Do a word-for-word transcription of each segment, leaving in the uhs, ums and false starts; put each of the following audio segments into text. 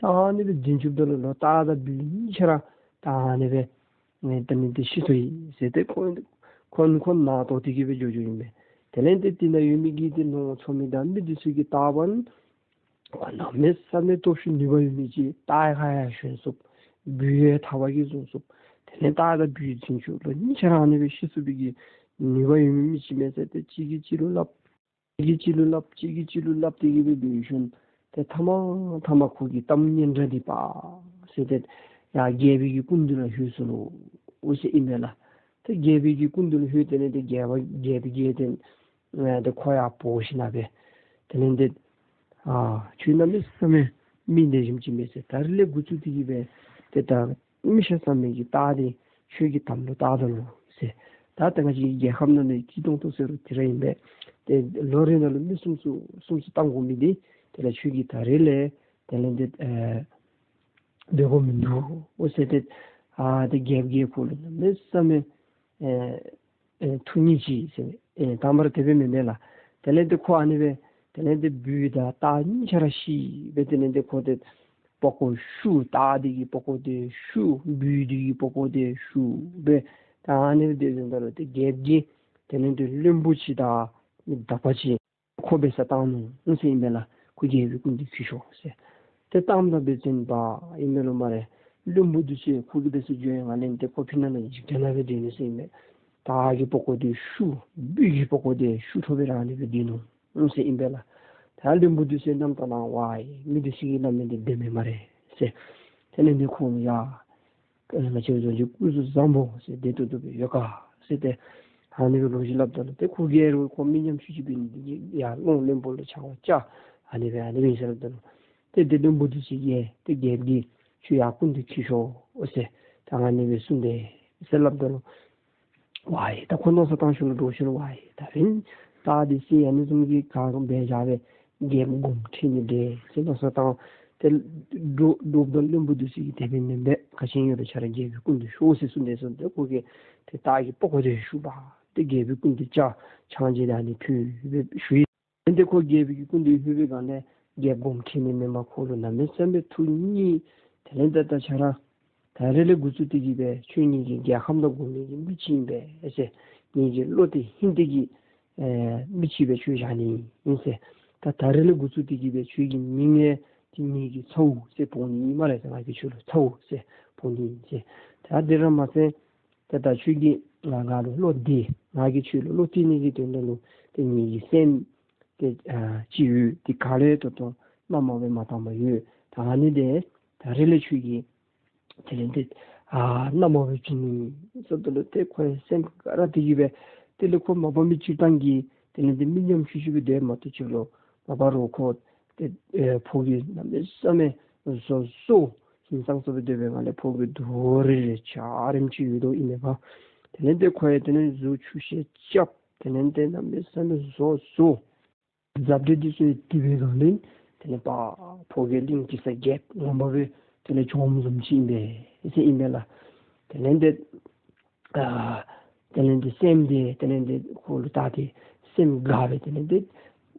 ཨ་ནི་སྦེ་འཛིན་བཅུགཔ་ད་ལུ་ལོ་སྟག་དང་སྦྲུལ་གཉིས་ཆ་ར་ད་ཨ་ནི་སྦེ་ཨེ་དེ་ལས་ཏེ་ཤི་སོ་ཡི་ཟེར་ཏེ་ཁོ་ཁོ་ཁོ་ནང་དོག་སྟེ་གི་སྦེ་འགྱོ་འགྱོཝ་ཨིན་པས། དེ་ལས་ཏེ་དེ་ནང་ཡོད་མི་གི་ཏེ་ནོར་འཚོ་མི་དང་མི་འདི་ཚུ་གིས་བལྟ་བ་ཅིན་གནམ་མེད་ས་མེད་སྟོབས་ཤུགས་ནུས་པ་ཡོད་མི་ཅིག། སྟག་ཡང་ཁ་ཡང་ཞོན་ཚུགས། སྦྲུལ་ཡང་ཐག་པ་གིས་བཟུང་ཚུགས། དེ་ལས་སྟག་དང་སྦྲུལ་འཛིན་བཅུག་ལོ་གཉིས་ཆ་ར་ཨ་ནི་སྦེ་ཤི་ཚུགས་པའི་གི་ནུས་པ་ཡོད་མི་མི་ཅིག་མས་ཟེར་ཏེ་གཅིག་གིས་གཅིག་ལུ་སླབ། གཅིག་གིས་གཅིག་ལུ་སླབ། གཅིག་གིས་གཅིག་ལུ་སླབ་སྟེ་གི་སྦེ་འབད་ཞིནམ་ཏེ་མཐའ་མ་མཐའ་མ་ཁོ་གི་གཏམ་སྙན་གྲགས་འདི་པ་ཟེར་ཏེ་ཡར་རྒྱལ་པོའི་གི་སྐུ་མདུན་ལུ་ལྷོད་སོ་ནུག་ཟེར་ཨིན་པས་ལགས། ཏེ་རྒྱལ་པོའི་གི་སྐུ་མདུན་ལུ་ལྷོད་དེ་ལས་ཏེ་རྒྱལ་པོ་རྒྱལ་པོ་གིས་ཏེ་ཨེ་ཏེ་ཁོ་ཡར་འབོ་ཞིནམ་སྦེ་དེ་ལས་ཏེ་ཨ་ཁྱོད་གནམ་མེད་ས་མེད་མི་འདི་བཟུམ་ཅིག་མས་ཟེར། ད་རིས་ལས་འགོ་བཙུགས་ཏེ་གི་སྦེ་ཏེ་ད་མི་ཤ་ཟ་མི་གི་སྟག་འདི་ཁྱོད་ཀྱི་དམ་ལུ་བཏགས་ད་ནུག་ཟེར། ད་ད་ང་བཅས་རྒྱལ་ཁབ་ནང་ལུ་སྐྱིད་ཏོང་ཏོ་ཟེར་རུང་དེ་ར་ཨིན་པས། ཏེ་ལོ་རེ་ནང་ལུ་མི་སུམ་ཅུ་སུམ་ཅུ་བཏང་དགོ་མི་འདི་དེ་ལས་ཁྱོད་ཀྱིས་ད་རིས་ལས་དེ་ལས་ཏེ་ཨེ་འབད་དགོཔ་མིན་འདུག་ཟེར་ཏེ་ཨ་ཏེ་རྒྱལཔོ་གིས་ཁོ་ལུ་གནམ་མེད་ས་མེད་ཨེ་ཨེ་ཐུགས་མཉེས་ཅི་ཟེར། ཨེ་དང་པ་ར་དེ་སྦེ་མེན་མས་ལགས། དེ་ལས་ཏེ་ཁོ་ཨ་ནི་སྦེ་དེ་ལས་ཏེ་སྦྲུལ་དང་སྟག་གཉིས་ཆ་ར་ཤི་སྦེ་དེ་ལས་ཏེ་ཁོ་ཏེ་པགས་ཀོ་བཤུ། སྟག་འདི་གི་པགས་ཀོ་འདི་བཤུ། སྦྲུལ་འདི་གི་པགས་ཀོ་འདི་བཤུ་སྦེ་ད་ཨ་ནི་སྦེ་དེ་ཟེརཝ་ད་ལུ་ཏེ་རྒྱལཔོ་གིས་དེ་ལས་ཏེ་བློན་པོ་ཅིག་དང་མི་དག་པ་ཅིག་ཁོ་འབད་སར་བཏང་ནུག་ཟེར་ཨིན་པས་ལགས། ཁོ་རྒྱལ་པོའི་སྐུ་མདུན་འཁྱིད་ཤོག་ཟེར། ཏེ་བཏངམ་ད་འབད་བ་ཅིན་པ་ཨིན་མས་ལོ་མ་རེ། བློན་པོ་འདི་ཚུ་ཁོ་གིས་འབད་སར་འགྱོ་ཡི་ང་ལས་ཏེ་ཁོ་ཕི་ནང་ལུ་འཇིག་རྟེན་ནང་སྦེ་སྡོད་ནི་ཟེར་ཨིན་པས། སྟག་གི་པགས་ཀོ་འདི་བཤུ། སྦྲུལ་གྱི་པགས་ཀོ་འདི་བཤུ་འཕྲོ་སྦེ་ར་ཨ་ནི་སྦེ་སྡོད་ནུག་ཟེར་ཨིན་པས་ལགས། ད་བློན་པོ་འདི་ཚུ་རྣམ་རྟོག་ལང་། ཝའི་མི་འདི་ཚུ་གིས་སླབ་མི་འདི་བདེན་མས་སྨ་རེ་ཟེར། དེ་ལས་ཏེ་ཁོང་ཡ་ང་བཅས་བཟུམ་ཅིག་སྐུ་གཟུགས་བཟང་པོ་ཟེར་བདེ་ཏོག་ཏོ་སྦེ་ཡོད་ག་ཟེར་ཏེ་ཨ་ནི་སྦེ་ལོ་རྒྱུས་སླབ་ད་ལུ་ཏེ་ཁོ་གིས་རུང་ཁོ་མི་ཉམ་ཆུང་ཅིག་འབད་ནི་འདི་གིས་ཡར་ལོག་བློན་པོ་ལུ་ཆ་བ་བཅར། ཨ་ནི་སྦེ་ཨ་ནི་སྦེ་ཟེར་སླབ་ད་ལུ་ཏེ་དེ་བློན་པོ་འདི་ཚུ་གིས་ཏེ་རྒྱལཔོ་གིས་ཁྱོད་ཡར་སྐུ་མདུན་འཁྱིད་ཤོག་ཟེར་ད་ཨ་ནི་སྦེ་གསུངས་ཏེ་ཟེར་སླབ་ད་ལུ་ཝའི་ད་ཁོ་མནོ་བསམ་བཏང་ཞིནམ་ལས་འདྲོག་ཞིནམ་ལས་ཝའི་ད་རིས་སྟག་འདི་བསད་ཨ་ནི་བཟུམ་གྱི་ག་རུང་འབད་བཞག་སྦེ་རྒྱལཔོ་དགོངསམ་ཁྲེལ་ནི་འདྲས་ཟེར་མནོ་བསམ་བཏང་། ཏེ་འདྲོག་འདྲོགཔ་ད་བློན་པོ་འདི་ཚུ་གིས་དེ་སྦེ་མེན་པས། ག་ཅི་ཡོད་རུང་ཁྱོད་ར་རྒྱལ་པོའི་སྐུ་མདུན་ཤོག་ཟེར་གསུངས་ཏེ་གསུངམ་ད་ཁོ་གིས་ཏེ་སྟག་གི་པགས་ཀོ་འདི་བཤུ་སྦེ་ཏེ་རྒྱལ་པོའི་སྐུ་མདུན་བཅར། ཕྱག་མཇལ་ད་ཨ་ནི་ཕུལ་སྦེ་བཞུགས་ཡི། ཏེ་ཁོ་རྒྱལ་པོའི་སྐུ་མདུན་ལྷོད་པའི་སྒང་ལས་རྒྱལཔོ་དགོངསམ་ཁྲེལ་ནི་མེན་པར་ཁོ་ལུ་གནམ་མེད་ས་མེད་ཐུགས་མཉེས། དེ་ལས་ད་ད་ཁྱོད་ར་ད་རིས་ལས་འགོ་བཙུགས་ཏེ་གི་སྦེ་ཁྱོད་ངེ་གི་རྒྱལ་ཁམས་དང་སྒོ་མོའི་གི་མི་ཅིག་ཨིན་པས་ཟེར། ངེ་གི་བློ་གཏད་ཧིང་གཏད་ཀྱི་ཨེ་མི་ཅིག་སྦེ་ཁྱོད་བཞག་ནི་ཨིན་ཟེར། ད་ད་རིས་ལས་འགོ་བཙུགས་ཏེ་གི་སྦེ་ཁྱོད་ཀྱི་མིང་ཡང་ཏེ་ངེ་གི་ཚ་བོ་ཟེར་འབོ་ནི་ཨིན་སྨ་རེ་ཟེར། ང་གིས་ཁྱོད་ལུ་ཚ་བོ་ཟེར་འབོ་ནི་ཨིན་ཟེར། ད་དེ་ར་མ་ཚད་ཏེ་ད་ཁྱོད་ཀྱིས་ང་ང་ལུ་བློ་གཏད་ང་གིས་ཁྱོད་ལུ་བློ་གཏད་ནི་གི་དོན་དག་ལུ་ཏེ་ངེ་གི་སྲསམོ་ཏེ་ཨ་ཅིག་ཡོད། ཏེ་ག་ལས་ད་ལྟོ་མནའ་མ་སྦེ་མ་བཏང་པར་ཡོད། ད་ཨ་ནི་འདི་ད་རིས་ལས་ཁྱོད་ཀྱིས་དེ་ལས་ཏེ་ཨ་མནའ་མ་སྦེ་བྱིན་ནི་ཟེརཝ་ད་ལུ་ཏེ་ཁོ་ཡང་སེམས་དགའ་ར་སྟེ་གི་སྦེ་དེ་ལས་ཁོ་མ་པ་མི་སྤྱིར་བཏང་གི་དེ་ལས་ཏེ་མི་ཉམ་ཆུང་ཅིག་སྦེ་སྡོད་མ་གཏོགས་ཅིག་ལུ་མ་པ་རོགས་ཁོ་ཏེ་ཨེ་ཕོ་གི་གནམ་མེད་ས་མེད་བཟོ་བཟོ་ཧིང་སངས་ས་སྦེ་སྡོད་པའི་སྒང་ལས་ཕོ་གི་རྡོག་རེ་རེ་འཇའ་རིསམོ་ཅིག་ཡོད་དོ་ཨིན་མས་པ། དེ་ལས་ཏེ་ཁོ་ཡང་དེ་ལས་གཟུགས་ཆུ་ཤེལ་རྐྱབ། དེ་ལས་ཏེ་གནམ་མེད་ས་མེད་བཟོ་བཟོ་རྫབ་འདྲེ་འདི་ཚུ་ཡང་དེ་སྦེ་སྒང་ལས་དེ་ལས་པ་ཕོ་རྒྱས་གླིང་གེ་སར་རྒྱལཔོ་ངོ་མ་སྦེ་དེ་ལས་བྱོནམ་བཟུམ་ཅིག་ཨིན་པས་ཟེར་ཨིན་པས་ལགས། དེ་ལས་ཏེ་ཨ་དེ་ལས་ཏེ་སྲསམོ་འདི་དེ་ལས་ཏེ་ཁོ་ལུ་བལྟ་སྟེ་སེམས་དགའ་སྦེ་དེ་ལས་ཏེ་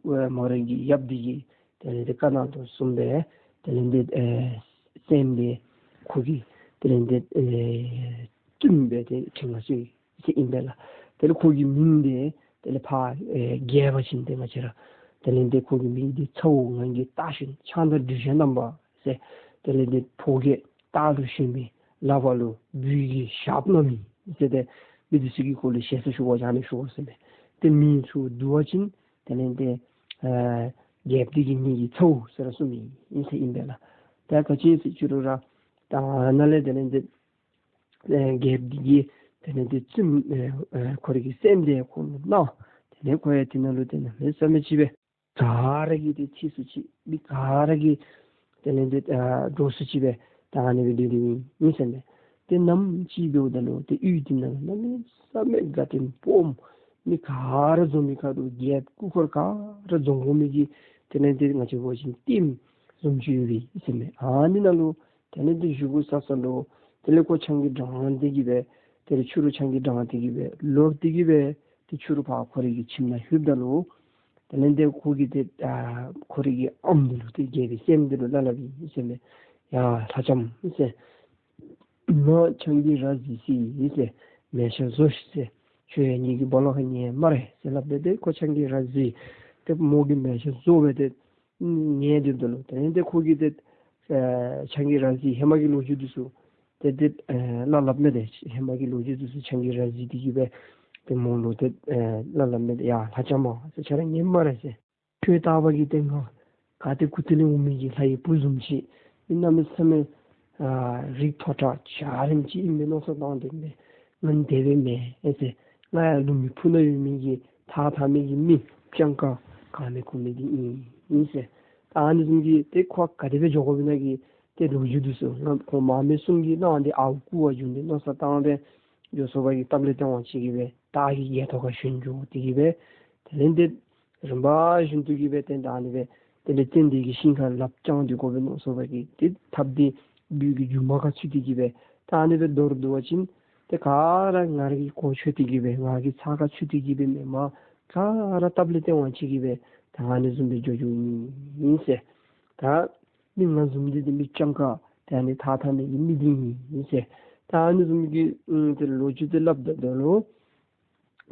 ཨེ་མོ་རའི་གི་ཡབ་འདི་གི་དེ་ལས་ཏེ་བཀའ་གནང་དོ་བཟུམ་སྦེ་དེ་ལས་ཏེ་ཨེ་སྲསམོ་འདི་ཁོ་གིས་དེ་ལས་ཏེ་ཨེ་བཙུནམོ་སྦེ་ཏེ་ཁྲི་མངའ་གསོལ་ཟེར་ཨིན་པས་ལགས། དེ་ལས་ཁོ་གི་མིང་འདི་དེ་ལས་ཕར་ཨེ་རྒྱས་པ་ཅིན་ཏེ་ང་བཅས་ར་དེ་ལས་ཏེ་ཁོ་གི་མིང་འདི་ཚ་བོ་ངང་གིས་བཏགས་ཞིནམ་ཕྱག་དང་སྦྲུལ་ཞལ་བསྣམས་པ་ཟེར། དེ་ལས་ཏེ་ཕོ་རྒྱས་སྟག་ལུ་ཞོན་མི་ལག་པ་ལུ་སྦྲུལ་གྱི་ཞགསཔ་བསྣམས་མི་ཟེར་ཏེ་མི་འདི་ཚུ་གིས་ཁོ་ལུ་ཞེ་ས་ཞུ་བ་བྱ་ནི་ཞུ་བ་ཟེར་མས། ཏེ་མིང་ཚུ་བསྡུ་བ་ཅིན་དེ་ལས་ཏེ་ཨ་རྒྱལཔོ་འདི་གིས་ངེ་གི་ཚ་བོ་ཟེར་ར་གསུངས་མི་ཨིན་ཟེར་ཨིན་པས་ལགས། ད་ག་ཅི་ཟེར་ཅི་རུང་ར་ད་ནཱ་ལས་དེ་ལས་ཏེ་ཨེ་རྒྱལཔོ་འདི་གིས་དེ་ལས་ཏེ་བཙུནམོ་ཨེ་ཨེ་ཁོ་རའི་གི་སྲསམོ་འདི་ཁོ་ལུ་གནང་། དེ་ལས་ཁོ་ཡང་དེ་ནང་ལུ་དེ་ནང་ལས་བསམ་མི་ཅིག་སྦེ་ག་ར་གིས་ཏེ་ཐེགས་སུ་ཆེ་མི་ག་ར་གིས་དེ་ལས་ཏེ་ཨ་འདྲོག་སུ་ཆེ་སྦེ་ད་ཨ་ནི་སྦེ་སྡོད་སྡོདཔ་ཨིན་ཟེར་མས། ཏེ་ནམ་ཅིག་འབདཝ་ད་ལུ་ཏེ་ཡུལ་འདི་ནང་གནམ་མེད་ས་མེད་དགའ་སྟོན་སྦོམ་མི་ག་ར་འཛོམས་མི་ཁར་ལུ་རྒྱལཔོ་སྐུ་འཁོར་ག་ར་འཛོམས་དགོ་མི་གི་དེ་ལས་ཏེ་ང་བཅས་འབད་བ་ཅིན་ལྟདམོ་བཟུམ་ཅིག་ཡོད་པས་ཟེར་མས། ཨ་ནི་ནང་ལུ་དེ་ལས་ཏེ་བཞུགས་ས་ས་ལུ་དེ་ལས་ཁོ་ཆང་གི་གྲང་སྟེ་གི་སྦེ་དེ་ལས་ཕྱི་རུ་ཆང་གི་གྲང་སྟེ་གི་སྦེ་ལོག་སྟེ་གི་སྦེ་ཏེ་ཕྱི་རུ་ཕར་ཁོ་རའི་གི་ཁྱིམ་ནང་ལྷོདཔ་ད་ལུ་དེ་ལས་ཏེ་ཁོ་གིས་ཏེ་ཨ་ཁོ་རའི་གི་ཨམ་འདི་ལུ་ཏེ་རྒྱལ་པོའི་སྲསམོ་འདི་ལུ་སླབ་སླབ་ཨིན་ཟེར་མས། ཡ་ལྷ་ལྕམ་ཟེར། ང་ཆང་གིས་ར་བཟི་ཡི་ཟེར། མལ་ཆ་བཟོ་ཤིག་ཟེར། ཁྱོད་ཡང་ངེ་གི་སྦོ་ལོགས་ཁར་ཉལ་སྨ་རེ་ཟེར་སླབ་སྦེ་ཏེ་ཁོ་ཆང་གིས་ར་བཟི་སྟེ་མོ་གིས་མལ་ཆ་བཟོ་སྦེ་ཏེ་ཉལ་སྡོདཔ་ད་ལུ་དེ་ལས་ཏེ་ཁོ་གིས་ཏེ་ཨེ་ཆང་གིས་ར་བཟི་ཧེ་མ་གི་ལོ་རྒྱུས་འདི་ཚུ་ཏེ་ཏེ་ཨེ་སླབ་སླབ་མས། ཏེ་ཧེ་མ་གི་ལོ་རྒྱུས་འདི་ཚུ་ཆང་གིས་ར་བཟི་སྟེ་གི་སྦེ་ཏེ་མོ་ལུ་ཏེ་ཨེ་སླབ་སླབ་མས། ཡ་ལྷ་ལྕམ་ཟེར། ཁྱོད་ར་ཉལ་སྨ་རེ་ཟེར། ཁྱོད་ལྟ་བུ་གིས་ཏེ་ང་ག་ཏེ་གུ་ཏེ་ལས་འོང་མི་གི་ལྷ་ཡི་བུ་བཟུམ་ཅིག་མི་གནམ་མེད་ས་མེད་ཨ་རིགས་མཐོ་དྲགས་འཇའ་རིསམོ་ཅིག་ཨིན་པའི་མནོ་བསམ་བཏང་སྟེ་མས། ང་དེ་སྦེ་མེན་ཟེར། ང་ཡང་ལུང་པའི་ཕུ་ནང་ཡོད་མི་གི་ཐགས་འཐག་མི་གི་མི་སྤྱང་ཀ་གང་མེད་གོ་མེད་འདི་ཨིན་ཟེར། ད་ཨ་ནི་བཟུམ་གྱི་ཏེ་ཁོ་ག་དེ་སྦེ་འགྱོ་དགོ་པས་ན་གི་ཏེ་ལོ་རྒྱུས་འདི་ཚུ་ང་ཁོང་མ་མེན་གསུམ་གྱི་ནང་འདི་ཨརཝ་རྐུ་བར་འགྱོ་ནི་མནོ་བསམ་བཏང་སྦེ་འགྱོ་སོང་བ་གི་སྟབས་ལས་བརྟེན་པ་ཅིག་གིས་སྦེ་སྟག་གི་སྒལ་ཏོ་ཁར་ཞོན་འགྱོ་སྟེ་གི་སྦེ་དེ་ལས་ཏེ་རིམ་པ་བཞིན་དུ་གི་སྦེ་ཏེ་ད་ཨ་ནི་སྦེ་དེ་ལས་ཙན་དན་གྱི་ཤིང་ཁར་ལགཔ་བརྐྱངས་ཏེ་དགོ་པས་མནོ་བསམ་བཏང་སྦེ་ཏེ་ཐགཔ་འདི་སྦུལ་གྱི་མཇུག་མ་ཁར་ཚུད་དེ་གི་སྦེ་ད་ཨ་ནི་སྦེ་མདོར་བསྡུ་བ་ཅིན་ཏེ་ག་ར་ང་ར་གི་གོ་ཆོད་དེ་གི་སྦེ་ང་ར་གི་ཚགས་ཁར་ཚུད་དེ་གི་སྦེ་མེན་པར་ག་ར་སྟབས་ལས་བརྟེན་པ་ཅིག་གིས་སྦེ་ད་ཨ་ནི་བཟུམ་སྦེ་འགྱོ་འགྱོཝ་ཨིན་ཟེར། ད་མི་ང་བཟུམ་འདི་ཏེ་མི་སྤྱང་ཀ་ཏེ་ཨ་ནི་ཐགས་འཐག་མི་གི་མི་འདི་ཨིན་ཟེར། ད་ཨ་ནི་བཟུམ་གྱི་ཨམ་ཏེ་ལོ་རྒྱུས་འདི་སླབ་ད་ད་ལུ་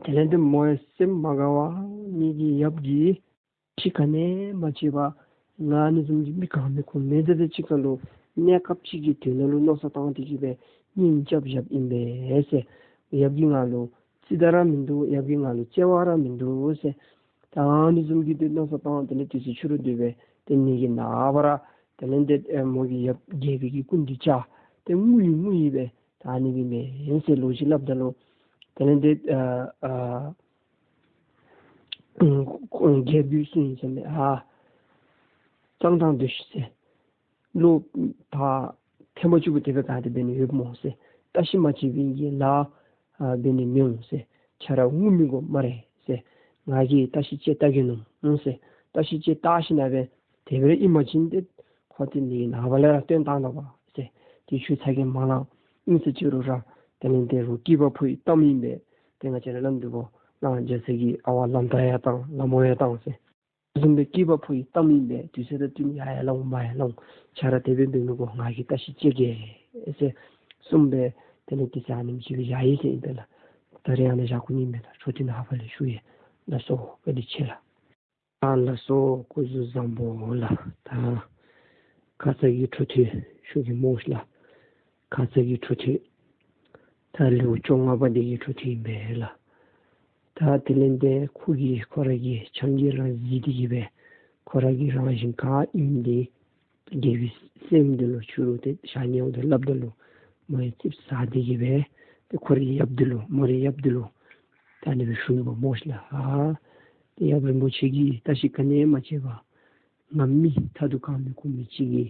དེ་ལས་ཏེ་མོ་ཡང་སེམས་མ་དགའ་བར་ངེ་གི་ཡབ་ཀྱིས་ཁྱད་ག་ནི་མ་བྱས་པར་ང་ཨ་ནི་བཟུམ་གྱི་མི་གང་མེད་གོ་མེད་དེ་ཅིག་ཁར་ལུ་གནས་སྐབས་ཅིག་གི་དོན་ལུ་མནོ་བསམ་བཏང་སྟེ་གི་སྦེ་གཉེན་རྐྱབ་བཞགཔ་ཨིན་པས་ཟེར། ཡབ་ཀྱིས་ང་ལུ་རྩིས་ད་ར་མིན་འདུག། ཡབ་ཀྱིས་ང་ལུ་བརྩེ་བ་ར་མིན་འདུག་ཟེར། ད་ཨ་ནི་བཟུམ་གྱི་ཏེ་མནོ་བསམ་བཏང་དེ་ལས་དུས་ཚོད་ཕྱི་རུ་སྡོད་སྦེ་ཏེ་ནི་གི་ནངས་པ་ར་དེ་ལས་ཏེ་ཨེ་མོ་གི་ཡབ་རྒྱལ་པོའི་གི་སྐུ་མདུན་བཅར་ཏེ་ངུ་ཡི་ངུ་ཡི་སྦེ་ད་ཨ་ནི་སྦེ་མེན་ཟེར་ལོ་རྒྱུས་སླབ་ད་ལུ་དེ་ལས་ཏེ་ཨ་ཨ་རྒྱལ་པོའི་གསུང་ཡི་ཟེར་མས། ཨ་གཙང་ཐང་སྡོད་ཤིག་ཟེར། ལོ་ད་ཐེངས་མ་གཅིག་པོ་དེ་སྦེ་ག་ཏེ་འབད་ནི་ཡོདཔ་སྨོ་ཟེར། བརྟག་ཞིབ་མ་བྱས་པའི་གི་ལཱ་ཨ་འབད་ནི་མི་འོང་ཟེར། ཁྱོད་ར་ངུ་མི་དགོ་སྨ་རེ་ཟེར། ང་གིས་བརྟག་ཞིབ་དཔྱད་བལྟ་གེ་མནོ་ཟེར། བརྟག་ཞིབ་དཔྱད་བལྟ་ཞིནམ་ལས་དེ་སྦེ་ཨིན་པ་ཅིན་ཏེ་ཁོ་ཏེ་ནི་ནངས་པ་ལས་ར་བཏོན་བཏང་ད་པ་ཟེར། ཏེ་ཁྱོད་ཚ་གྱང་མ་ལང་། ཨིན་ཟེར་ཅི་རུང་ར་དེ་ལས་ཏེ་རོགས་སྐྱེས་པ་ཕོ་ཡི་གཏམ་ཨིན་པས། ཏེ་ང་བཅས་ར་ལམ་འདི་གུ་ལང་རྒྱ་ཚ་གི་ཨ་ཝ་ལམ་ད་ཡར་བཏང་ལམ་འོག་ཡར་བཏང་ཟེར། བཟུམ་སྦེ་སྐྱེས་པ་ཕོ་ཡི་གཏམ་ཨིན་པས། དུས་ཚོད་དང་བསྟུན་ཡར་ཡར་ལང་མར་ཡར་ལང་། ཁྱོད་ར་དེ་སྦེ་འབད་མི་དགོ། ང་གིས་བརྟག་ཞིབ་དཔྱད་གེ་ཟེར་གསུངས་སྦེ་དེ་ལས་དེ་ཚེ་ཨ་ནེམ་ཅིག་སྦེ་བཞག་ཡི་ཟེར་ཨིན་པས་ལགས། ད་རིས་ཨ་ནཱ་བཞག་དགོ་ནི་མས་ལགས། འཕྲོ་མཐུད་ནཱ་ཧ་ཕ་ལས་ཞུ་ཡི། ལགས་སོ། བཀའ་དྲིན་ཆེ་ལགས། ཨ་ལགས་སོ། སྐུ་གཟུགས་བཟང་པོ་ལགས། ད་ཁ་ཙ་གི་འཕྲོ་མཐུད་ཞུ་གེ་སྨོ་ལགས། ཁ་ཙ་གི་འཕྲོ་མཐུད། ད་ལེའུ་བཅོ་ལྔ་པ་འདི་གི་འཕྲོ་མཐུད་ཨིན་པས་ལགས། ད་དེ་ལས་ཏེ་ཁོ་གིས་ཁོ་ར་གི་ཆང་གིས་ར་བཟི་སྟེ་གི་སྦེ་ཁོ་ར་གི་རང་བཞིན་ག་ཨིནམ་འདི་རྒྱལ་པོའི་སྲསམོ་འདི་ལུ་ཕྱི་རུ་ཏེ་ཞག་ཉལཝ་ད་སླབ་ད་ལུ་མོ་ཡང་ཙིགཔ་ཟ་སྟེ་གི་སྦེ་ཏེ་ཁོ་རའི་ཡབ་འདི་ལུ་མོ་རའི་ཡབ་འདི་ལུ་ད་ཨ་ནི་སྦེ་ཞུ་ནུག་པ་སྨོ་ལགས། ཨ་ཏེ་ཡབ་རིན་པོ་ཆེ་གིས་བརྟག་ཞིབ་ག་ནི་མ་བྱས་པར་ང་མི་ཐ་དུ་གང་མི་གོ་མི་ཅིག་གི་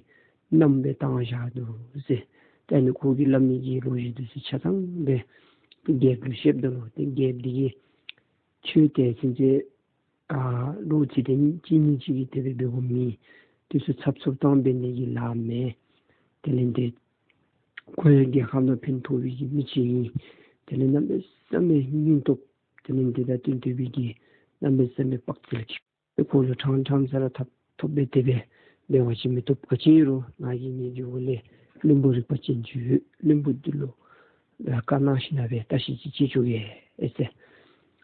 མནའམ་སྦེ་བཏང་བཞག་འདུག་ཟེར། ད་ཨ་ནི་ཁོ་གིས་སླབ་མི་གི་ལོ་རྒྱུས་འདི་ཚུ་ཆ་ཚང་སྦེ་རྒྱལཔོ་ལུ་བཤདཔ་ད་ལུ་ཏེ་རྒྱལཔོ་འདི་གིས་ཁྱོད་དེ་ཚུན་ཚོད་ཨ་ལོ་ཚིགས་དོན་གཅིག་གཉིས་ཅིག་གིས་དེ་སྦེ་འབད་དགོཔ་མེད། དུས་ཚོད་ཚབ་ཚུབ་བཏང་འབད་ནི་གི་ལཱ་མེད། དེ་ལས་ཏེ་ཁོ་ཡང་རྒྱལ་ཁབ་ནང་ཕན་ཐོགས་པའི་གི་མི་ཅིག་ཨིན། དེ་ལས་གནམ་མེད་ས་མེད་སྙིང་སྟོབས་དེ་ལས་ཏེ་ད་བསྟུན་ཐུབ་པའི་གི་གནམ་མེད་ས་མེད་དཔའ་རྩལ་ཅིག། ཁོ་ལུ་ཕྲང་ཕྲང་ས་ར་ཐོབ་ཐོབ་སྦེ་དེ་སྦེ་འབད་བ་ཅིན་མི་བཏུབ། ག་ཅི་རུང་ང་གིས་ངེ་གི་འོག་ལས་བློན་པོ་རིག་པ་ཅན་ཅིག་ཡོད། བློན་པོ་འདི་ལུ་བཀའ་གནང་ཞིནམ་ལས་བརྟག་ཞིབ་ཅིག་བྱེད་བཅུག་གེ་ཟེར།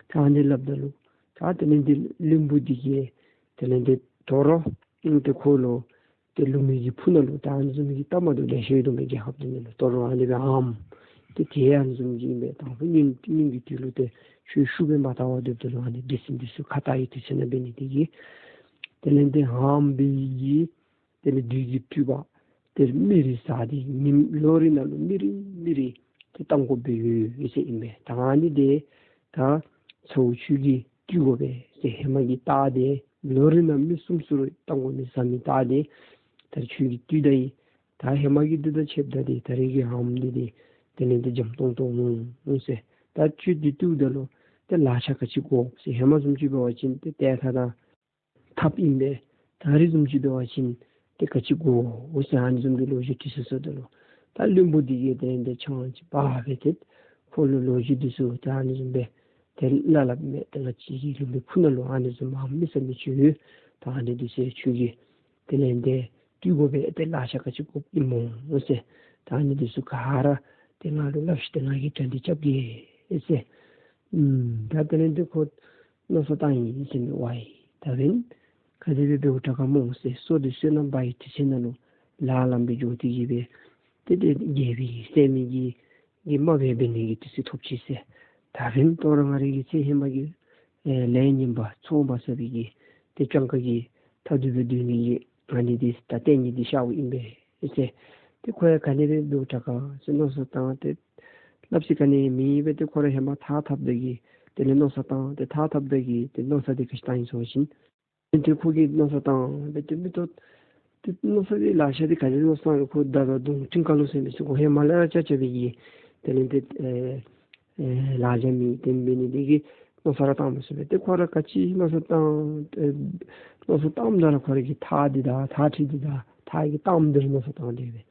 ད་ཨ་ནི་སླབ་ད་ལུ་ད་དེ་ལས་ཏེ་བློན་པོ་འདི་གིས་དེ་ལས་ཏེ་དོ་རུང་ཨིན་ཏེ་ཁོ་ལུ་ཏེ་ལུང་པའི་གི་ཕུ་ནང་ལུ་ད་ཨ་ནི་བཟུམ་གྱི་ལྟ་མ་འདུག་ལེ་ཤ་ཡོད་དོ་མས། རྒྱལ་ཁབ་འདི་ནང་ལུ་དོ་རུང་ཨ་ནི་སྦེ་ཨམ་ཏེ་དེ་ཨ་ནི་བཟུམ་གྱི་ཨིན་པས། དང་ཕུ་སྔོན་སྔོན་གྱི་དུས་ལུ་ཏེ་ཆོས་ཞུ་སྦེ་མ་བལྟ་བར་སྡོདཔ་ད་ལུ་ཨ་ནི་སྡེ་སྲིད་འདི་ཚུ་ཁ་བཏགས་ཀྱི་དུས་ཚོད་ནང་འབད་ནི་དེ་གིས་དེ་ལས་ཏེ་ཨམ་སྦེ་གི་དེ་ལས་བདུད་ཀྱི་སྤྲུལ་པ་དེ་མི་རེ་བཟའ་སྟེ་ཉིནམ་ལོ་རེ་ནང་ལུ་མི་རེ་མི་རེ་ཏེ་བཏང་དགོཔ་སྦེ་ཡོད་ཟེར་ཨིན་པས། ད་ཨ་ནི་འདི་ད་ཚ་བོ་ཁྱོད་ཀྱིས་བཏུལ་དགོ་པས་ཟེར། ཧེ་མ་གི་རྟགས་འདི་ལོ་རེ་ནང་མི་གསུམ་གསུམ་རེ་བཏང་དགོ་མི་བཟའ་མི་རྟགས་འདི་ད་ཁྱོད་ཀྱིས་བཏུལ་ད་ཡི། ད་ཧེ་མ་གི་འདི་དང་ཕྱདཔ་ད་འདི་ད་རེས་ཀྱི་ཨམ་འདི་འདི་དེ་ལས་ཏེ་འཇམ་ཏོང་ཏོ་འོང་འོང་ཟེར། ད་ཁྱོད་འདི་བཏུལཝ་ད་ལུ་ཏེ་ལག་ཆ་ག་ཅི་དགོ་ཟེར། ཧེ་མ་བཟུམ་ཅིག་འབད་བ་ཅིན་ཏེ་ཏེ་ད་ད་ཐགཔ་ཨིན་པས། ད་རེས་བཟུམ་ཅིག་འབད་བ་ཅིན་ཏེ་ག་ཅི་དགོ་ཟེར་ཨ་ནི་བཟུམ་གྱི་ལོ་རྒྱུས་དྲི་ས་སོངམ་ད་ལུ་ད་བློན་པོ་འདི་གིས་དེ་ལས་ཏེ་ཆང་ཅིག་ཕར་སྦེ་ཏེ་ཁོ་ལུ་ལོ་རྒྱུས་འདི་ཚུ་ད་ཨ་ནི་བཟུམ་སྦེ་ཏེ་སླབ་སླབ་མས། ཏེ་ང་བཅས་ཀྱི་ལུང་པའི་ཕུ་ནང་ལུ་ཨ་ནི་བཟུམ་ཨམ་མི་བཟའ་མི་ཅིག་ཡོད། ད་ཨ་ནི་འདི་ཚུ་ཁྱོད་ཀྱིས་དེ་ལས་ཏེ་ སྤྲོད་དགོ་པས། ཏེ་ལག་ཆ་ག་ཅི་དགོཔ་ཨིན་སྨོ་ཟེར། ད་ཨ་ནི་འདི་ཚུ་ག་ར་ཏེ་ང་ལུ་སླབ་ཤིག། ཏེ་ང་གིས་གྲ་སྒྲིག་རྐྱབ་གེ་ཟེར། ཨམ་ད་དེ་ལས་ཏེ་ཁོ་མནོ་བསམ་བཏང་ཡི་ཟེར་མས། ཝའི་ད་འབདན་ག་དེ་སྦེ་འབདཝ་དྲག་ག་སྨོ་ཟེར། སོ་འདི་བསོད་ནམས་འབག་པའི་དུས་ཚོད་ནང་ལུ་ལ་ལམ་སྦེ་འགྱོ་སྟེ་གི་སྦེ་ཏེ་ཏེ་རྒྱལ་པོའི་གི་སྲསམོ་གི་གི་དམའ་འབེབས་འབད་ནི་གི་དུས་ཚོད་ཐོབ་ཅི་ཟེར། ད་འབདན་ད་རུང་ང་རའི་གི་ཚེ་ཧེ་མ་གི་ཨེ་ལས་ངན་པ་ཚོགས་པ་ཟ་བའི་གི་ཏེ་སྤྱང་ཀ་གི་ཐ་དུ་སྦེ་སྡོད་ནི་གི་ཨ་ནི་འདི་ད་ལྟས་ངན་འདི་ཤརཝ་ཨིན་པས་ཟེར། ཏེ་ཁོ་ཡང་ག་ནི་སྦེ་འབདཝ་དྲག་ག་ཟེར་མནོ་བསམ་བཏང་སྟེ་སླབ་ས་ག་ནི་མེད་པས། ཏེ་ཁོ་ར་ཧེ་མ་ཐགས་འཐབ་ད་གི་དེ་ལས་མནོ་བསམ་བཏང་སྟེ་ཐགས་འཐབ་ད་གི་ཏེ་མནོ་བསམ་འདི་ག་ཅི་བཏང་ཡི་ཟེར་བ་ཅིན་ཏེ་ཁོ་གིས་མནོ་བསམ་བཏང་སྦེ་ཏེ་མིག་ཏོ་ཏེ་མནོ་བསམ་འདི་ལེ་ཤ་འདི་ག་ཅི་མནོ་བསམ་བཏང་ཁོ་མདའ་དང་མདུང་ཕྲེང་ཁ་ལོ་ཟེར་མི་ཚུ་ཁོ་ཧེ་མ་ལས་ར་རྐྱབ་རྐྱབ་པའི་གི་དེ་ལས་ཏེ་ཨེ་ཨེ་ལག་ཆ་མེད། དེ་འབད་ནི་འདི་གིས་མནོ་བསམ་ར་བཏང་མ་ཚུགས་པས། ཏེ་ཁོ་ར་ག་ཅི་མནོ་བསམ་བཏང་ཨེ་མནོ་བསམ་བཏངམ་ད་ར་ཁོ་ར་གི་ཐགས་འདི་དང་ཐགས་འཕྲི་འདི་དང་ཐགས་ཀྱི་གཏམ་འདི་ར་མནོ་བསམ་བཏང་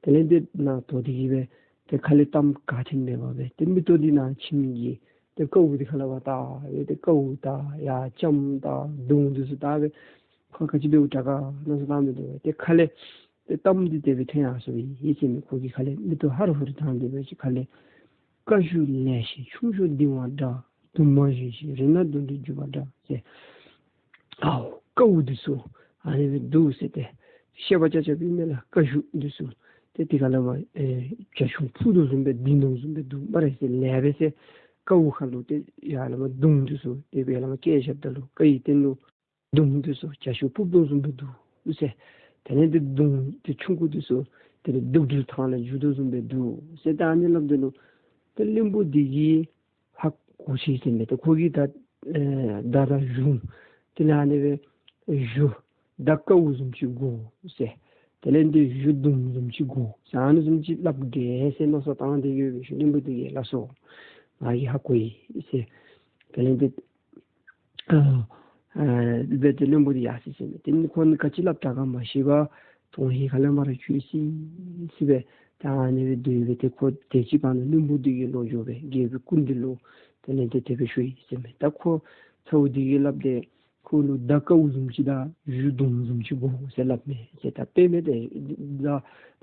སྟེ་སྦེ་དེ་ལས་ཏེ་ནང་དོག་སྟེ་གི་སྦེ་ཏེ་ཁ་ལས་གཏམ་ག་ཐོན་མེད་པར་སྦེ་ཏེ་མིག་ཏོ་འདི་ནང་ཕྱི་མི་གི་ཏེ་ཀཝ་འདི་ཁ་ལས་ཕར་བལྟ་སྦེ་ཏེ་ཀཝ་བལྟ་ཡར་ལྕམ་བལྟ་མདུང་འདི་ཚུ་བལྟ་སྦེ་ཁོ་ག་ཅི་འབདཝ་དྲག་ག་མནོ་བསམ་བཏང་མི་འདུག་པས། ཏེ་ཁ་ལས་ཏེ་གཏམ་འདི་དེ་སྦེ་ཐོན་ཡར་སོང་ཡི་ཟེར་མས། ཁོ་གི་ཁ་ལས་མིག་ཏོ་ཧ་རུ་ཧུ་རུ་བཏང་སྟེ་སྦེ་ཅིག་ཁ་ལས་ཀ་ཞུ་ལེགས་ཤིང་ཆུང་ཞུ་འདི་བ་འདྲ། དུ་མ་ཞུ་ཞིང་རེ་ན་དུ་འདི་འཇུ་བ་འདྲ་ཟེར། ཨའོ་ཀཝ་འདི་ཚུ་ཨ་ནི་སྦེ་འདུག་ཟེར། ཏེ་བཤད་པ་རྐྱབ་རྐྱབ་ཨིན་མས་ལགས། ཀ་ཞུ་འདི་ཚུ་ཏེ་དེ་ག་ལས་མར་ཨེ་བྱ་ཁྱུང་འཕུར་དོ་བཟུམ་སྦེ་ལྡིང་དོ་བཟུམ་སྦེ་འདུག་སྨ་རེ་ཟེར་ལས་སྦེ་ཟེར། ཀཝ་ཁ་ལུ་ཏེ་ཡར་ལས་མར་མདུང་འདི་ཚུ་དེ་སྦེ་ལས་མར་བཀལ་བཞགཔ་ད་ལུ་ཀ་ཡི་སྟེང་ལུ་མདུང་འདི་ཚུ་བྱ་ཁྱུང་འཕུར་དོ་བཟུམ་སྦེ་འདུག་ཟེར། དེ་ལས་ཏེ་མདུང་ཏེ་ཆུང་ཀུ་འདི་ཚུ་དེ་ལས་གདུག་དྲིལ་ཐང་ལས་འཇུ་དོ་བཟུམ་སྦེ་འདུག་ཟེར། ད་ཨ་ནི་སླབ་ད་ལུ་ཏེ་བློན་པོ་འདི་གིས་ཧ་གོ་ཅི་ཟེར་མས། ཏེ་ཁོ་གིས་ད་ཨེ་མདའ་དང་གཞུ་དེ་ལས་ཨ་ནི་སྦེ་གཞུ་མདའ་ཀཝ་བཟུམ་ཅིག་དགོ་ཟེར། དེ་ལས་ཏེ་གཞུ་མདུང་བཟུམ་ཅིག་དགོ་ཟེར། ཨ་ནི་བཟུམ་ཅིག་སླབ་གེ་ཟེར་མནོ་བསམ་བཏང་སྟེ་ཡོད་པའི་ཤུལ་བློན་པོ་འདི་གིས་ལགས་སོ་ང་གིས་ཧ་གོ་ཡི་ཟེར། དེ་ལས་ཏེ་ཨ་ཨ་སྦེ་ཏེ་བློན་པོ་འདི་ཡར་སོ་ཡི་ཟེར་མས། དེ་ནི་ཁོ་ནི་ག་ཅི་སླབ་དྲག་ག་མ་ཤེས་པར་དོན་ཧིང་ཁ་ལས་མར་ཆུད་སི་སི་སྦེ་ད་ཨ་ནི་སྦེ་སྡོད་སྦེ་ཏེ་ཁོ་དེ་ཅིག་བར་ན་བློན་པོ་འདི་གིས་ལོག་འགྱོ་སྦེ་རྒྱལ་པོའི་སྐུ་མདུན་ལུ་དེ་ལས་ཏེ་དེ་སྦེ་ཞུ་ཡི་ཟེར་མས། ད་ཁོ་ཚ་བོ་འདི་གིས་སླབ་སྟེ་ཁོ་ལུ་མདའ་ཀཝ་བཟུམ་ཅིག་དང་གཞུ་མདུང་བཟུམ་ཅིག་དགོ་ཟེར་སླབ་མས་ཟེར། ད་དཔེ་མེད་དེ་མདའ་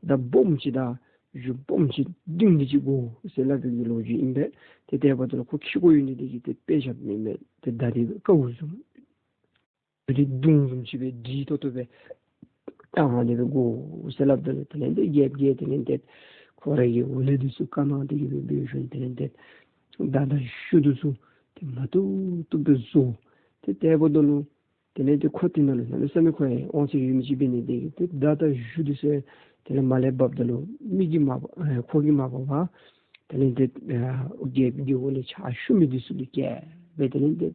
མདའ་སྦོམ་ཅིག་དང་གཞུ་སྦོམ་ཅིག་བཏིང་ནི་ཅིག་དགོ་ཟེར་སླབ་པའི་གི་ལོ་རྒྱུས་ཨིན་པས། ཏེ་དེ་འབདཝ་ད་ལུ་ཁོ་ཁྱི་གོ་ཡོད་ནི་དེ་གིས་ཏེ་དཔེ་བཞགཔ་མེན་མས། ཏེ་མདའ་འདི་ཀཝ་བཟུམ་གཞུ་འདི་མདུང་བཟུམ་ཅིག་སྦེ་དྲིལ་ཏོག་ཏོ་སྦེ་ཨ་ནི་སྦེ་དགོ་ཟེར་སླབ་ད་ལུ་དེ་ལས་ཏེ་རྒྱལཔོ་གིས་དེ་ལས་ཏེ་ཁོ་ར་གི་འོག་ལས་འདི་ཚུ་བཀའ་གནང་སྟེ་གི་སྦེ་འབད་ཞིནམ་དེ་ལས་ཏེ་མདའ་དང་གཞུ་འདི་ཚུ་ཏེ་མ་བཏུབ་བཏུབ་སྦེ་བཟོ། ཏེ་དེ་འབདཝ་ད་ལུ་དེ་ལས་ཏེ་ཁོ་དེ་ནང་ལུ་གནམ་མེད་ས་མེད་ཁོ་ཡང་དབང་ཚད་ཡོད་མི་ཅིག་འབད་ནི་དེ་གིས་ཏེ་མདའ་དང་གཞུ་འདི་ཚུ་དེ་ལས་མར་ལས་འབབ་ད་ལུ་མི་གིས་མ་པ་ཨེ་ཁོ་གིས་མ་པ་བར་དེ་ལས་ཏེ་ཨེ་རྒྱལཔོ་གི་འོག་ལས་ཕྱག་ཞུ་མི་འདི་ཚུ་ལུ་བསྐྱལ་སྦེ་དེ་ལས་ཏེ་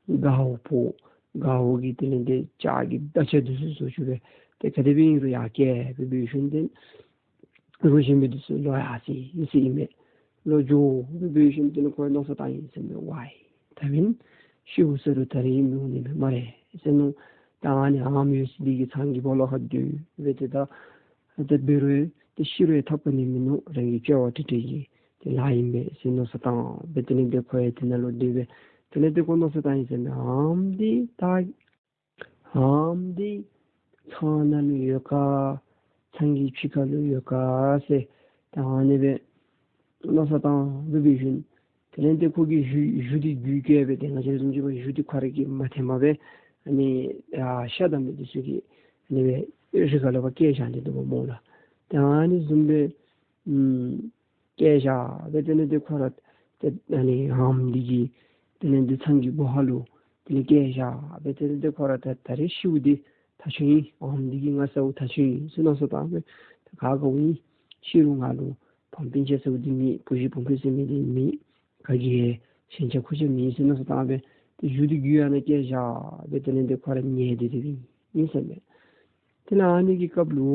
མགརཝ་ཕོག། མགརཝ་གིས་དེ་ལས་ཏེ་ལྕགས་ཀྱི་མདའ་ཆས་འདི་ཚུ་བཟོ་བཅུག་སྦེ་ཏེ་ག་དེ་སྦེ་ཨིན་རུང་ཡར་བསྐྱལ་སྦེ་འབད་ཞིནམ་ཏེ་རོགས་གཞན་མི་འདི་ཚུ་ལོག་ཡར་སོ་ཡི་ཟེར་ཨིན་མས། ལོག་འགྱོ་སྦེ་འབད་ཞིནམ་དེ་ལས་ཁོ་མནོ་བསམ་བཏང་ཡི་ཟེར་མས། ཝའི་ད་འབདན་ཤིཝ་ཟེར་རུང་ད་རིས་མི་འོང་ནི་མས་སྨ་རེ་ཟེར་མནོ། ད་ཨ་ནི་ཨམ་ཡོད་ས་འདི་གི་ཚང་གི་སྦོ་ལོགས་ཁར་སྡོད་སྦེ་ཏེ་ད་ད་འབད་རུང་ཏེ་ཤི་རུང་ཐབས་ག་ནི་མིན་ནུག། རང་གི་སྐྱེ་བ་སྲིད་མཐའི་གི་ཏེ་ལཱ་ཨིན་པས་ཟེར་མནོ་བསམ་བཏང་སྦེ་དེ་ལས་ཏེ་ཁོ་ཡང་དེ་ནང་ལུ་སྡོད་སྦེ་དེ་ལས་ཏེ་ཁོ་མནོ་བསམ་བཏང་ཡི་ཟེར་མས། ཨམ་འདི་ད་ཨམ་འདི་ཚང་ནང་ལུ་ཡོད་ག་ཚང་གི་ཕྱི་ཁ་ལུ་ཡོད་ག་ཟེར་ད་ཨ་ནི་སྦེ་མནོ་བསམ་བཏང་སྦེ་འབད་ཞིནམ་དེ་ལས་ཏེ་ཁོ་གིས་གཞུ་གཞུ་འདི་རྒྱུད་བཀལ་སྦེ་ཏེ་ང་བཅས་ར་བཟུམ་ཅིག་འབད་བ་གཞུ་འདི་ཁོ་ར་གིས་མ་འཐེན་པར་སྦེ་ཨ་ནི་ཨ་ཤ་དང་མི་འདི་ཚུ་གིས་ཨ་ནི་སྦེ་རི་ཁ་ལུ་ཕར་བསྐྱལ་བཞག་ནི་འདུག་པ་སྨོ་ལགས། ཏེ་ཨ་ནི་བཟུམ་སྦེ་ཨམ་བསྐྱལ་བཞག་སྦེ་དེ་ལས་ཏེ་ཁོ་ར་ཏེ་ཨ་ནི་ཨམ་འདི་གིས་དེ་ལས་ཏེ་ཚང་གི་སྒོ་ཁ་ལུ་དེ་ལས་བསྐྱལ་བཞག་སྦེ་དེ་ལས་ཏེ་ཁོ་ར་ད་ད་རིས་ཤིཝ་འདི་ཐག་ཆོད་ཨིན། ཨམ་འདི་གིས་ང་ཟཝ་ཐག་ཆོད་ཨིན་ཟེར་མནོ་བསམ་བཏང་སྦེ་ད་ག་ག་འོང་ཤི་རུང་ང་ལུ་ཕམ་སྤུན་ཆ་ཟེརཝ་འདི་མེད། བུ་གཞི་བུམོ་ཕོ་ཟེར་མི་འདི་མེད། ག་གིས་ཞེན་ཆགས་ཁུར་ཆ་མེད་ཟེར་མནོ་བསམ་བཏང་སྦེ་ཏེ་གཞུ་འདི་རྒྱུད་ཨ་ནཱ་བསྐྱལ་བཞག་སྦེ་དེ་ལས་ཏེ་ཁོ་ར་ཉལ་སྡོད་སྡོདཔ་ཨིན་ཟེར་མས། དེ་ལས་ཨ་ནི་གི་སྐབས་ལུ་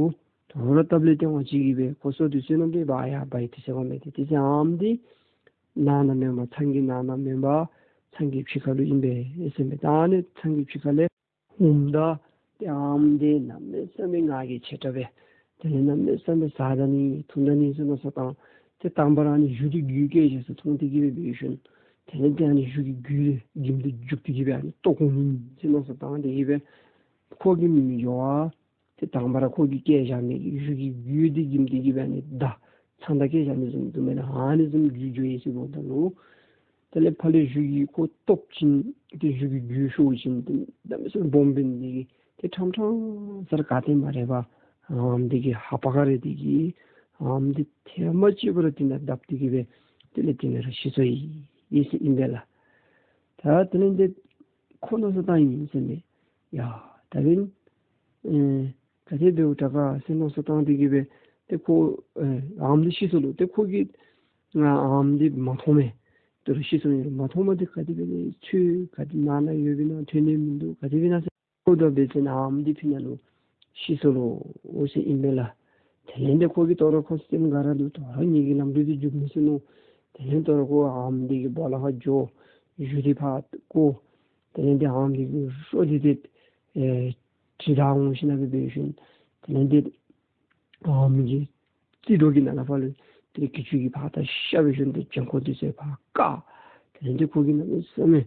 དོ་རུང་སྟབས་ལེགས་ཏེ་ང་བཅས་ཀྱིས་སྦེ་ཁོ་སོ་འདི་བསོད་ནམས་འདི་འབག་ཡར་འབག་ཡི་དེ་ཟེར་བ་མེད་དེ། དེ་ཚེ་ཨམ་འདི་ནང་ན་མེན་པར་ཚང་གི་ནང་ན་མེན་པར་ཚང་གི་ཕྱི་ཁ་ལུ་ཨིན་པས་ཟེར་མས། ད་ཨ་ནི་ཚང་གི་ཕྱི་ཁ་ལས་ཧུམ་ད་ཏེ་ཨམ་འདི་གནམ་མེད་ས་མེད་ང་རྒྱལ་ཆེ་དྲགས་སྦེ་དེ་ལས་གནམ་མེད་ས་མེད་བཟའ་ད་ནི་འཐུང་ད་ནི་ཟེར་མནོ་བསམ་བཏང་། ཏེ་དང་པ་ར་ཨ་ནི་གཞུ་འདི་རྒྱུད་བསྐྱལ་བཞག་ས་མཐོང་སྟེ་གི་སྦེ་འབད་ཞིནམ་དེ་ལས་ཏེ་ཨ་ནི་གཞུ་གི་རྒྱུད་འདི་གྱེན་དུ་རྒྱུག་སྟེ་གི་སྦེ་ཨ་ནི་བཏོག་འོང་ནི་ཟེར་མནོ་བསམ་བཏང་སྟེ་གི་སྦེ་ཁོ་གིས་མི་འགྱོ་བར་ ཏེ་དང་པ་ར་ཁོ་གིས་བཀལ་བཞག་མི་གི་གཞུ་གི་རྒྱུ་འདི་གིམ་འདི་གིས་སྦེ་ཨ་ནི་མདའ་ཚང་མདའ་བཀལ་བཞག་མི་བཟུམ་འདུག་མེན་ན། ཨ་ནི་བཟུམ་རྒྱུ་འགྱོ་ཡི་ཟེརཝ་ད་ལུ་དེ་ལས་ཕར་ལས་གཞུ་གིས་ཁོ་བཏོག་ཞིནམ་ཏེ་གཞུ་གི་རྒྱུ་ཤོར་ཞིནམ་ཏེ་གནམ་མེད་ས་མེད་སྦོམ་འབད་ནི་འདི་གིས་ཏེ་ཕྲང་ཕྲང་ས་ར་ག་ཏེ་མ་རེ་བར་ཨམ་འདི་གི་ཧ་པ་ག་ར་འདི་གིས་ཨམ་འདི་ཐེངས་མ་གཅིག་པ་ར་དེ་ནང་བརྡབ་སྟེ་གིས་སྦེ་དེ་ལས་དེ་ནང་ར་ཤི་སོ་ཡི་ཟེར་ཨིན་པས་ལགས། ད་དེ་ལས་འདི་ཁོ་མནོ་བསམ་བཏང་ཡི་ཟེར་མས། ཡ་ད་འབདན་ཨེ་ག་དེ་འབདཝ་དྲག་ག་ཟེར་མནོ་བསམ་བཏང་སྟེ་གིས་སྦེ་ཏེ་ཁོ་ཨེ་ཨམ་འདི་ཤི་སོ་ལོ། ཏེ་ཁོ་གིས་ང་ཨམ་འདི་མ་མཐོང་མས། དོ་རུང་ཤི་སོ་ཡི་རུང་མ་མཐོངམ་འདི་ག་དེ་སྦེ་ནི་ཚུ་ག་དེ་ནང་ན་ཡོདཔ་ཨིན་ན་ཐོན་ནི་མིན་འདུག་ག་དེ་སྦེ་ཨིན་ན་ཟེར། ཁོ་དོ་འབད་ཟེར་ན་ཨམ་འདི་ཕི་ནང་ལུ་ཤི་སོ་ལོ་ཟེར་ཨིན་པས་ལགས། དེ་ལས་འདི་ཁོ་གིས་དོ་རུང་ཁོ་སེམས་དགའ་ར་འདུག། དོ་རུང་ངེ་གི་ལམ་འགྲོ་འདི་འགྱོ་མི་ཚུགས་ནུག། དེ་ལས་དོ་རུང་ཁོ་ཨམ་འདི་གི་སྦོ་ལོགས་ཁར་འགྱོ་གཞུ་འདི་ཕར་བཀོ། དེ་ལས་འདི་ཨམ་འདི་གི་རོ་འདི་ཏེ་ཨེ་དྲི་ད་འོང་ཞིན་ན་སྦེ་འབད་ཞིནམ་དེ་ལས་འདི་ཨམ་གི་རྩིས་དོ་གི་ནང་ལས་ཕར་ལས་ཏེ་གྱི་ཅུང་གིས་ཕར་ད་ཤ་འབད་ཞིནམ་ཏེ་བྱང་ཁོག་འདི་ཚུ་ཕར་བཀག། དེ་ལས་འདི་ཁོ་གིས་གནམ་མེད་ས་མེད་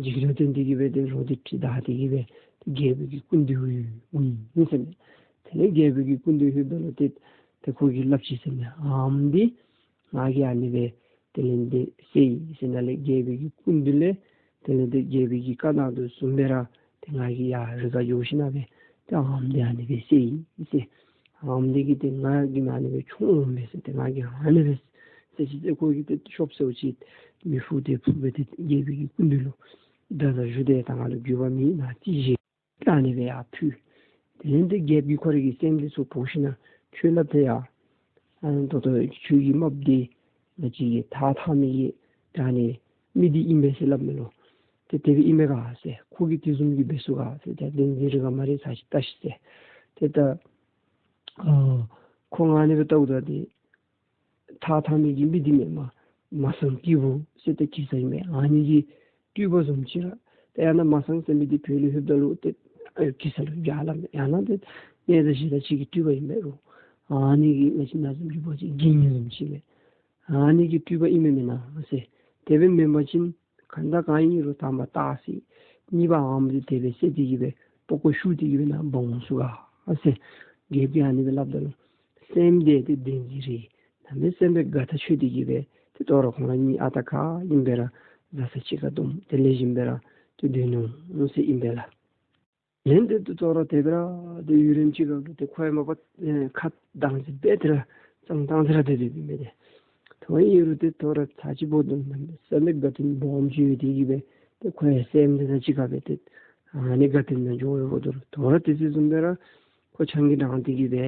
འཇིགས་ར་སྟོན་ཏེ་གིས་སྦེ་ཏེ་རོ་འདི་དྲི་ད་སྟེ་གིས་སྦེ་ཏེ་རྒྱལ་པོ་གི་སྐུ་མདུན་ལྷོད་ཡི་ཟེར་མས། དེ་ལས་རྒྱལ་པོ་གི་སྐུ་མདུན་ལྷོདཔ་ད་ལུ་ཏེ་ཏེ་ཁོ་གིས་སླབ་ཅི་ཟེར་མས། ཨམ་འདི་ང་གིས་ཨ་ནི་སྦེ་དེ་ལས་འདི་བསད་ཡི་ཟེར་ཨ་ནི་ལས་རྒྱལ་པོ་གི་སྐུ་མདུན་ལས་དེ་ལས་འདི་རྒྱལ་པོ་གི་བཀའ་གནང་དོ་བཟུམ་སྦེ་ར་ཏེ་ང་གིས་ཡར་རི་ཁར་འགྱོ་ཞིན་ན་སྦེ་ཏེ་ཨམ་འདི་ཨ་ནི་སྦེ་བསད་ཡི་ཟེར། ཨམ་འདི་གིས་ཏེ་ང་གིས་ཨ་ནི་སྦེ་འཕྱོག་འོང་མས་ཟེར། ཏེ་ང་གིས་ཨ་ནི་སྦེ་བསད་ཅི་ཟེར། ཁོ་གིས་ཏེ་ཤོབ་སེལཝ་ཅིག་མི་ཕུ་ཏེ་ཕུ་སྦེ་ཏེ་རྒྱལ་པོ་གི་སྐུ་མདུན་ལུ་དགྲ་དང་གཞུ་དེ་ད་ང་ལུ་འགྱོད་པ་མེད་ན་ཅི་ཟེར། ད་ཨ་ནི་སྦེ་ཡར་ཕུལ། དེ་ལས་འདི་རྒྱལཔོ་གིས་ཁོ་རའི་གི་སེམས་འདི་ཚུ་འབོ་ཞིན་ན་ཁྱོད་སླབ་ད་ཡ། ཨ་ནི་ད་ལྟོ་ཁྱོད་ཀྱི་རྨགཔ་འདི་ང་བཅས་ཀྱི་ཐགས་འཐག་མི་གི་ད་ཨ་ནི་མི་འདི་ཨིན་པས་ཟེར་སླབ་མས་ལོ། ཏེ་དེ་སྦེ་ཨིན་མས་ག་ཟེར། ཁོ་གིས་དེ་བཟུམ་གྱི་འབད་ཚུགས་ག་ཟེར། ད་བསྟན་འཛིན་རི་ཁ་མ་རེ་ཚར་ཅིག་བལྟ་ཤིག་ཟེར། ཏེ་ད་ཨ་ཁོ་ང་ཨ་ནི་སྦེ་བལྟཝ་ད་འདི་ཐགས་འཐག་མི་གི་མི་འདི་མེན་མས། མ་སང་སྐྱེས་བུ་ཟེར་ཏེ་གྱི་ས་ཨིན་མས། ཨ་ནི་གི་སྤྲུལ་པ་བཟུམ་ཅིག་ར། ཏེ་ཡང་ན་མ་སང་ཟེར་མི་འདི་བོད་ལུ་ལྷོདཔ་ད་ལུ་ཏེ་ཨེ་གྱི་ས་ལུ་ཡར་ལངམ་མས། ཡང་ན་ཏེ་གནས་བདག་གཞི་བདག་ཅིག་གི་སྤྲུལ་པ་ཨིན་མས་རུང་ཨ་ནི་གི་ང་བཅས་ནཱ་བཟུམ་གྱི་འབོ་ཅིག་དགེ་བསྙེན་བཟུམ་ཅིག་མས། ཨ་ནི་གི་སྤྲུལ་པ་ཨིན་མས་མེན་ན་ཟེར། དེ་སྦེ་མེན་པ་ཅིན་གང་དང་གང་ཨིན་རུང་དང་པ་བལྟ་ཟེར། གཉིས་པ་ཨམ་འདི་དེ་སྦེ་བསད་དེ་གིས་སྦེ་པགས་ཀོ་བཤུ་སྟེ་གིས་སྦེ་ནཱ་འབག་འོང་ཚུགས་ག་ཟེར། རྒྱལཔོ་གིས་ཨ་ནི་སྦེ་སླབ་ད་ལུ་སེམས་དེ་ཏེ་བདེན་གི་རེ་གནམ་མེད་ས་མེད་དགའ་ཐག་ཆོད་དེ་གིས་སྦེ་ཏེ་དོ་རུང་ཁོང་ར་གཉིས་ཨ་རྟག་ཁ་ཨིན་པས་ར་བཟའ་ཚང་གཅིག་ཁར་འདུམ་དེ་ལས་བཞིན་པ་ར་ཏེ་སྡོད་ནུག་ཟེར་ཨིན་པས་ལགས། ལན་ཏེ་དོ་རུང་དེ་སྦེ་ར་ཏེ་ཡུན་རིངམོ་ཅིག་ཁར་ལུ་ཏེ་ཁོ་ཡང་མ་པ་ཨེ་ཁ་གདངས་ཅིག་སྦེ་ཏེ་ར་གཙང་གཙང་ཅིག་ར་སྡོད་སྡོདཔ་ཨིན་མས་ཏེ། ཐོན་ཡི་རུང་ཏེ་དོ་རུང་ཚར་གཅིག་འབདཝ་ད་གནམ་མེད་ས་མེད་དགའ་སྟོན་སྦོམ་ཅིག་ཡོད་དེ་གིས་སྦེ་ཏེ་ཁོ་ཡང་སེམས་དེ་དང་གཅིག་ཁར་སྦེ་ཏེ་ཨ་ནི་དགའ་སྟོན་ནང་འགྱོ་འོང་འབདཝ་ད་དོ་རུང་དེ་ཚེ་བཟུམ་སྦེ་ར་ཁོ་ཆང་གིས་འགྲངས་ཏེ་གིས་སྦེ་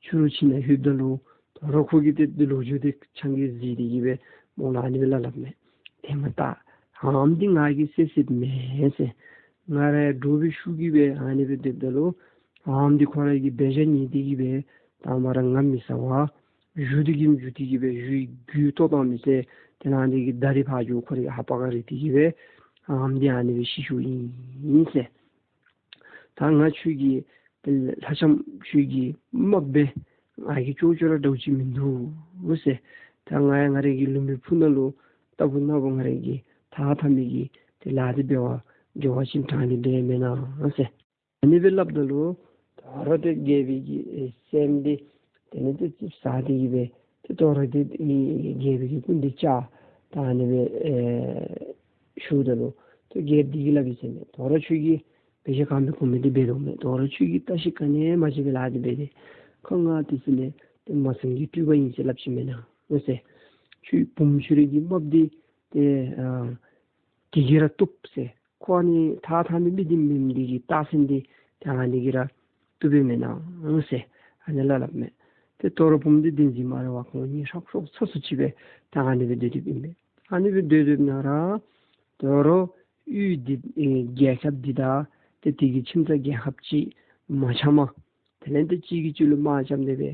ཆུ་རུད་ཅིག་ནང་ལྷོདཔ་ད་ལུ་དོ་རུང་ཁོ་གིས་ཏེ་འདི་ལོ་རྒྱུས་འདི་ཆང་གིས་བཟི་སྟེ་གིས་སྦེ་མོ་ལུ་ཨ་ནི་སྦེ་སླབ་སླབ་མས། ཐེངས་མ་ད་ཨམ་འདི་ང་གིས་བསད་བསདཔ་མེན་ཟེར། ང་ར་ཡང་འདྲོག་སྦེ་ཤུགས་ཀྱིས་སྦེ་ཨ་ནི་སྦེ་སྡོདཔ་ད་ལུ་ཨམ་འདི་ཁོ་རའི་གི་འབད་བཞག་ཉིད་དེ་གིས་སྦེ་དང་པ་ར་ང་མི་ཟ་བར་གཞུ་འདི་གིས་འཇུ་སྟེ་གིས་སྦེ་གཞུའི་རྒྱུ་བཏོག་བཏང་མི་ཟེར། དེ་ལས་ཨ་ནི་གི་མདའ་འདི་ཕར་འགྱོ་ཁོ་རའི་ཧ་པ་ག་ར་དེ་གིས་སྦེ་ཨམ་འདི་ཨ་ནི་སྦེ་ཤི་ཤིཝ་ཨིན་ཟེར། ད་ང་ཁྱོད་ཀྱི་ལྷ་ལྕམ་ཁྱོད་ཀྱི་རྨགཔ་སྦེ་ང་གིས་ཅོག་ཅོག་ར་འདྲཝ་ཅིག་མིན་འདུག་ཟེར། ད་ང་ཡང་ང་རའི་གི་ལུས་མི་ཕུ་ནང་ལུ་རྟག་བུ་ན་བུ་ང་རའི་གི་ཐགས་འཐག་མི་གི་ཏེ་ལཱ་འདི་འབད་བར་འགྱོ་བ་ཅིན་དྲང་སྟེ་འབད་མེན་ན་ཟེར། ཨ་ནི་སྦེ་སླབ་ད་ལུ་དོ་རུང་ཏེ་རྒྱལ་པོའི་གི་ཨེ་སེམས་འདི་དེ་ལས་ཏེ་ཙིགཔ་ཟ་སྟེ་གིས་སྦེ་ཏེ་དོ་རུང་ཏེ་ཨེ་རྒྱལ་པོའི་གི་སྐུ་མདུན་བཅར། ད་ཨ་ནི་སྦེ་ཨེ་ཞུཝ་ད་ལུ་ཏེ་རྒྱལཔོ་འདི་གིས་སླབ་ཡི་ཟེར་མས། དོ་རུང་ཁྱོད་ཀྱིས་འབད་བཞག་གང་འབད་དགོ་མི་འདི་འབད་དོ་མས། དོ་རུང་ཁྱོད་ཀྱིས་བརྟག་ཞིབ་ག་ནི་ཡང་མ་བྱས་པའི་ལཱ་འདི་འབད་དེ་ཁོ་ང་དེ་ཚུ་ནི་ཏེ་མ་སངས་ཀྱི་སྤྲུལ་པ་ཨིན་ཟེར་སླབ་ཅི་མེན་ན་ཟེར། ཁྱོད་བུམོ་ཁྱོད་རའི་གི་རྨགཔ་འདི་ཏེ་ཨ་གི་གིས་ར་བཏུབ་ཟེར། ཁོ་ཨ་ནི་ཐགས་འཐག་མི་མི་འདི་མེནམ་འདི་གི་རྟགས་མཚན་འདི་ཏེ་ཨ་ནི་གིས་ར་བཏུབ་པས་མེན་ན་ཟེར་ཨ་ནི་སླབ་སླབ་མས། ཏེ་དོ་རུང་བུམོ་འདི་བདེན་འཛིན་མ་རེ་བར་ཁོང་གཉིས་ཧྲག་ཤོག་ཚ་སུ་ཅིག་སྦེ་ད་ཨ་ནི་སྦེ་སྡོད་སྡོདཔ་ཨིན་པས། ཨ་ནི་སྦེ་སྡོད་སྡོདཔ་ད་ར་དོ་རུང་གཡུས་འདི་ཨེ་རྒྱལ་ཁབ་འདི་དང་ཏེ་དེ་གི་ཁྱིམ་ཚང་རྒྱལ་ཁབ་ཅིག་མ་འཆམ་མས། དེ་ལས་ཏེ་གཅིག་གིས་གཅིག་ལུ་དམག་རྐྱབ་སྟེ་སྦེ་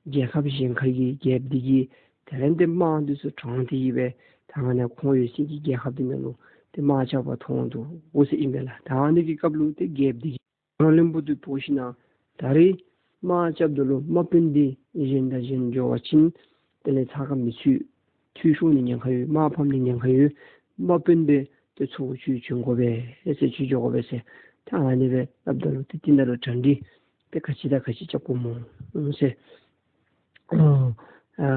རྒྱལ་ཁབ་གཞན་ཁ་གི་རྒྱལཔོ་འདི་གིས་དེ་ལས་ཏེ་དམག་འདི་ཚུ་དྲངས་ཏེ་གིས་སྦེ་ད་ཨ་ནི་ཁོང་ཡོད་སའི་གི་རྒྱལ་ཁབ་འདི་ནང་ལུ་ཏེ་དམག་རྐྱབ་པར་མཐོང་འདུག་འོ་ཟེར་ཨིན་པས་ལགས། ད་ཨ་ནི་གི་སྐབས་ལུ་ཏེ་རྒྱལཔོ་འདི་གིས་རང་བློན་པོ་འདི་འབོ་ཞིན་ན་ད་རིས་དམག་རྐྱབ་ད་ལུ་དམག་དཔོན་འདི་གཞན་དང་གཞན་འགྱོ་བ་ཅིན་དེ་ལས་ཚ་ཁ་མི་ཚུད། འཐུས་ཤོར་ནི་ཉེན་ཁ་ཡོད། དམག་ཕམ་ནི་ཉེན་ཁ་ཡོད། དམག་དཔོན་སྦེ་ཏེ་ཚུར་ཁྱོད་བྱོན་དགོ་པས་ཟེར། ཁྱོད་འགྱོ་དགོ་པས་ཟེར། ད་ཨ་ནི་སྦེ་སླབ་ད་ལུ་ཏེ་དེ་ནང་ལུ་གྲ་སྒྲིག་ ཏེ་ག་ཅི་དང་ག་ཅི་རྐྱབ་དགོཔ་སྨོ་ཟེར། ཨ་ཨ་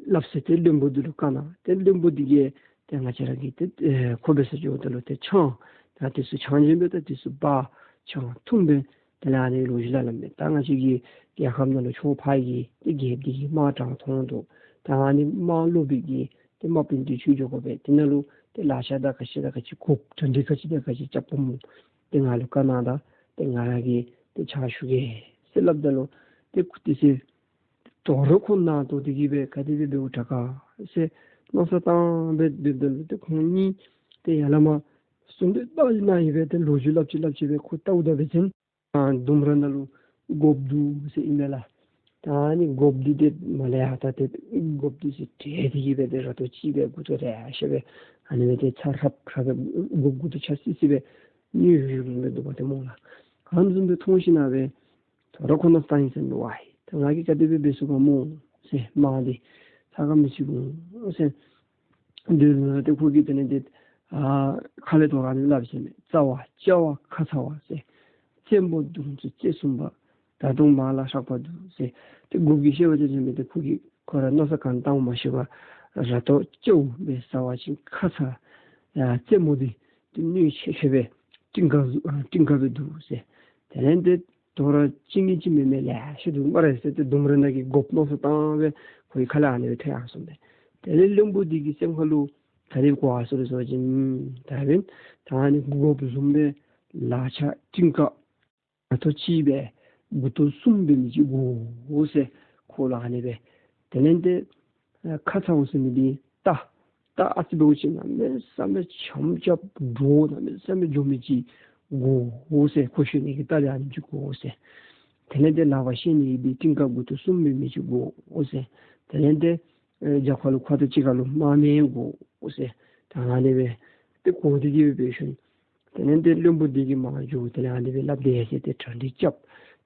སླབ་ཟེར་ཏེ་བློན་པོ་འདི་ལུ་བཀའ་གནང་། ཏེ་བློན་པོ་འདི་གིས་ཏེ་ང་བཅས་ར་གིས་ཏེ་ཨེ་ཁོ་འབད་སར་འགྱོཝ་ད་ལུ་ཏེ་ཆང་ད་དེ་ཚུ་ཆང་བྱིན་སྦེ་ད་དེ་ཚུ་འབག་ཆང་འཐུང་སྦེ་དེ་ལས་ཨ་ནི་ལོ་རྒྱུས་ལ་སླབ་མས། ད་ང་བཅས་ཀྱི་རྒྱལ་ཁབ་ནང་ལུ་ཆོས་ཕར་གྱི་ཏེ་རྒྱལཔོ་འདི་གིས་དམག་དྲངས་ཐོན་འདུག། ད་ཨ་ནི་དམག་ལོག་པའི་གི་ཏེ་དམག་དཔོན་འདི་ཁྱོད་འགྱོ་དགོ་པས། དེ་ནང་ལུ་ཏེ་ལག་ཆ་དང་ག་ཅི་དང་ག་ཅི་དགོཔ་གྲ་སྒྲིག་ག་ཅི་དང་ག་ཅི་རྐྱབ་དགོཔ་སྨོ། ཏེ་ང་ལུ་བཀའ་གནང་ད། ཏེ་ང་ར་གིས་ཏེ་ཕྱག་ཞུ་གེ་ཟེར་སླབ་ད་ལུ་ཏེ་ཁོ་དེ་ཚེ་དོ་རུང་ཁོ་ནང་དོག་སྟེ་གི་སྦེ་ག་དེ་སྦེ་འབདཝ་དྲག་ག་ཟེར་མནོ་བསམ་བཏང་སྦེ་སྡོདཔ་ད་ལུ་ཏེ་ཁོང་གཉིས་ཏེ་ཡར་ལས་མར་གསུང་གྲོས་བཏང་ནི་ཨིན་པས། ཏེ་ལོ་རྒྱུས་སླབ་ཅི་སླབ་ཅི་སྦེ་ཁོ་བལྟཝ་ད་འབད་བ་ཅིན་ཨ་ལྡུམ་ར་ནང་ལུ་སྒོགཔ་འདུག་ཟེར་ཨིན་མས་ལགས། ད་ཨ་ནི་སྒོགཔ་འདི་ཏེ་མར་ལས་ཡར་ད་ཏེ་སྒོགཔ་འདི་ཚུ་བྲེགས་ཏེ་གི་སྦེ་ཏེ་ར་ཏོ་གཅིག་སྦེ་མགུ་ཏོ་རེ་ཤ་སྦེ་ཨ་ནི་སྦེ་ཏེ་ཚ་ཧྲབ་ཧྲབ་སྦེ་སྒོགཔ་མགུ་ཏོ་ཆག་སི་སི་སྦེ་གཉིད་ཡུར་ཡུར་སྦེ་འདུག་པ་ཏེ་སྨོ་ལགས། ཨ་ནི་བཟུམ་སྦེ་མཐོང་ཞིན་ན་སྦེ་དོ་རུང་ཁོ་མནོ་བསམ་བཏང་ཡི་ཟེར་མས། ཝའི་ད་ང་གིས་ག་དེ་སྦེ་འབད་ཚུགས་ག་སྨོ་ཟེར། དམག་འདི་ཚ་ག་མི་ཚུགས་འོང་ཟེར། དེ་ལས་ཏེ་ཁོ་གིས་དེ་ལས་ཏེ་ཨ་ཁ་ལས་དོ་རུང་ཨ་ནི་སླབ་ཟེར་མས། རྩ་བ་སྐྱ་བ་ཁ་ཚ་བ་ཟེར། རྩེ་མོ་མདུང་རྩེ་རྩེ་གསུམ་པ། ད་དུང་མར་ལ་ཧྲག་པ་འདུག་ཟེར། ཏེ་སྒོགཔ་གིས་བཤད་པ་ཅིན་ཟེར་མས། ཏེ་ཁོ་གིས་ཁོ་ར་མནོ་བསམ་གང་བཏངམ་མ་ཤེས་པར་ར་ཏོ་སྐྱོ་བོ་སྦེ་ཟ་བ་ཅིན་ཁ་ཚ། ཨ་རྩེ་མོ་འདི་ཏེ་གནོད་ཆེ་ཤོས་སྦེ་ཀྲིང་ཀ་ཨ་ཀྲིང་ཀ་སྦེ་འདུག་ཟེར། དེ་ལས་ཏེ་དོ་རུང་གཅིག་གཉིས་ཅིག་མེན་མས་ལེ་ཤ་འདུག་སྨ་རེ་ཟེར་ཏེ་ལྡུམ་ར་ནང་གི་སྒོགཔ་མནོ་བསམ་བཏང་སྦེ་ཁོའི་ཁ་ལས་ཨ་ནི་སྦེ་ཐོན་ཡར་སོང་སྟེ། དེ་ལས་བློན་པོ་འདི་གི་སེམས་ཁ་ལུ་ག་དེ་གོ་ཡར་སོང་ཟེར་བ་ཅིན་ད་འབདན་ད་ཨ་ནི་སྒོགཔ་བཟུམ་སྦེ་ལག་ཆ་ཀྲིང་ཀ་ར་ཏོ་གཅིག་སྦེ་མགུ་ཏོ་གསུམ་འབད་མི་ཅིག་དགོ་ཟེར་ཁོ་ལུ་ཨ་ནི་སྦེ། དེ་ལས་ཏེ་ཨ་ཁ་ཚ་བོ་ཟེར་མི་འདི་རྟ་རྟ་ཨ་ཙི་འབདཝ་ཅིག་གནམ་མེད་ས་མེད་འཆམ་རྐྱབ་འདྲོག་གནམ་མེད་ས་མེད་འགྱོ་མི་ཅིག་དགོ་ཟེར། ཁོ་ཤོར་ནི་གི་རྟ་འདི་ཨ་ནེམ་ཅིག་དགོ་ཟེར། དེ་ལས་ཏེ་ལག་པར་བཤེད་ནི་འདི་ཀྲིང་ཀ་མགུ་ཏོ་གསུམ་འབད་མི་ཅིག་དགོ་ཟེར། དེ་ལས་ཏེ་ཨེ་རྒྱབ་ཁ་ལུ་ཁ་ཐུག་གཅིག་ཁར་ལུ་དམག་མི་དགོ་ཟེར། ད་ཨ་ནི་སྦེ་ཏེ་གོ་སྟེ་གི་སྦེ་འབད་ཞིནམ་དེ་ལས་ཏེ་བློན་པོ་འདི་གིས་མར་འགྱོ་དེ་ལས་ཨ་ནི་སྦེ་སླབ་དེས་ཟེར་ཏེ་གྲ་སྒྲིག་རྐྱབ།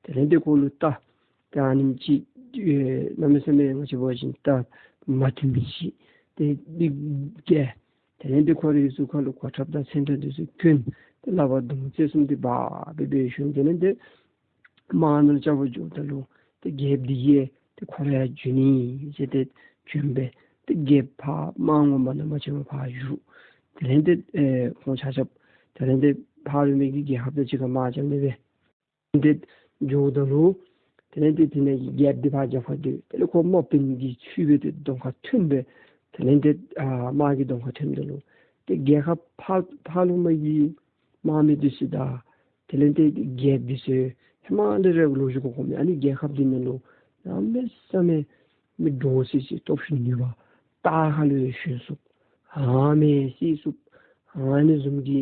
དེ་ལས་ཏེ་ཁོ་ལུ་རྟ་ཏེ་ཨ་ནེམ་ཅིག་ཨེ་གནམ་མེད་ས་མེད་ང་བཅས་འབད་བ་ཅིན་རྟ་མ་མཐུན་མི་ཅིག་ཏེ་འདི་བཀལ། དེ་ལས་ཏེ་ཁོ་རའི་གཟུགས་ཁ་ལུ་གོ་ཁྲབ་དང་མཚོན་ཁྲབ་འདི་ཚུ་གྱོན། ཏེ་ལག་པར་མདུང་རྩེ་གསུམ་འདི་འབག་སྦེ་འབད་ཞིནམ་དེ་ལས་ཏེ་དམག་ནང་ལུ་རྐྱབ་པར་འགྱོཝ་ད་ལུ་ཏེ་རྒྱལཔོ་འདི་གིས་ཏེ་ཁོ་ར་ཡང་འགྱོ་ནི་ཟེར་ཏེ་བྱོན་སྦེ་ཏེ་རྒྱལཔོ་ཕར་དམག་ངོ་མ་ནང་མ་བྱོན་པར་ཕར་བཞུགས། དེ་ལས་ཏེ་ཨེ་ཁོང་ཆ་ཁྱབ་དེ་ལས་ཏེ་ཕར་འབད་མི་གི་རྒྱལ་ཁབ་དང་གཅིག་ཁར་དམག་རྐྱབ་ནི་སྦེ་ཏེ་འགྱོཝ་ད་ལུ་དེ་ལས་ཏེ་དེ་ནང་གི་རྒྱལཔོ་འདི་ཕར་རྒྱབ་ཁར་སྡོད། དེ་ལས་ཁོ་དམག་དཔོན་གྱི་ཚུལ་སྦེ་ཏེ་གདོང་ཁར་ཐོན་སྦེ་དེ་ལས་ཏེ་ཨ་དམག་གི་གདོང་ཁར་ཐོནམ་ད་ལུ་ཏེ་རྒྱལ་ཁབ་ཕར་ཕར་ལུ་མ་གི་དམག་མི་འདི་ཚུ་དང་དེ་ལས་ཏེ་རྒྱལཔོ་འདི་ཚུ་ཧེ་མ་ལས་ར་ལོ་རྒྱུས་གོ་གོཝ་མས། ཨ་ནི་རྒྱལ་ཁབ་འདི་ནང་ལུ་གནམ་མེད་ས་མེད་མི་འདྲོག་སི་སི་སྟོབས་ཤུགས་ནུས་པ་རྟ་ཁ་ལུ་ཡང་ཞོན་ཚུགས། ཧ་མི་སི་ཚུགས། ཨ་ནི་བཟུམ་གྱི་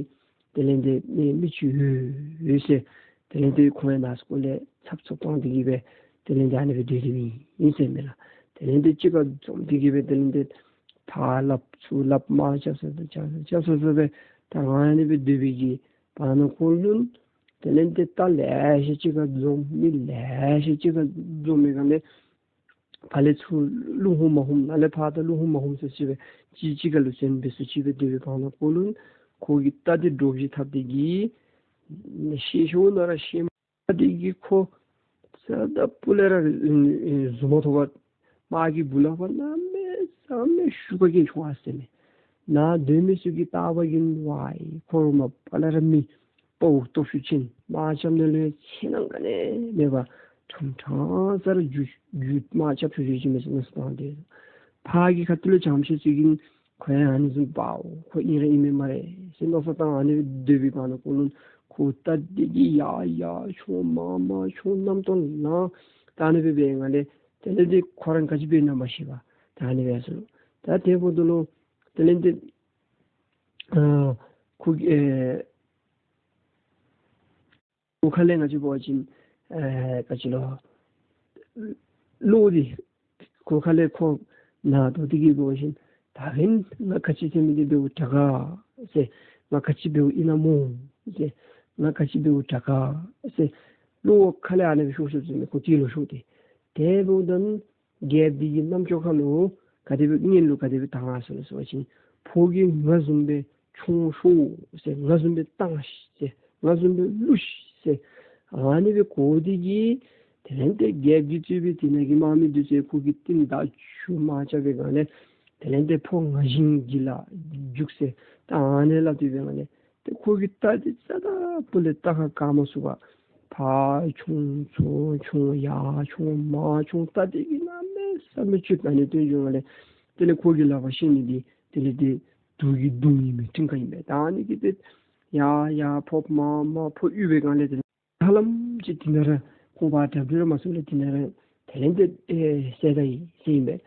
དེ་ལས་ཏེ་མི་མི་ཅིག་ཡོད་ཡོད་ཟེར། དེ་ལས་ཏེ་ཁོང་ཡང་ནང་སྐོར་ལས་ཚབ་ཚུབ་བཏང་སྟེ་གི་སྦེ་དེ་ལས་ཏེ་ཨ་ནི་སྦེ་སྡོད་དེ་མི་ཨིན་ཟེར་མས་ལགས། དེ་ལས་ཏེ་གཅིག་ཁར་འཛོམས་ཏེ་གི་སྦེ་དེ་ལས་ཏེ་ཕར་སླབ་ཚུར་སླབ་དམག་རྐྱབ་ས་རྐྱབ་ས་རྐྱབ་ས་རྐྱབ་ས་སྦེ་ད་ཨ་ནི་སྦེ་སྡོད་པའི་གི་བར་ན་ཁོང་ལུ་དེ་ལས་ཏེ་རྟ་ལེ་ཤ་གཅིག་ཁར་འཛོམས། མི་ལེ་ཤ་གཅིག་ཁར་འཛོམས་མི་གང་ལས་ཕར་ལས་ཚུར་རླུང་ཧུམ་མ་ཧུམ་ནཱ་ལས་ཕར་ད་རླུང་ཧུམ་མ་ཧུམ་ཟེར་ཅིག་སྦེ་གཅིག་གཅིག་ཁར་ལུ་ཟན་འབད་ཚུགས་ཅིག་སྦེ་སྡོད་པའི་བར་ན་ཁོ་ལུ་ཁོ་གི་རྟ་འདི་འདྲོག་བཞིན་འཐབ་སྟེ་གི་ཤེད་ཤོར་ན་ར་ཤེད་མ་འདི་གིས་ཁོ་རྩ་དང་སྤུ་ལས་ར་ཨེ་ཨེ་གཟུགས་མ་ཐོབ་པར་དམག་གི་སྦུག་ལས་ཕར་གནམ་མེད་ས་མེད་ཤུགས་ཀྱིས་འཁྱོངས་ཡར་སོང་མས། ནཱ་སྡོད་མི་ཚུ་གིས་བལྟ་བ་ཅིན་ཝའི་ཁོ་ར་མ་པ་ལས་ར་མི་དཔའ་བོ་སྟོབས་ཤུགས་ཅན། དམག་རྐྱབ་ནི་ལུ་ཡང་ཁྱད་ནི་ག་ནི་མེད་པར་ཕྲང་ཕྲང་ས་ར་རྒྱུག་རྒྱུག་དམག་རྐྱབ་ཚུགས་ཚུགས་ཅིག་མས་ཟེར་མནོ་བསམ་བཏང་སྟེ། ཕར་གྱི་ཁ་ཐུག་ལས་བྱང་ཤེད་ཅིག་གིས་ཁོ་ཡང་ཨ་ནི་བཟུམ་དཔའ་བོ་ཁོ་ཨིན་ར་ཨིན་མས་སྨ་རེ་ཟེར་མནོ་བསམ་བཏང་ཨ་ནི་སྦེ་སྡོད་པའི་བར་ན་ཁོ་ལུ་ཁོ་རྟ་འདི་གིས་ཡར་ཡར་མཆོང་མར་མར་མཆོང་གནམ་སྟོང་ལང་། ད་ཨ་ནི་སྦེ་འབད་བའི་སྒང་ལས་དེ་ལས་ཏེ་ཁོ་ར་ག་ཅི་འབད་ན་མ་ཤེས་པར་ད་ཨ་ནི་སྦེ་སོང་། ད་དེ་འབདཝ་ད་ལུ་དེ་ལས་ཏེ་ཨ་ཁོ་གི་ཨེ་གོ་ཁ་ལས་ང་བཅས་འབད་བ་ཅིན་ཨེ་ག་ཅི་ལོ་བློ་འདི་གོ་ཁ་ལས་ཁོ་ནཱ་དོག་སྟེ་གི་འབད་བ་ཅིན་ད་ཧིང་ང་ག་ཅི་ཟེར་མི་འདི་འབདཝ་དྲག་ག་ཟེར། ང་ག་ཅི་འབདཝ་ཨིན་ན་སྨོ་ཟེར། ང་ག་ཅི་འབདཝ་དྲག་ག་ཟེར་བློ་ཁ་ལས་ཨ་ནི་སྦེ་ཤོར་སོང་ཟེར་མས། ཁོ་ཏི་ལོ་ཤོར་ཏེ་དེ་འབདཝ་ད་རྒྱལཔོ་འདི་གི་རྣམ་ཅོ་ཁ་ལུ་ག་དེ་སྦེ་སྙན་ལུ་ག་དེ་སྦེ་བཏང་ཡར་སོང་ལོ་ཟེར་བ་ཅིན་ཕོ་གིས་ང་བཟུམ་སྦེ་མཆོང་ཤོག་ཟེར། ང་བཟུམ་སྦེ་བཏང་ཤིག་ཟེར། ང་བཟུམ་སྦེ་བླུག་ཤིག་ཟེར། ཨ་ནི་སྦེ་གོ་སྟེ་གི་ དེ་ལས་ཏེ་རྒྱལཔོ་གིས་གཙོས་པའི་དེ་ནང་གི་དམག་མི་འདི་ཚུ་ཁོ་གི་རྟིང་བདའ་ཞུ་མ་རྐྱབ་པའི་སྒང་ལས་དེ་ལས་ཏེ་ཕོ་ང་བཞིན་གྱི་ལ་རྒྱུག་ཟེར་ད་ཨ་ནི་སླབ་སྟེ་སྦེ་སྒང་ལས་ཏེ་ཁོ་གིས་རྟ་འདི་རྩ་དང་པོ་ལས་རྟ་ཁར་བཀག་མ་ཚུགས་པར་ཕར་མཆོང་ཚུར་མཆོང་ཡར་མཆོང་མར་མཆོང་རྟ་འདི་གིས་གནམ་མེད་ས་མེད་ཅིག་ཨ་ནི་སྟོན་བྱུང་བ་ལས་དེ་ལས་ཁོ་གི་ལག་པར་ཤེས་ནི་འདི་དེ་ལས་ཏེ་དུག་གི་མདུང་ཨིན་མས། ཕྲེང་བ་ཨིན་མས། ད་ཨ་ནི་གིས་ཏེ་ཡར་ཡར་ཕོག་མར་མར་ཕོག་ཡོད་པའི་སྒང་ལས་དེ་ཧ་ལམ་ཅིག་དེ་ནང་ར་ཁོང་ཕར་དྲག་པོ་ར་མ་ཚུགས་ལས་དེ་ནང་ར་དེ་ལས་ཏེ་ཨེ་བསད་ད་ཡི་ཟེར་ཨིན་པས།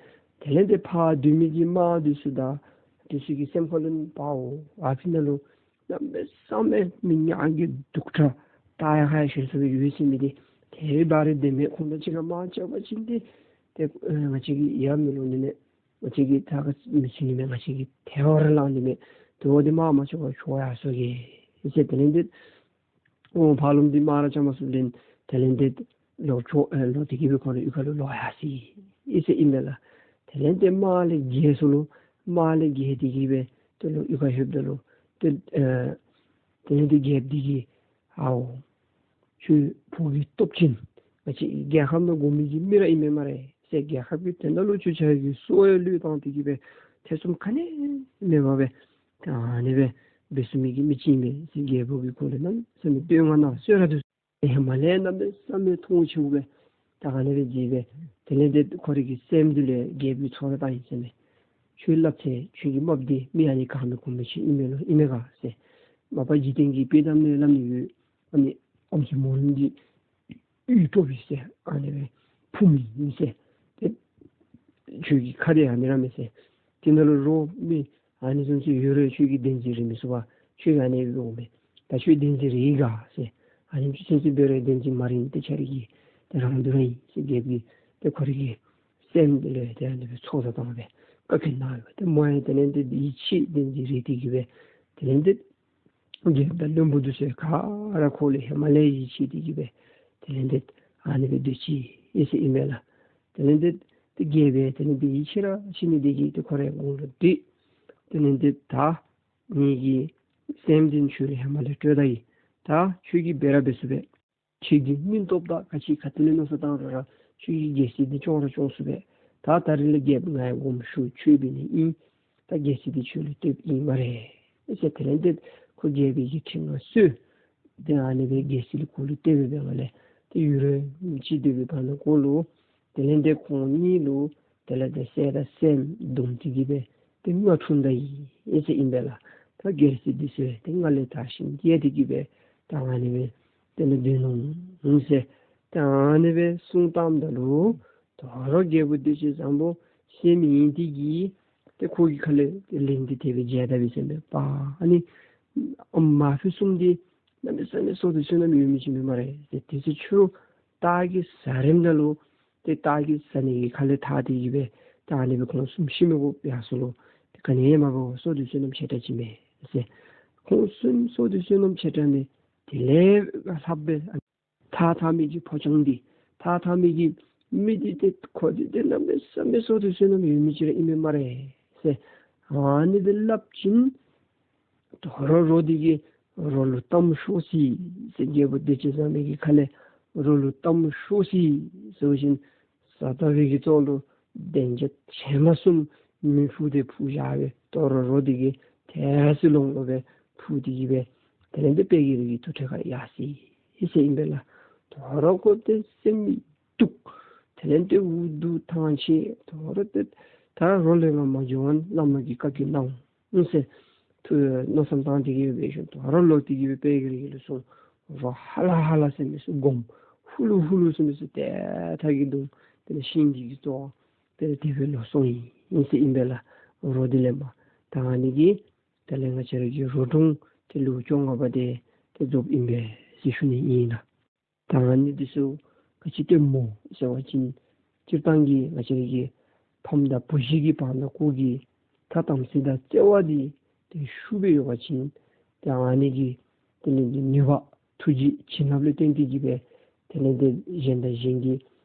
དེ་ལས་ཏེ་ཕར་སྡོད་མི་གི་དམག་འདི་ཚུ་དང་འདི་ཚུ་གི་སེམས་ཁ་ལུ་ནི་པའོ་ཨ་ཕི་ནང་ལུ་གནམ་མེད་ས་མེད་མི་ཉག་གི་སྡུག་དྲགས་ད་ཡ་ཧ་ཡ་ཤེས་སོ་སྦེ་ཡོད་ཟེར་མི་འདི་ཏེ་བ་རི་དེ་མེད། ཁོང་དང་གཅིག་ཁར་དམག་རྐྱབ་པ་ཅིན་ཏེ་ཏེ་ཨེ་ང་བཅས་ཀྱིས་ཡ་མི་ལོ་ནི་ནི་ང་བཅས་ཀྱིས་ད་ག་མི་ཚུགས་ནི་མས། ང་བཅས་ཀྱིས་ཐལ་བར་ལངས་ནི་མས། དེ་འབདཝ་ད་དམག་མ་རྐྱབ་པར་ཤོག་ཡར་སོང་གེ་ཟེར། དེ་ལས་ཏེ་ཨོ་ཕར་ལུ་འདི་དམག་ར་རྐྱབ་མ་ཚུགས་ལས་དེ་ལས་ཏེ་ལོག་ཕྱོགས་ཨེ་ལོག་སྟེ་གི་སྦེ་ཁོ་རའི་གཡུས་ཁ་ལུ་ལོག་ཡར་སོ་ཡི་ཟེར་ཨིན་པས་ལགས། དེ་ལས་ཏེ་དམག་ལས་རྒྱལ་སོ་ལོ། དམག་ལས་རྒྱལ་ཏེ་གི་སྦེ་དེ་ལུ་གཡུས་ཁར་ལྷོདཔ་ད་ལུ་ཏེ་ཨེ་དེ་ལས་ཏེ་རྒྱལཔོ་འདི་གིས་ཨའོ་ཁྱོད་ཕོ་གི་སྟོབས་ཅན་ང་བཅས་རྒྱལ་ཁབ་ནང་དགོ་མི་གི་མི་ར་ཨིན་མས་སྨ་རེ་ཟེར། རྒྱལ་ཁབ་ཀྱི་དོན་དག་ལུ་ཁྱོད་ཁྱོད་ཀྱི་སྲོག་ཡང་བློས་བཏང་སྟེ་གི་སྦེ་ཐེ་ཚོམ་ག་ནི་མེད་པར་སྦེ་ད་ཨ་ནི་སྦེ་འབད་ཚུགས་མི་གི་མི་ཅིག་ཨིན་པས་ཟེར་རྒྱལ་པོ་གིས་ཁོ་ལུ་གནམ་མེད་ས་མེད་བསྟོད་བསྔགས་གནང་གསོལ་རས་འདེབས་ཧེ་མ་ལས་གནམ་མེད་ས་མེད་མཐོང་ཆེཝ་སྦེ་ད་ཨ་ནི་སྦེ་མཛད་སྦེ་དེ་ལས་ཏེ་ཁོ་རའི་གི་སྲསམོ་འདི་ལུ་རྒྱལ་པོའི་ཚོགས་བསགས་བཏང་ཡི་ཟེར་མས། ཁྱོད་སླབ་ཚེ་ཁྱོད་ཀྱི་རྨགཔ་འདི་མི་ཨ་ནི་ག་མི་གོ་མི་ཅིག་ཨིན་མས་ལོ་ཨིན་མས་ག་ཟེར། མ་པ་འཇིག་རྟེན་གྱི་དཔེ་གཏམ་ནང་སླབ་ནི་ཡོད། ཨ་ནི་ཨམ་སྲུ་མོ་རང་འདི་ཡུལ་གྲོགས་པས་ཟེར། ཨ་ནི་སྦེ་ཕུང་མི་ཨིན་ཟེར། ཏེ་ཁྱོད་ཀྱི་ཁ་དེ་ཨ་ནི་ར་མས་ཟེར། དེ་ནང་ལུ་རོགས་མི་ཨ་ནི་བཟུམ་ཅིག་ཡོད་རུང་ཁྱོད་ཀྱིས་བདེན་འཛིན་རིག་མི་ཚུགས་པས། ཁྱོད་ཀྱིས་ཨ་ནི་སྦེ་འོང་མས། ད་ཁྱོད་བདེན་འཛིན་རིག་ག་ཟེར། ཨ་ནེམ་ཅིག་ཚུན་ཚོད་འབད་རུང་བདེན་འཛིན་མ་རིག་ནི་དེ་ཁྱོད་རའི་གི་དེ་རང་འདོད་ར་ཨིན་ཟེར། རྒྱལཔོ་གིས་ཏེ་ཁོ་རའི་གི་སྲསམོ་འདི་ལུ་ཏེ་ཨ་ནི་སྦེ་ཚོགས་བསགས་བཏང་སྦེ་བཀའ་བཀྱོན་གནང་ཡོད་པས། ཏེ་མོ་ཡང་དེ་ལས་ཏེ་ཡིད་ཆེས་བདེན་འཛིན་རིག་སྟེ་གི་སྦེ་དེ་ལས་ཏེ་རྒྱལཔོ་དང་བློན་པོ་འདི་ཚུ་ག་ར་ཁོ་ལུ་ཧེ་མ་ལས་ཡིད་ཆེས་ཏེ་གི་སྦེ་དེ་ལས་ཏེ་ཨ་ནི་སྦེ་སྡོད་ཅི་ཨིན་ཟེར་ཨིན་པས་ལགས། དེ་ལས་ཏེ་ཏེ་རྒྱལཔོ་དེ་ལས་ཏེ་ཡིད་ཆེས་ར་ཆེ་ནི་དེ་གིས་ཏེ་ཁོ་རའི་དགུང་ལུ་སྡོད། དེ་ལས་ཏེ་ད་ངེ་གི་སྲསམོ་འདི་ཁྱོད་ལུ་ཧེ་མ་ལས་སྤྲོད་ད་ཡི། ད་ཁྱོད་ཀྱིས་འབད་ར་འབད་ཚུགས་པས། ཁྱོད་ཀྱི་སྙིང་སྟོབས་དང་ག་ཅི་ག་ཏེ་ལས་མནོ་བསམ་བཏང་རུང་ར་ཁྱོད་ཀྱིས་རྒྱལ་སྲིད་འདི་སྐྱོང་ར་སྐྱོང་ཚུགས་པས། ད་ད་རིས་ལས་རྒྱལཔོ་ང་ཡང་དགོངསམ་ཞུ་ཆོས་འབད་ནི་ཨིན། ད་རྒྱལ་སྲིད་འདི་ཁྱོད་ལུ་གཏོགསཔ་ཨིན་སྨ་རེ་ཟེར། དེ་ལས་ཏེ་ཁོ་རྒྱལ་པོའི་གི་ཁྲི་ནང་སོང་། ཏེ་ཨ་ནི་སྦེ་རྒྱལ་སྲིད་ལུ་ཁོ་ལུ་གཏོགས་སྦེ་འབདཝ་ལས་ཏེ་ཡུན་རིངམོ་ཅིག་སྡོད་པའི་བར་ན་ཁོ་ལུ་དེ་ལས་ཏེ་ཁོང་གཉིས་ལུ་དེ་ལས་ཏེ་སྲས་དང་སྲསམོ་བསྡོམས་ཏེ་གི་སྦེ་ཏེ་ལྔ་འཁྲུངས་ད་ཡི་ཟེར་ཨིན་པས་ལགས། ད་རྒྱལ་སྲིད་འདི་ཚུ་ཏེ་ང་ལས་དར་ཞིང་རྒྱས་ཏེ་གི་སྦེ་ད་ཨ་ནི་སྦེ་དེ་ལས་སྡོད་ནུག་ཟེར། ད་ཨ་ནི་སྦེ་གསུངས་བཏངམ་ད་ལུ་དོ་རུང་རྒྱལ་པོ་བདེ་སྤྱོད་བཟང་པོ་སེམས་ཡེངས་ཏེ་གི་ཏེ་ཁོ་གི་ཁ་ལས་ཏེ་ལན་འདི་དེ་སྦེ་འཇལ་ད་པས་ཟེར་མས། པ་ཨ་ནི་མ་ཕུ་གསུམ་འདི་གནམ་མེད་ས་མེད་བསོད་བདེ་བསོད་ནམས་ཡོད་མི་ཅིག་མས་སྨ་རེ་ཟེར། དེ་ཚེ་ཁྱོད་ར་སྟག་གི་ཟ་རནམ་ད་ལུ་ཏེ་སྟག་གི་ཟ་ནི་གི་ཁ་ལས་ཐར་ཏེ་གི་སྦེ་ད་ཨ་ནི་སྦེ་ཁོང་གསུམ་ཤི་མི་དགོ་ཡར་སོང་ལོ། ཏེ་ག་ནི་ཡང་མ་འབད་བསོད་བདེ་བསོད་ནམས་ཆེ་དྲགས་ཅིག་མས་ཟེར། ཁོང་གསུམ་བསོད་བདེ་བསོད་ནམས་ཆེ་དྲགས་མས། དེ་ལས་ལྷག་སྦེ་ཐགས་འཐག་མི་གི་ཕོ་བྲང་འདི་ཐགས་འཐག་མི་གི་མི་འདི་ཏེ་ཁོ་འདི་ཏེ་གནམ་མེད་ས་མེད་བསོད་བདེ་བསོད་ནམས་ཡོད་མི་ཅིག་ར་ཨིན་མས་སྨ་རེ་ཟེར། ཨ་ནི་སྦེ་སླབ་ཅིན་དོ་རུང་རོ་འདི་གིས་རོ་ལུ་གཏམ་ཤོར་ཅི་ཟེར། རྒྱལ་པོ་བདེ་སྤྱོད་བཟང་པོའི་གི་ཁ་ལས་རོ་ལུ་གཏམ་ཤོར་ཅི་ཟེར་བ་ཅིན་ཟ་ལྟ་བུའི་གི་ཙོགས་ལུ་གདན་ཆ་བྱེ་མ་གསུམ་མེ་ཕུ་སྟེ་ཕུ་བཞག་སྦེ་དོ་རུང་རོ་འདི་གིས་ཐལ་སི་ལོང་ལོང་སྦེ་ཕུ་སྟེ་གི་སྦེ་དེ་ལས་ཏེ་དཔལ་གྱི་རི་གི་དུར་ཁྲོད་ཁར་ཡར་སོ་ཡི་ཟེར་ཨིན་པས་ལགས། དོ་རུང་ཁོ་ཏེ་སེམས་སྡུག། དེ་ལས་ཏེ་འུ་སྡུག་ཐང་ཆད། དོ་རུང་ཏེ་ད་རོ་ལས་ང་མ་འགྱོ་བར་བླ་མ་གིས་བཀའ་བཀྱོན་གནང་འོང་ཟེར་ཐུགས་མནོ་བསམ་བཏང་སྟེ་གི་སྦེ་ཞིནམ་དོ་རུང་ལོག་སྟེ་གི་སྦེ་དཔལ་གྱི་རི་གི་ལུ་སོང་། རོ་ཧ་ལ་ཧ་ལ་ཟེར་མི་ཚུ་སྒོམ། ཧུ་ལུ་ཧུ་ལུ་ཟེར་མི་ཚུ་ཏེ་ཐགས་ཀྱི་བརྡུང་། དེ་ལས་ཤིང་གི་གི་ཙོགས་དེ་ལས་དེ་སྦེ་ལོག་སོང་ཡི་ཟེར་ཨིན་པས་ལགས། རོ་འདི་ལེན་པར། ད་ཨ་ནི་གིས་དེ་ལས་ང་བཅས་ར་གི་རོ་སྒྲུང་དེ་ལུ་བཅོ་ལྔ་པ་དེ་ཏེ་རྫོགསཔ་ཨིན་པས་ཟེར་ཞུ་ནི་ཨིན་ལགས། ད་ཨ་ནི་འདི་ཚུ་ག་ཅི་སྟོནམ་སྨོ་ཟེར་བ་ཅིན་སྤྱིར་བཏང་གི་ང་བཅས་ར་གི་ཕམ་དང་བུ་གཞི་གི་བར་ན་ཁོ་གི་ཐ་དམ་ཚིག་དང་བརྩེ་བ་འདི་ཏེ་ཤུགས་སྦེ་ཡོད་པ་ཅིན་ཏེ་ཨ་ནི་གི་དེ་ལས་ཏེ་ནུས་པ་ཐུགས་རྗེ་བྱིན་རླབས་ལུ་བརྟེན་ཏེ་གི་སྦེ་དེ་ལས་ཏེ་གཞན་དང་གཞན་གྱི་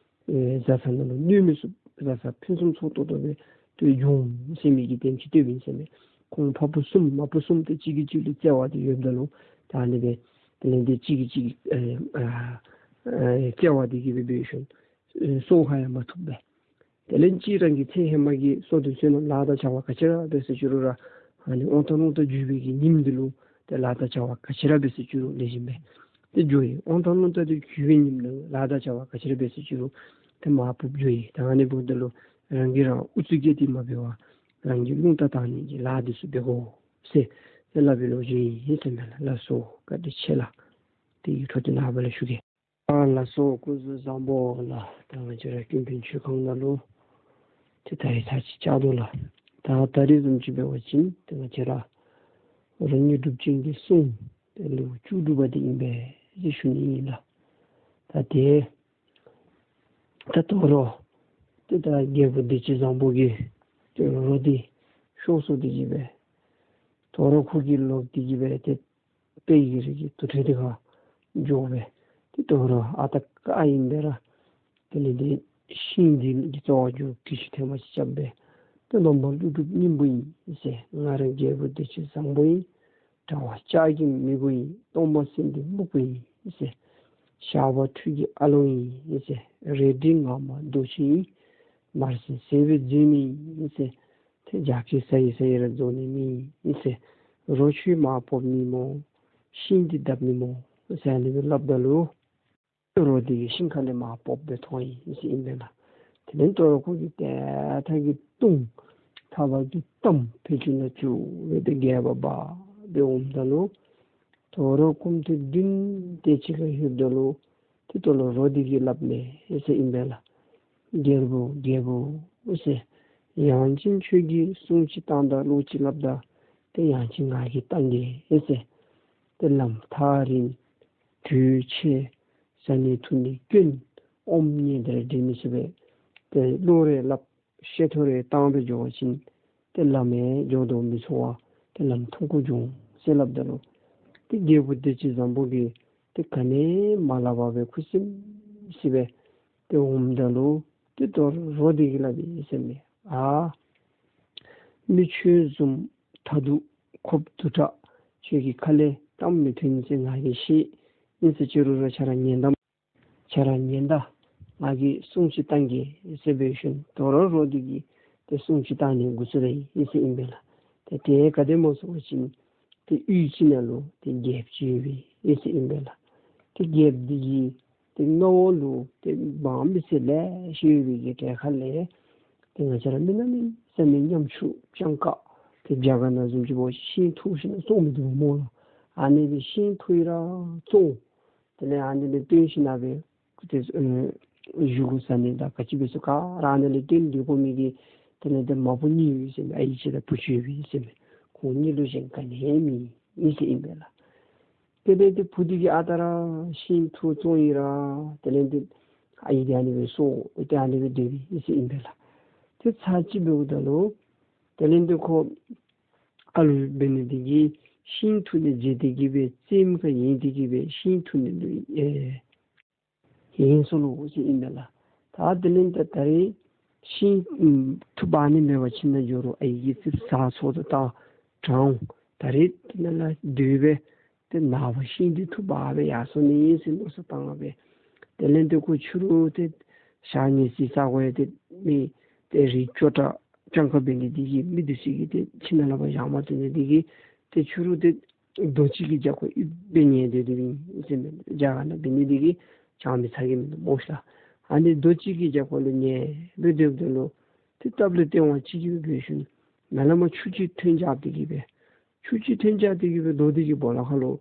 ཨེ་བཟའ་ཚང་ནང་ལུ་གནོད་མི་ཚུགས། བཟའ་ཚང་ཕུན་སུམ་ཚོགས་ཏོག་ཏོ་སྦེ་ཏེ་འབྱུང་ཟེར་མི་གི་དེམ་ཅིག་སྟོནམ་ཨིན་ཟེར་མས། ཁོང་ཕ་བུ་གསུམ་མ་བུ་གསུམ་ཏེ་གཅིག་གིས་གཅིག་ལུ་བརྩེ་བ་འདི་ཡོདཔ་ད་ལུ་ད་ཨ་ནི་སྦེ་དེ་ལས་ཏེ་གཅིག་གིས་གཅིག་ཨེ་ཨ་ ཨེ་བརྩེ་བ་འདི་གིས་སྦེ་འབད་ཞིནམ་ཨེ་སྲོག་ཧ་ཡང་མ་ཐུབ་པས། དེ་ལས་ཅིག་རང་གི་ཚེ་ཧེ་མ་གི་སྲོག་དང་བསོད་ནམས་ལཱ་དང་བྱ་བ་ག་ཅི་ར་འབད་ཟེར་ཅི་རུང་ར་ཨ་ནི་དབང་ཐང་རླུང་རྟ་བརྒྱུད་པའི་གི་ཉིནམ་འདི་ལུ་ཏེ་ལཱ་དང་བྱ་བ་ག་ཅི་ར་འབད་ཟེར་ཅི་རུང་ལེགས་ཤོམ་སྦེ་ཏེ་འགྱོ་ཡི། དབང་ཐང་རླུང་རྟ་དེ་བརྒྱུད་པའི་ཉིནམ་ལུ་ལཱ་དང་བྱ་བ་ག་ཅི་ར་འབད་ཟེར་ཅི་རུང་ཏེ་མར་ཕབ་འགྱོ་ཡི། ད་ཨ་ནི་འབདཝ་ད་ལུ་རང་གིས་རང་ཨུ་ཚུགས་བསྐྱེད་དེ་མ་འབད་བར་རང་གི་རླུང་རྟ་བཏང་ནི་གི་ལཱ་འདི་ཚུ་འབད་དགོ་ཟེར་ཏེ་སླབ་པའི་ལོ་རྒྱུས་ཨིན་ཟེར་མས་ལགས། ལགས་སོ། བཀའ་དྲིན་ཆེ་ལགས། དེ་གི་འཕྲོ་དེ་ནངས་པ་ལུ་ཞུ་གེ། ཨ་ལགས་སོ། སྐུ་གཟུགས་བཟང་པོ་ལགས། ད་ང་བཅས་ར་ཀུན་ཕན་ཆོས་ཁང་ནང་ལུ་ཏེ་ད་རིས་ཚར་གཅིག་བཅར་དོ་ལགས། ད་ད་རིས་བཟུམ་ཅིག་འབད་བ་ཅིན་ཏེ་ང་བཅས་ར་རོ་དངོས་གྲུབ་ཅན་གྱི་གསུང་ཏེ་ལེའུ་བཅུ་དྲུག་པ་འདི་ཨིན་པས་ཟེར་ཞུ་ནི་ཨིན་ལགས། ད་དེ་ད་དོ་རུང་ཏེ་ད་རྒྱལ་པོ་བདེ་སྤྱོད་བཟང་པོ་གིས་ཏེ་རོ་འདི་ཤོར་སོང་སྟེ་གིས་སྦེ་དོ་རུང་ཁོ་གིས་ལོག་སྟེ་གིས་སྦེ་ཏེ་དཔལ་གྱི་རི་གི་དུར་ཁྲོད་འདི་ཁར་འགྱོ་སྦེ་ཏེ་དོ་རུང་ཨ་རྟག་ཨ་ཨིན་པས་ར། དེ་ལས་ཏེ་ཤིང་འདི་གི་རྩ་བར་འགྱོ་གི་ཤུལ་ཐེངས་མ་ཅིག་རྐྱབ་སྦེ་ཏེ་ནོམ་པ་ཀླུ་སྒྲུབ་སྙིང་པོ་ཨིན་ཟེར། ང་ར་རྒྱལ་པོ་བདེ་སྤྱོད་བཟང་པོ་ཨིན། དྲ་བ་ལྕགས་ཀྱི་མི་བོ་ཨིན། གཏོར་མ་སེང་ལྡེང་སྨུག་པོ་ཨིན་ཟེར། ཞགས་པ་ཁྲུས་ཀྱི་ཨ་ལོང་ཨིན་ཟེར། རལ་གྲི་ངར་མ་རྡོ་རྗེ་ཨིན། དམར་སེར་ཟེར་བའི་རྫུན་མི་ཨིན་ཟེར། ཏེ་རྒྱབ་ཁལ་ཟ་ཡི་ཟ་ཡི་ར་རྫོགས་ནི་མེད་ཟེར། རོ་ཁྱོད་མར་ཕབ་ནི་སྨོ། ཤིང་འདི་བརྡབ་ནི་སྨོ་ཟེར་ཨ་ནི་སྦེ་སླབ་ད་ལུ་རོ་འདི་གིས་ཤིང་ཁ་ལས་མར་ཕབ་སྦེ་ཐོན་ཡི་ཟེར་ཨིན་པས་ལགས། དེ་ལས་དོ་རུང་ཁོ་གིས་ཏེ་ཐག་གིས་བརྡུང་། ཐག་པ་གིས་བསྡམས། ཕད་ཅུང་ནང་བཅུག་སྦེ་ཏེ་རྒྱབ་ཁར་འབག་སྦེ་འོངམ་ད་ལུ་དོ་རུང་སྐུམ་ཐེངས་བདུན་དེ་ཅིག་ཁར་ལྷོདཔ་ད་ལུ་ཏེ་དོ་རུང་རོ་འདི་གིས་སླབ་མས་ཟེར་ཨིན་པས་ལགས། རྒྱལ་པོ་རྒྱལ་པོ་ཟེར། ཡང་ཅིན་ཁྱོད་ཀྱིས་གསུང་ཅིག་བཏང་ད་བློ་ཅིག་སླབ་ད་ཏེ་ཡང་ཅིན་ང་གིས་བཏང་གེ་ཟེར། ཏེ་ལམ་ཐག་རིང་དུས་ཆེ་ཟ་ནི་འཐུང་ནི་དཀོན། ཨོམ་ཉལ་དེ་ར་འདྲེན་མི་ཚུགས་པས། ཏེ་བློ་རེ་སླབ་བཤད་ཐོ་རེ་བཏང་སྦེ་འགྱོ་བ་ཅིན་ཏེ་ལམ་ཡང་འགྱོ་དོ་མི་ཚོར་བར་ཏེ་ལམ་ཐུང་ཀུ་འགྱོ་འོང་ཟེར་སླབ་ད་ལུ་ཏེ་རྒྱལ་པོ་བདེ་སྤྱོད་བཟང་པོ་གིས་ཏེ་ག་ནི་མ་སླབ་པར་སྦེ་ཁུ་སིམ་སི་སྦེ་ཏེ་འོངམ་ད་ལུ་ཏེ་དོ་རུང་རོ་འདི་གིས་སླབ་ཡི་ཟེར་མས། ཨ་མི་ཁྱོད་བཟུམ་ཐ་དུ་ཁོབ་དུ་དྲག་ཁྱོད་ཀྱི་ཁ་ལས་གཏམ་མི་ཐོན་ཟེར་ང་གིས་ཤེས། ཨིན་ཟེར་ཅི་རུང་ར་ཁྱོད་ར་ཉན་ད་ཁྱོད་ར་ཉན་ད། ང་གིས་གསུང་ཅིག་བཏང་གེ་ཟེར་འབད་ཞིནམ་དོ་རུང་རོ་འདི་གིས་ཏེ་གསུང་ཅིག་བཏང་ནི་འགོ་བཙུགས་ད་ཡི་ཟེར་ཨིན་པས་ལགས། ཏེ་དེ་ག་དེ་སྨོ་ཟེར་བ་ཅིན་ཏེ་གཡུས་ཅིག་ནང་ལུ་ཏེ་རྒྱལཔོ་ཅིག་ཡོད་པས་ཟེར་ཨིན་པས་ལགས། ཏེ་རྒྱལཔོ་འདི་གི་ཏེ་མངའ་འོག་ལུ་ཏེ་འབངས་མི་སེར་ལེ་ཤ་ཡོད་པའི་གི་གྲལ་ཁ་ལས་ཏེ་ང་བཅས་ར་མི་ནག་མི་ཟེར་མི་ཉམ་ཆུང་སྤྱང་ཀ་ཏེ་རྒྱ་གར་ནང་བཟུམ་ཅིག་འབད་བ་ཅིན་ཤིང་འཐུ་ཞིནམ་བཙོང་མི་འདུག་སྨོ་ལགས། ཨ་ནི་སྦེ་ཤིང་འཐུ་ཡི་ར་བཙོང་། དེ་ལས་ཨ་ནི་ལས་བཏོན་ཞིནམ་སྦེ་ཏེ་ཨེ་བཞེས་སྒོ་ཟ་ནི་དང་ག་ཅི་འབད་ས་ག་ར་ཨ་ནི་ལས་བཏོན་སྡོད་དགོ་མི་གི་དེ་ལས་ཏེ་མ་བུ་གཉིས་ཡོད་ཟེར་མས། ཨའི་ཅིག་དང་བུ་ཅིག་ཡོད་པས་ཟེར་མས། ཁོང་གཉིས་ལུ་གཞན་ག་ནི་ཡང་མེད་ཟེར་ཨིན་པས་ལགས། དེ་ལས་ཏེ་བུ་འདི་གིས་ཨ་རྟག་ར་ཤིང་འཐུ་བཙོང་ཡི་ར་དེ་ལས་ཏེ་ཨའི་འདི་ཨ་ནི་སྦེ་སོང་ཏེ་ཨ་ནི་སྦེ་སྡོད་པས་ཟེར་ཨིན་པས་ལགས། ཏེ་ཚར་གཅིག་འབདཝ་ད་ལུ་དེ་ལས་ཏེ་ཁོ་ཨ་ལུ་འབད་ནི་འདི་གིས་ཤིང་འཐུ་ནི་བརྗེད་དེ་གིས་སྦེ་རྩེདམོ་ཁར་ཡེངས་ཏེ་གིས་སྦེ་ཤིང་འཐུ་ནི་ལུ་ཨེ་ཡེངས་སོ་ལོ་ཟེར་ཨིན་པས་ལགས། ད་དེ་ལས་ད་ད་རེས་ཤིང་ཨམ་འཐུ་འབག་ནི་མེད་པ་ཅིན་ནཱ་འགྱོ་རུང་ཨའི་གིས་ཙིགཔ་ཟ་ཚོགས་དང་བཏང་དྲག་འོང་། ད་རེས་དེ་ནང་ལུ་སྡོད་སྦེ་ཏེ་ནངས་པ་ཤིང་འདི་འཐུ་འབག་སྦེ་ཡར་སོ་ནི་ཨིན་ཟེར་མནོ་བསམ་བཏང་སྦེ་དེ་ལས་ཏེ་ཁོ་ཕྱི་རུ་ཏེ་ཞག་ཉལ་ས་ས་གོ་ཡང་ཏེ་མེད། ཏེ་རི་ཅོག་འཐདཔ་གྲངས་ཁ་འབད་ནི་འདི་གིས་མི་འདི་ཚུ་གིས་ཏེ་ཁྱིམ་ནང་ལུ་ཕར་བཞག་མ་བཏུབ་ནི་འདི་གིས་ཏེ་ཕྱི་རུ་ཏེ་རྡོ་ཅིག་གི་རྒྱབ་ཁར་ཨིབ་སྦེ་ཉལ་སྡོད་སྡོདཔ་ཨིན་ཟེར་མས། རྒྱ་གར་ནང་འབད་ནི་འདི་གིས་ཆང་མི་ཚ་གེ་མིན་འདུག་སྨོ་ཤ་ལགས། ཨ་ནི་རྡོ་ཅིག་གི་རྒྱབ་ཁར་ལུ་ཉལ་སྦེ་སྡོདཔ་ད་ལུ་ཏེ་སྟབས་ལེགས་ཏེ་བ་ཅིག་གིས་འབད་ཞིནམ་ནཱ་ལས་མར་ཆུ་ཅིག་ཐོན་རྐྱབ་སྟེ་གིས་སྦེ་ཆུ་ཅིག་ཐོན་རྐྱབ་སྟེ་གིས་སྦེ་རྡོ་འདི་གི་སྦོ་ལོགས་ཁར་ལུ་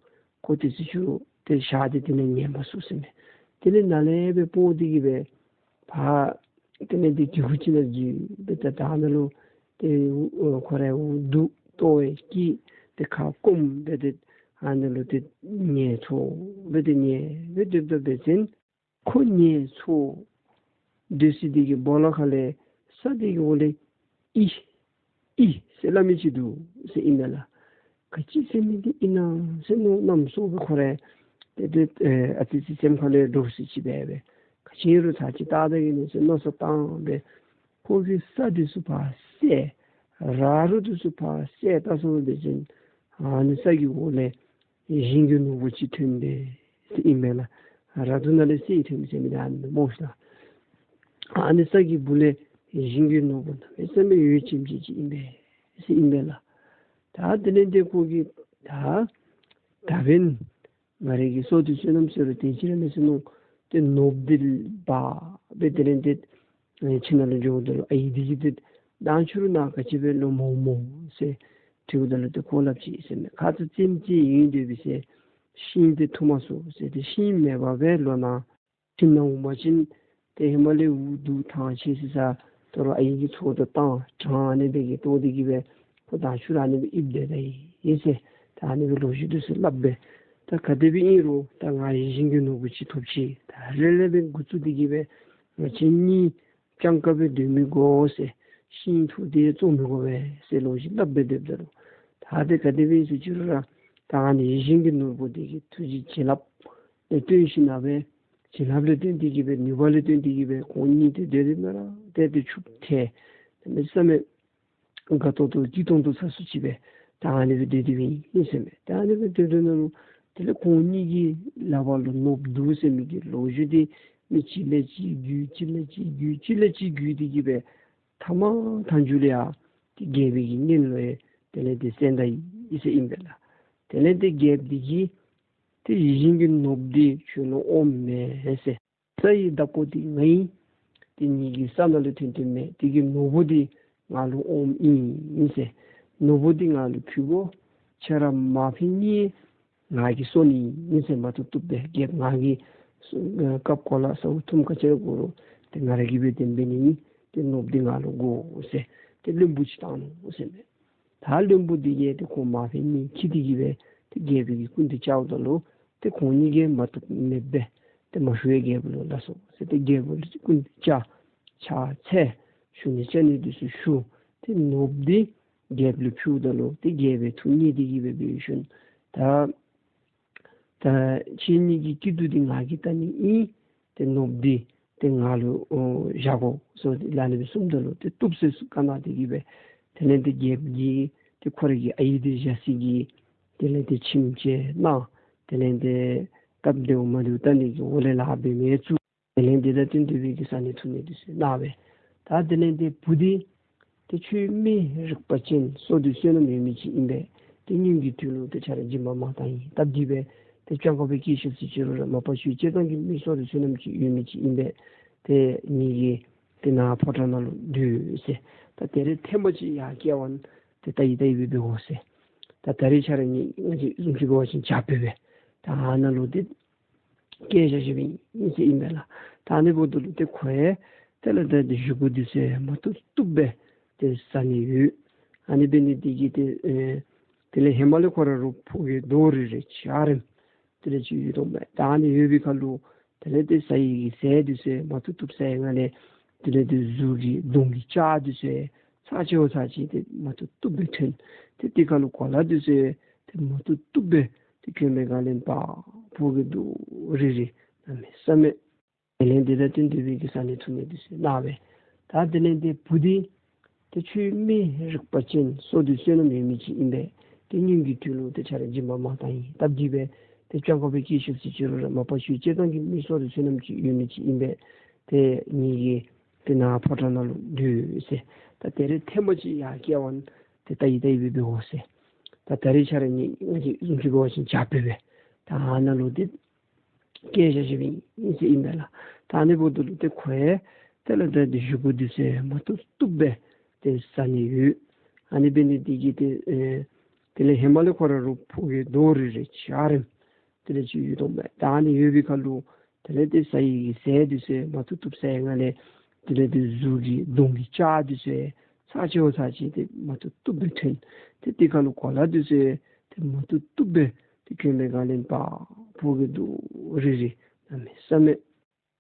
ཁོ་ཏེ་ཚུར་ཚུར་ཏེ་ཞག་འདི་དེ་ནང་ཉལ་མ་ཚུགས་ཟེར་མས། དེ་ལས་ནཱ་ལས་སྦེ་སྤོ་སྟེ་གིས་སྦེ་ཕར་དེ་ལས་ཏེ་གི་གུ་ཅིག་ནང་འཛུལ་སྦེ་ད་ད་ནཱ་ལུ་ཏེ་ཨོ་ཁོ་རའི་འུ་སྡུག་ཏོ་ཡང་སྐྱིད་ཏེ་ཁ་སྐོམ་སྦེ་ཏེ་ཨ་ནཱ་ལུ་ཏེ་ཉལ་ཚུགས་སྦེ་ཏེ་ཉལ་སྦེ་སྡོདཔ་ད་འབད་བ་ཅིན་ཁོ་ཉལ་ཚུགས་སྡོད་ས་འདི་གི་སྦོ་ལོགས་ཁ་ལས་ས་འདི་གི་འོག་ལས་ཨི་ཨི་ཟེར་སླབ་མི་ཅིག་འདུག་ཟེར་ཨིན་མས་ལགས། ག་ཅི་ཟེར་མི་འདི་ཨིན་ན་ཟེར་མནོ་མནོ་བསམ་བཏང་སྦེ་ཁོ་ར་ཏེ་ཏེ་ཨེ་ཨ་ཙི་ཅིག་སེམས་ཁ་ལས་འདྲོག་སི་ཅིག་འབད་སྦེ་ག་ཅི་རུང་ཚར་གཅིག་བལྟ་ད་གེ་ནི་ཟེར་མནོ་བསམ་བཏང་སྦེ་ཁོ་གིས་ས་འདི་ཚུ་ཕར་བསལ་ར་རོ་འདི་ཚུ་ཕར་བསལ་བལྟ་སོང་པ་འབད་བ་ཅིན་ཨ་ནི་ས་གི་འོག་ལས་ཞིང་གི་ནོར་བུ་ཅིག་ཐོན་པས་ཟེར་ཨིན་མས་ལགས། ར་དུ་ནང་ལས་གསེར་ཐོན་མི་ཟེར་མི་འདི་ཨ་ནི་སྨོ་ཤིག་ད། ཨ་ནི་ས་གི་སྦུག་ལས་ཡིད་བཞིན་གྱི་ནོར་བུ་གནམ་མེད་ས་མེད་འོད་ཆེམ་ཆེམ་ཅིག་ཨིན་པས་ཟེར་ཨིན་པས་ལགས། ད་དེ་ལས་ཏེ་ཁོ་གིས་ད་ད་འབདན་ང་རའི་གི་སྲོག་ལྡན་བསོད་ནམས་ཟེར་རུང་དེ་ཅིག་ར་མེད་ཟེར་མནོ། ཏེ་ནོར་བུ་འདི་འབག་སྦེ་དེ་ལས་ཏེ་ཨེ་ཁྱིམ་ནང་ལུ་འགྱོཝ་ད་ལུ་ཨའི་འདི་གིས་ཏེ་མདང་ཕྱི་རུ་ནཱ་ག་ཅི་སྦེ་ལོག་འོངམ་སྨོ་ཟེར་དྲིཝ་ད་ལུ་ཏེ་ཁོ་སླབ་ཅི་ཟེར་མས། ཁ་ཙ་ཙེམ་ཅིག་ཡོད་དེ་འབད་ཟེར་ཤིང་འདི་འཐུ་མ་ཚུགས་ཟེར། ཏེ་ཤིང་མེད་པར་སྦེ་ལོག་ནཱ་ཁྱིམ་ནང་འོང་པ་ཅིན་ཏེ་ཧེ་མ་ལས་འུ་སྡུག་ཐང་ཆད་ཟེར་ས་ད་རུང་ཨའི་གིས་ཚོད་བཏང་དྲང་ཨ་ནི་སྦེ་གི་བཏོག་སྟེ་གི་སྦེ་ཁོ་མདང་ཕྱི་རུ་ཨ་ནི་སྦེ་ཡིབ་སྡོད་ད་ཡི་ཟེར། ད་ཨ་ནི་སྦེ་ལོ་རྒྱུས་འདི་ཚུ་སླབ་སྦེ། ད་ག་དེ་སྦེ་ཨིན་རུང་ད་ང་ཡིད་བཞིན་གྱི་ནོར་བུ་ཅིག་ཐོབ་ཅི། ད་ལས་ལས་སྦེ་འགོ་བཙུགས་ཏེ་གི་སྦེ་ང་བཅས་གཉིས་སྤྱང་ཀ་སྦེ་སྡོད་མི་དགོ་ཟེར། ཤིང་འཐུ་སྟེ་བཙོང་མི་དགོ་པས་ཟེར་ལོ་རྒྱུས་སླབ་སྦེ་སྡོདཔ་ད་ལུ། ད་དེ་ག་དེ་སྦེ་ཨིན་ཟེར་ཅི་རུང་ར་ད་ཨ་ནི་ཡིད་བཞིན་གྱི་ནོར་བུ་འདི་གི་ཐུགས་རྗེ་བྱིན་རླབས་ལས་བརྟེན་ཞིན་ན་སྦེ་བྱིན་རླབས་ལས་བརྟེན་ཏེ་གི་སྦེ་ནུས་པ་ལས་བརྟེན་ཏེ་གི་སྦེ་ཁོང་གཉིས་ཏེ་སྡོད་སྡོདཔ་ད་ར་ཏེ་ཏེ་ཕྱུགཔོ་ཐལ། གནམ་མེད་ས་མེད་དགའ་ཏོག་ཏོ་སྐྱིད་ཏོང་ཏོ་ས་སུ་ཅིག་སྦེ་ད་ཨ་ནི་སྦེ་སྡོད་སྡོདཔ་ཨིན་ཟེར་མས། ད་ཨ་ནི་སྦེ་སྡོད་སྡོདཔ་ད་ལུ་དེ་ལས་ཁོང་གཉིས་ཀྱི་ལག་པར་ལུ་ནོར་བུ་འདུག་ཟེར་མི་གི་ལོ་རྒྱུས་འདི་མི་གཅིག་ལས་གཅིག་བརྒྱུད་གཅིག་ལས་གཅིག་བརྒྱུད་གཅིག་ལས་གཅིག་བརྒྱུད་དེ་གི་སྦེ་མཐའ་མ་མཐའ་མཇུག་ལུ་ཡང་ཏེ་རྒྱལ་པོའི་གི་སྙན་ལུ་ཡང་དེ་ལས་ཏེ་གསན་ད་ཡི་ཟེར་ཨིན་པས་ལགས། དེ་ལས་ཏེ་རྒྱལཔོ་འདི་གིས་ཏེ་ཡིད་བཞིན་གྱི་ནོར་བུ་འདི་ཁྱོད་ལུ་འོངམ་མེན་ཟེར། ས་ཡི་བདག་པོ་འདི་ང་ཨིན། ཏེ་ངེ་གི་ས་ནང་ལུ་ཐོན་ཐོནམ་མེན། དེ་གི་ནོར་བུ་འདི་ང་ལུ་འོངམ་ཨིན་ཟེར། ནོར་བུ་འདི་ང་ལུ་ཕུལ་དགོ། ཁྱོད་ར་མ་ཕུལ་ནི་ང་གིས་སོར་ནི་ཨིན་ཟེར། མ་བཏུབ་བཏུབ་སྦེ་རྒྱལཔོ་ང་གིས་སྐབས་གོ་ལ་ས་འུ་ཐུམ་ག་ཅི་ར་དགོ་རུང་ཏེ་ང་ར་གིས་སྦེ་དེ་འབད་ནི་ཨིན། ཏེ་ནོར་བུ་འདི་ང་ལུ་དགོ་ཟེར་ཏེ་བློན་པོ་ཅིག་བཏང་ནུག་ཟེར་མས། ད་བློན་པོ་འདི་གིས་ཏེ་ཁོ་མ་ཕུལ་ནི་ཁྱིད་དེ་གི་སྦེ་ཏེ་རྒྱལ་པོའི་གི་སྐུ་མདུན་བཅརཝ་ད་ལུ་ཏེ་ཁོང་གཉིས་ཀྱིས་མ་བཏུབ་མེད་པར་ཏེ་མ་ཞུ་བར་རྒྱལ་པོ་ལུ་སླབ་སོང་ཟེར། ཏེ་རྒྱལ་པོ་ལུ་སྐུ་མདུན་བཅར་ཕྱག་འཚལ་ཞུ་ནི་བཅར་ནི་འདི་ཚུ་ཞུ། ཏེ་ནོར་བུ་འདི་རྒྱལཔོ་ལུ་ཕུལཝ་ད་ལུ་ཏེ་རྒྱལ་པོའི་ཐུགས་མཉེས་ཏེ་གི་སྦེ་འབད་ཞིནམ་ད་ད་ཁྱེད་གཉིས་ཀྱི་སྐྱིད་སྡུག་འདི་ང་གིས་བལྟ་ནི་ཨིན། ཏེ་ནོར་བུ་འདི་ཏེ་ང་ལུ་ཨོ་བཞག་དགོ་ཟེར་ཏེ་ལག་ལེན་སྦེ་གསུངམ་ད་ལུ་ཏེ་བཏུབ་ཟེར་བཀའ་གནང་སྟེ་གི་སྦེ་དེ་ལས་ཏེ་རྒྱལཔོ་གིས་ཏེ་ཁོ་རའི་གི་ཨའི་འདི་བཞག་ས་གི་དེ་ལས་ཏེ་ཁྱིམ་ཅིག་གནང་། དེ་ལས་ཏེ་སྟབས་བདེཝ་མ་བདེཝ་བལྟ་ནི་གི་འོག་ལས་ལཱ་འབད་མི་ཚུ་དེ་ལས་ཏེ་ད་བསྟུན་ཏེ་སྦེ་གི་ཟ་ནི་འཐུང་ནི་འདི་ཚུ་གནང་སྦེ། ད་དེ་ལས་ཏེ་བུ་འདི་ཏེ་ཁྱོད་མི་རིག་པ་ཅན་སྲོག་ལྡན་བསོད་ནམས་ཡོད་མི་ཅིག་ཨིན་པས། ཏེ་སྔོན་གྱི་དུས་ལུ་ཏེ་ཁྱོད་ར་སྦྱིན་པ་མང་དྲགས་ཨིན། སྟབས་བདེ་སྦེ་ཏེ་སྤྱང་ཀ་སྦེ་སྐྱེས་ཤོག་ཟེར་ཅི་རུང་ར་མ་པ་ཁྱོད་སྤྱིར་བཏང་གི་མི་སྲོག་ལྡན་བསོད་ནམས་ཅིག་ཡོད་མི་ཅིག་ཨིན་པས། ཏེ་ངེ་གི་ཏེ་ནཱ་ཕོ་བྲང་ནང་ལུ་སྡོད་ཟེར། ད་ད་རིས་ཐེངས་མ་ཅིག་ཡར་བསྐྱལ་བ་ཏེ་ལྟ་ཡི་ལྟ་ཡི་སྦེ་འབད་དགོ་ཟེར། ད་ད་རིས་ཁྱོད་ར་ངེ་ང་བཅས་བཟུམ་ཅིག་འབད་བ་ཅིན་བྱ་སྤོས་སྦེ་ད་ཨ་ནཱ་ལུ་ཏེ་བསྐྱལ་བཞག་བཞགཔ་ཨིན་ཟེར་ཨིན་པས་ལགས། ད་ཨ་ནི་འབདཝ་ད་ལུ་ཏེ་ཁོ་ཡང་དེ་ལས་ད་ཏེ་བཞེས་སྒོ་འདི་ཚུ་མ་བཏུབ་བཏུབ་སྦེ་ཏེ་བཟའ་ནི་ཡོད། ཨ་ནི་འབད་ནི་འདི་གིས་ཏེ་ཨེ་དེ་ལས་ཧེ་མ་ལས་ཁོ་ར་ལུ་ཕོ་སྐྱེས་རྡོག་རིལ་རི་ཅིག་ཨ་རེམ་དེ་ལས་ཅིག་ཡོད་དོ་མས། ད་ཨ་ནི་ཡོད་པའི་ཁར་ལུ་དེ་ལས་ཏེ་ཟ་ཡི་གི་ཟས་འདི་ཚུ་མ་བཏུབ་བཏུབ་ཟ་ཡི་ངང་ལས་དེ་ལས་ཏེ་གཟུགས་ཀྱི་གདོང་གི་སྐྱ་འདི་ཚུ་ཚར་གཅིག་བ་ཚར་གཅིག་ཏེ་མ་བཏུབ་བཏུབ་སྦེ་ཐོན། ཏེ་དེ་ཁར་ལུ་གོ་ལ་འདི་ཚུ་ཏེ་མ་བཏུབ་བཏུབ་སྦེ་ཏེ་གྱོན་པའི་སྒང་ལས་ཕོ་སྐྱེས་རྡོག་རིལ་རི་གནམ་མེད་ས་མེད། དེ་ལས་ཏེ་ད་བསྟུན་ཏེ་སྦེ་གི་ཟ་ནི་འཐུང་ནི་འདི་ཚུ་གནང་སྦེ། ད་དེ་ལས་ཏེ་བུ་འདི་ཏེ་ཁྱོད་མི་རིག་པ་ཅན་སྲོག་ལྡན་བསོད་ནམས་ཡོད་མི་ཅིག་ཨིན་པས། ཏེ་སྔོན་གྱི་དུས་ལུ་ཏེ་ཁྱོད་ར་སྦྱིན་པ་མང་དྲགས་ཨིན། སྟབས་བདེ་སྦེ་ཏེ་སྤྱང་ཀ་སྦེ་སྐྱེས་ཤོག་ཟེར་ཅི་རུང་ར་མ་པ་ཁྱོད་སྤྱིར་བཏང་གི་མི་སྲོག་ལྡན་བསོད་ནམས་ཅིག་ཡོད་མི་ཅིག་ཨིན་པས། ཏེ་ངེ་གི་ཏེ་ནཱ་ཕོ་བྲང་ནང་ལུ་སྡོད་ཟེར། ད་ད་རིས་ཐེངས་མ་ཅིག་ཡར་བསྐྱལ་བ་ཏེ་ལྟ་ཡི་ལྟ་ཡི་སྦེ་འབད་དགོ་ཟེར། ད་ད་རིས་ཁྱོད་ར་ངེ་ང་བཅས་བཟུམ་ཅིག་འབད་བ་ཅིན་བྱ་སྤོས་སྦེ་ད་ཨ་ནཱ་ལུ་ཏེ་བསྐྱལ་བཞག་བཞགཔ་ཨིན་ཟེར་ཨིན་པས་ལགས། ད་ཨ་ནི་འབདཝ་ད་ལུ་ཏེ་ཁོ་ཡང་དེ་ལས་ད་ཏེ་བཞེས་སྒོ་འདི་ཚུ་མ་བཏུབ་བཏུབ་སྦེ་ཏེ་བཟའ་ནི་ཡོད། ཨ་ནི་འབད་ནི་འདི་གིས་ཏེ་ཨེ་དེ་ལས་ཧེ་མ་ལས་ཁོ་ར་ལུ་ཕོ་སྐྱེས་རྡོག་རིལ་རི་ཅིག་ཨ་རེམ་དེ་ལས་ཅིག་ཡོད་དོ་མས། ད་ཨ་ནི་ཡོད་པའི་ཁར་ལུ་དེ་ལས་ཏེ་ཟ་ཡི་གི་ཟས་འདི་ཚུ་མ་བཏུབ་བཏུབ་ཟ་ཡི་ངང་ལས་དེ་ལས་ཏེ་གཟུགས་ཀྱི་གདོང་གི་སྐྱ་འདི་ཚུ་ཚར་གཅིག་བ་ཚར་གཅིག་ཏེ་མ་བཏུབ་བཏུབ་སྦེ་ཐོན། ཏེ་དེ་ཁར་ལུ་གོ་ལ་འདི་ཚུ་ཏེ་མ་བཏུབ་བཏུབ་སྦེ་ཏེ་གྱོན་པའི་སྒང་ལས་ཕོ་སྐྱེས་རྡོག་རིལ་རི་གནམ་མེད་ས་མེད་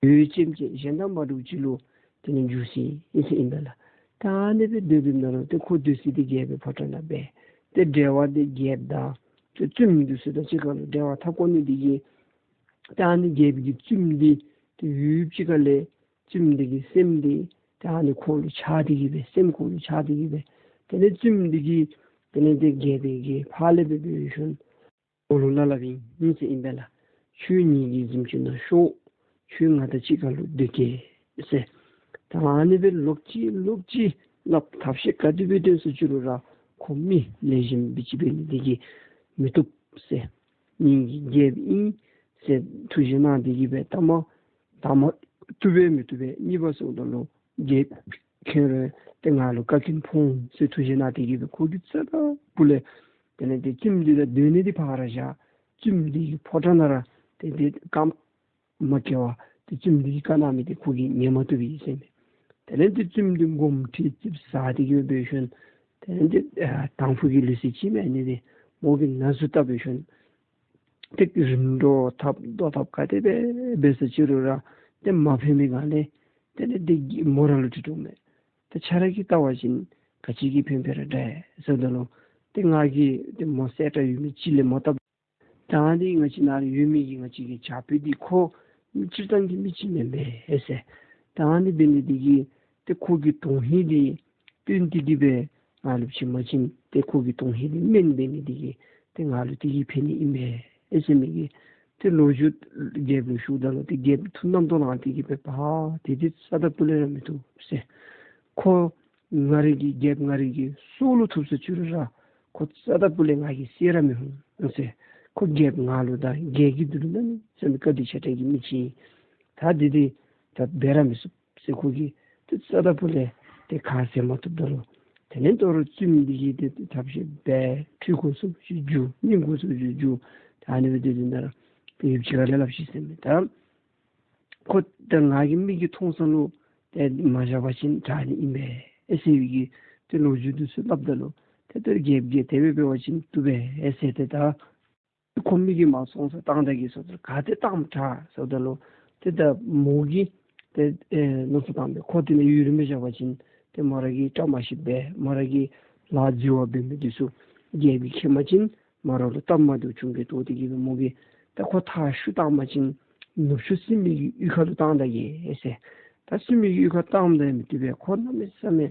འོད་ཆེམ་ཆེམ་གཞན་དང་མ་འདྲཝ་ཅིག་ལུ་དེ་ནི་འགྱུར་སོ་ཡི་ཟེར་ཨིན་པས་ལགས། ད་ཨ་ནི་སྦེ་སྡོད་པའི་ནང་ལུ་ཏེ་ཁོ་སྡོད་ས་འདི་རྒྱལ་པོའི་ཕོ་བྲང་ནང་སྦེ། ཏེ་གྲལ་པ་འདི་རྒྱལཔོ་དང་ཏེ་བཙུནམོ་འདི་ཚུ་དང་གཅིག་ཁར་ལུ་གྲལ་པ་འཐབ་དགོ་ནི་འདི་གིས་ད་ཨ་ནི་རྒྱལཔོ་གི་བཙུནམོ་འདི་ཏེ་ཡུདཔ་ཅིག་ཁར་ལས་བཙུནམོ་འདི་གི་སེམས་འདི་ད་ཨ་ནི་ཁོང་ལུ་ཆགས་ཏེ་གི་སྦེ་སེམས་ཁོང་ལུ་ཆགས་ཏེ་གི་སྦེ་དེ་ལས་བཙུནམོ་འདི་གིས་དེ་ལས་ཏེ་རྒྱལཔོ་གི་ཕར་ལས་སྦེ་འབད་ཞིནམ་ཁོ་ལུ་སླབ་སླབཔ་ཨིན་ཟེར་ཨིན་པས་ལགས། ཁྱོད་ངེ་གི་གཟིམ་ཅུང་ནང་ཤོག། ཁྱོད་ང་དང་གཅིག་ཁར་ལུ་སྡོད་གེ་ཟེར། ད་ཨ་ནི་སྦེ་ལོག་ཅི་ལོག་ཅི་སླབ་ཐབས་ཤེས་ག་དེ་སྦེ་སྟོན་ཟེར་ཅི་རུང་ར་ཁོ་མི་ལེགས་ཤོམ་སྦེ་ཅིག་འབད་ནི་དེ་གིས་མི་བཏུབ་ཟེར། ངེ་གི་རྒྱལཔོ་ཨིན་ཟེར་ཐུགས་བཞེད་གནང་སྟེ་གིས་སྦེ་ད་མ་ད་མ་བཏུབ་པས་མི་བཏུབ་པས། གཉིས་པ་ཟེརཝ་ད་ལུ་རྒྱལཔོ་ཁྱོད་ར་ཏེ་ང་ལུ་བཀའ་བཀྱོན་ཕོག་འོང་ཟེར་ཐུགས་བཞེད་གནང་སྟེ་གིས་སྦེ་ཁོ་གིས་རྩ་དང་ཕུ་ལས་དེ་ལས་ཏེ་བཙུནམོ་འདི་དང་སྡོད་ནི་འདི་ཕར་བཞག། བཙུནམོ་འདི་གི་ཕོ་བྲང་ནང་ར་ཏེ་ཏེ་ཁམས་མ་སྐྱེ་བར་ཏེ་བཙུནམོ་འདི་གིས་བཀའ་གནང་མི་འདི་ཁོ་གིས་ཉན་མ་བཏུབ་པས་ཟེར་མས། དེ་ལས་ཏེ་བཙུནམོ་འདི་དགོངསམ་ཁྲེལ་ཙིགཔ་ཟ་སྟེ་གིས་སྦེ་འབད་ཞིནམ་དེ་ལས་ཏེ་ཨ་དང་ཕུ་གི་ལུགས་སྲོལ་ཅིག་མས། ཨ་ནི་འདི་མོ་གིས་ན་ཟུག་བཏབ་འབད་ཞིནམ་ཏེ་རིམ་གྲོ་འཐབ་བཟློག་འཐབ་ག་དེ་སྦེ་འབད་ཟེར་ཅི་རུང་ར་ཏེ་མ་ཕན་པའི་སྒང་ལས་དེ་ལས་ཏེ་མོ་ར་ལུ་དྲི་དོ་མས། ཏེ་ཁྱོད་ར་གིས་བལྟ་བ་ཅིན་ག་ཅི་གིས་ཕན་པའི་ར་འདྲ་ཟེརཝ་ད་ལུ་ཏེ་ང་གིས་ཏེ་མོ་གསལ་དྲགས་ཡོད་མི་ཅིག་ལས་མོ་བཏབ། ད་ཨ་ནི་ང་བཅས་ནཱ་ལུ་ཡོད་མི་གི་ང་བཅས་ཀྱི་བྱག་ཕུག་འདི་ཁོ་སྤྱིར་བཏང་གི་མི་ཅིག་མེན་པས་ཟེར། ད་ཨ་ནི་འབད་ནི་འདི་གིས་ཏེ་ཁོ་གི་དོན་ཧིང་འདི་བཏོན་ཏེ་གིས་སྦེ་ང་ལུ་བྱིན་པ་ཅིན་ཏེ་ཁོ་གི་དོན་ཧིང་འདི་དམན་འབད་ནི་འདི་གིས་ཏེ་ང་ལུ་དེ་གིས་ཕན་ནི་ཨིན་པས་ཟེར་མི་གི་ཏེ་ལོ་རྒྱུས་རྒྱལཔོ་ལུ་ཞུཝ་ད་ལུ་ཏེ་རྒྱལཔོ་ཐུགས་རྣམ་རྟོག་ལངས་ཏེ་གིས་སྦེ་པ་དེ་འདི་རྩ་དང་ཕུ་ལས་ར་མི་བཏུབ་ཟེར། ཁོ་ང་རའི་གི་རྒྱལཔོ་ང་རའི་གི་སྲོག་ལུ་ཐུག་ཟེར་ཅི་རུང་ར་ཁོ་རྩ་དང་ཕུ་ལས་ང་གིས་བསད་ར་མི་འོང་ཟེར། ཁོ་རྒྱལཔོ་ང་ལུ་དང་རྒྱལ་ཁབ་འདི་ལུ་གནམ་མེད་ས་མེད་བཀའ་དྲིན་ཆེ་དྲགས་ཀྱི་མི་ཅིག་ཨིན། ད་འདི་འདི་ད་འབད་ར་མི་ཚུགས་ཟེར་ཁོ་གིས་ཏེ་རྩ་དང་ཕུ་ལས་ཏེ་ཁ་བཟེད་མ་བཏུབ་ད་ལུ་དེ་ལས་དོ་རུང་བཙུནམོ་འདི་གིས་ཏེ་ཐབས་ཤེས་འབད། ཁྲུས་དགོ་ཚུགསཔ་ཅིག་བསྒྱུར། རྙིང་དགོ་ཚུགསཔ་ཅིག་བསྒྱུར། ད་ཨ་ནི་སྦེ་ཏེ་དེ་ནང་ར་ཏེ་ཡུདཔ་ཅིག་ཁ་ལས་སླབ་ཤིག་ཟེར་མས། ད་ཁོ་ད་ང་གི་མིག་གིས་མཐོང་ས་ལུ་ཏེ་མ་བཞག་པ་ཅིན་དྲག་ནི་ཨིན་པས་ཟེར་བའི་གི་ཏེ་ལོ་རྒྱུས་འདི་ཚུ་སླབ་ད་ལུ་ཏེ་ཏེ་རྒྱལཔོ་གིས་དེ་སྦེ་འབད་བ་ཅིན་བཏུབ་པས་ཟེར། ཏེ་ད་ཁོ་མིག་གིས་མ་མཐོང་ས་བཏང་ད་གེ་ཟེརཝ་ད་ག་ཏེ་བཏངམ་དྲག་ཟེརཝ་ད་ལུ་ཏེ་ད་མོ་གིས་ཏེ་ཨེ་མནོ་བསམ་བཏང་སྦེ་ཁོ་དེ་ནང་ཡུན་རིངམོ་བཞག་པ་ཅིན་ཏེ་མོ་ར་གི་བཀྲ་མ་ཤིསཔ་སྦེ་མོ་ར་གི་ལཱ་འཛོལ་བ་འབད་མི་འདི་ཚུ་རྒྱལཔོ་གིས་མཁྱེན་པ་ཅིན་མོ་ར་ལུ་སྟབས་མ་བདེཝ་འབྱུང་གེ་དོ། དེ་གིས་སྦེ་མོ་གིས་ད་ཁོ་མཐའ་བཤུད་བཏང་པ་ཅིན་ནུབ་ཕྱོགས་སྲིན་མོ་གི་གཡུས་ཁ་ལུ་བཏང་ད་གེ་ཟེར། ད་སྲིན་མོ་གི་གཡུས་ཁ་བཏངམ་ད་ཡང་མི་བཏུབ་པས། ཁོ་གནམ་མེད་ས་མེད་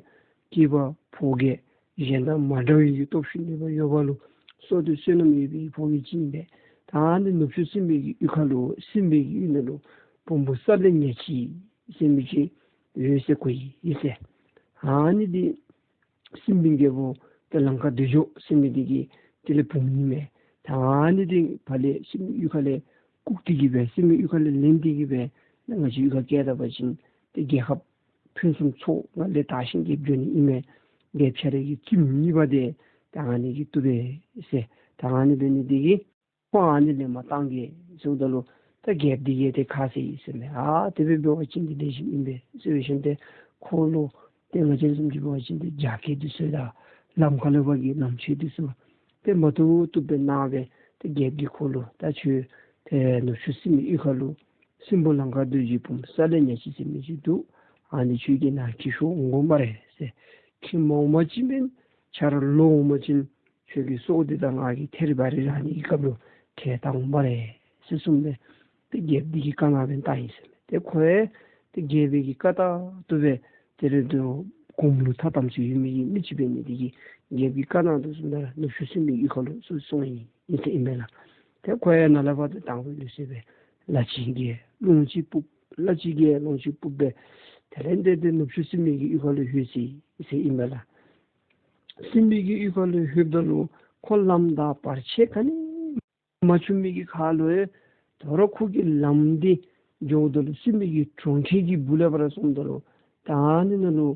སྐྱེས་པ་ཕོ་རྒྱས་གཞན་དང་མ་འདྲ་བའི་གི་སྟོབས་ཤུགས་ནུས་པ་ཡོདཔ་ལུ་བསོད་བདེ་བསོད་ནམས་ཡོད་པའི་ཕོ་རྒྱས་ཅིག་ཨིན་པས། ད་ཨ་ནི་ནུབ་ཕྱོགས་སྲིན་མོ་གི་གཡུས་ཁ་ལུ་སྲིན་མོ་གི་གཡུས་ནང་ལུ་བུམོ་གསལ་ལེ་ཉག་གཅིག་ཟེར་མི་ཅིག་ཡོད་ཟེར་གོ་ཡི་ཟེར། ཨ་ནི་འདི་སྲིན་པོའི་རྒྱལ་པོ་ཏེ་ལང་ཀ་འདོད་འཇོ་ཟེར་མི་འདི་གི་དེ་ལས་བུམོ་ཨིན་མས། ད་ཨ་ནི་འདི་ཕར་ལས་སྲིན་པོའི་གཡུས་ཁ་ལས་བཀུག་སྟེ་གིས་སྦེ་སྲིན་པོའི་གཡུས་ཁ་ལས་ལེན་ཏེ་གིས་སྦེ་ང་བཅས་གཡུས་ཁར་བསྐྱལ་ད་པ་ཅིན་ཏེ་རྒྱལ་ཁབ་ཕུན་སུམ་ཚོགས་ང་ལས་དར་ཞིང་རྒྱས་འགྱོ་ནི་ཨིན་མས། རྒྱལཔོ་ཁྱོད་རའི་གི་བཙུནམོ་གཉིས་པ་འདི་ད་ཨ་ནི་གིས་བཏུབ་པས་ཟེར། ད་ཨ་ནི་འབད་ནི་འདི་གིས་ཁོ་ཨ་ནི་ལས་མར་བཏང་གེ་ཟེརཝ་ད་ལུ་ད་རྒྱལཔོ་འདི་གིས་ཏེ་ཁ་བཟེད་ཡི་ཟེར་མས། ཨ་དེ་སྦེ་འབད་བ་ཅིན་འདི་ལེགས་ཤོམ་ཨིན་པས་ཟེར་བའི་ཤུལ་ཏེ་ཁོ་ལུ་ཏེ་ང་བཅས་བཟུམ་ཅིག་འབད་བ་ཅིན་ཏེ་རྒྱ་སྐད་འདི་ཚུ་དང་ལམ་ཁ་ལུ་འབད་བ་གི་ལམ་ཆས་འདི་ཚུ་ཏེ་མ་བཏུབ་བཏུབ་སྦེ་གནང་སྦེ་ཏེ་རྒྱལཔོ་གིས་ཁོ་ལུ་ད་ཁྱོད་ཏེ་ནུབ་ཕྱོགས་སྲིན་མོའི་གཡུས་ཁ་ལུ་སྲིན་པོ་ལང་ཀ་འདོད་འཇོའི་བུམོ་གསལ་ལེ་ཉག་གཅིག་ཟེར་མི་ཅིག་འདུག། ཨ་ནི་ཁྱོད་ཀྱིས་ནཱ་འཁྱིད་ཤོག་འོང་དགོ་སྨ་རེ་ཟེར། འཁྱིད་མ་འོང་པ་ཅིན་འབདན་ཁྱོད་ར་ལོག་འོང་པ་ཅིན་ཁྱོད་ཀྱི་སྲོག་འདི་དང་ང་གིས་ཐེ་རི་བ་རི་ར་ནི་གི་སྐབས་ལུ་ཁྱོད་བཏང་འོང་སྨ་རེ་ཟེར་གསུངས་སྦེ་ཏེ་རྒྱལཔོ་འདི་གིས་བཀའ་གནང་སྦེ་བཏང་ཡི་ཟེར་མས། ཏེ་ཁོ་ཡང་ཏེ་རྒྱལ་པོའི་གི་བཀའ་ལྟར་དུ་སྦེ་ཏེ་རེ་དོ་སྒོམ་ལུགས་ཐ་དམ་ཚིག་ཡོད་མི་གི་མི་ཅིག་འབད་ནི་འདི་གིས་རྒྱལ་པོའི་བཀའ་གནང་དོ་བཟུམ་ད་ར་ནུབ་ཕྱོགས་སྲིན་མོའི་གཡུས་ཁ་ལུ་སོང་སོང་ཡི་ཨིན་ཟེར་ཨིན་པས་ལགས། ཏེ་ཁོ་ཡང་ནཱ་ལས་ཕར་ཏེ་དང་པོའི་ལུགས་སྲོལ་སྦེ་ལ་ཅིག་རྒྱལ་ལུང་ཅིག་ཕུབ། ལ་ཅིག་རྒྱལ་ལུང་ཅིག་ཕུབ་སྦེ་དེ་ལས་ཏེ་ཏེ་ནུབ་ཕྱོགས་སྲིན་མོའི་གི་གཡུས་ཁ་ལུ་ལྷོད་ཅི་ཟེར་ཨིན་པས་ལགས། སྲིན་མོའི་གི་གཡུས་ཁ་ལུ་ལྷོདཔ་ད་ལུ་ཁོ་ལམ་དང་བར་ཆད་ག་ནི་མ་བྱུང་མི་གི་ཁར་ལུ་ཡང་དོ་རུང་ཁོ་གིས་ལམ་འདི་འགྱོཝ་ད་ལུ་སྲིན་མོའི་གི་གྲོང་ཁྱེར་གྱི་སྦུག་ལས་ཕར་སོངམ་ད་ལུ་ད་ཨ་ནི་ནང་ལུ་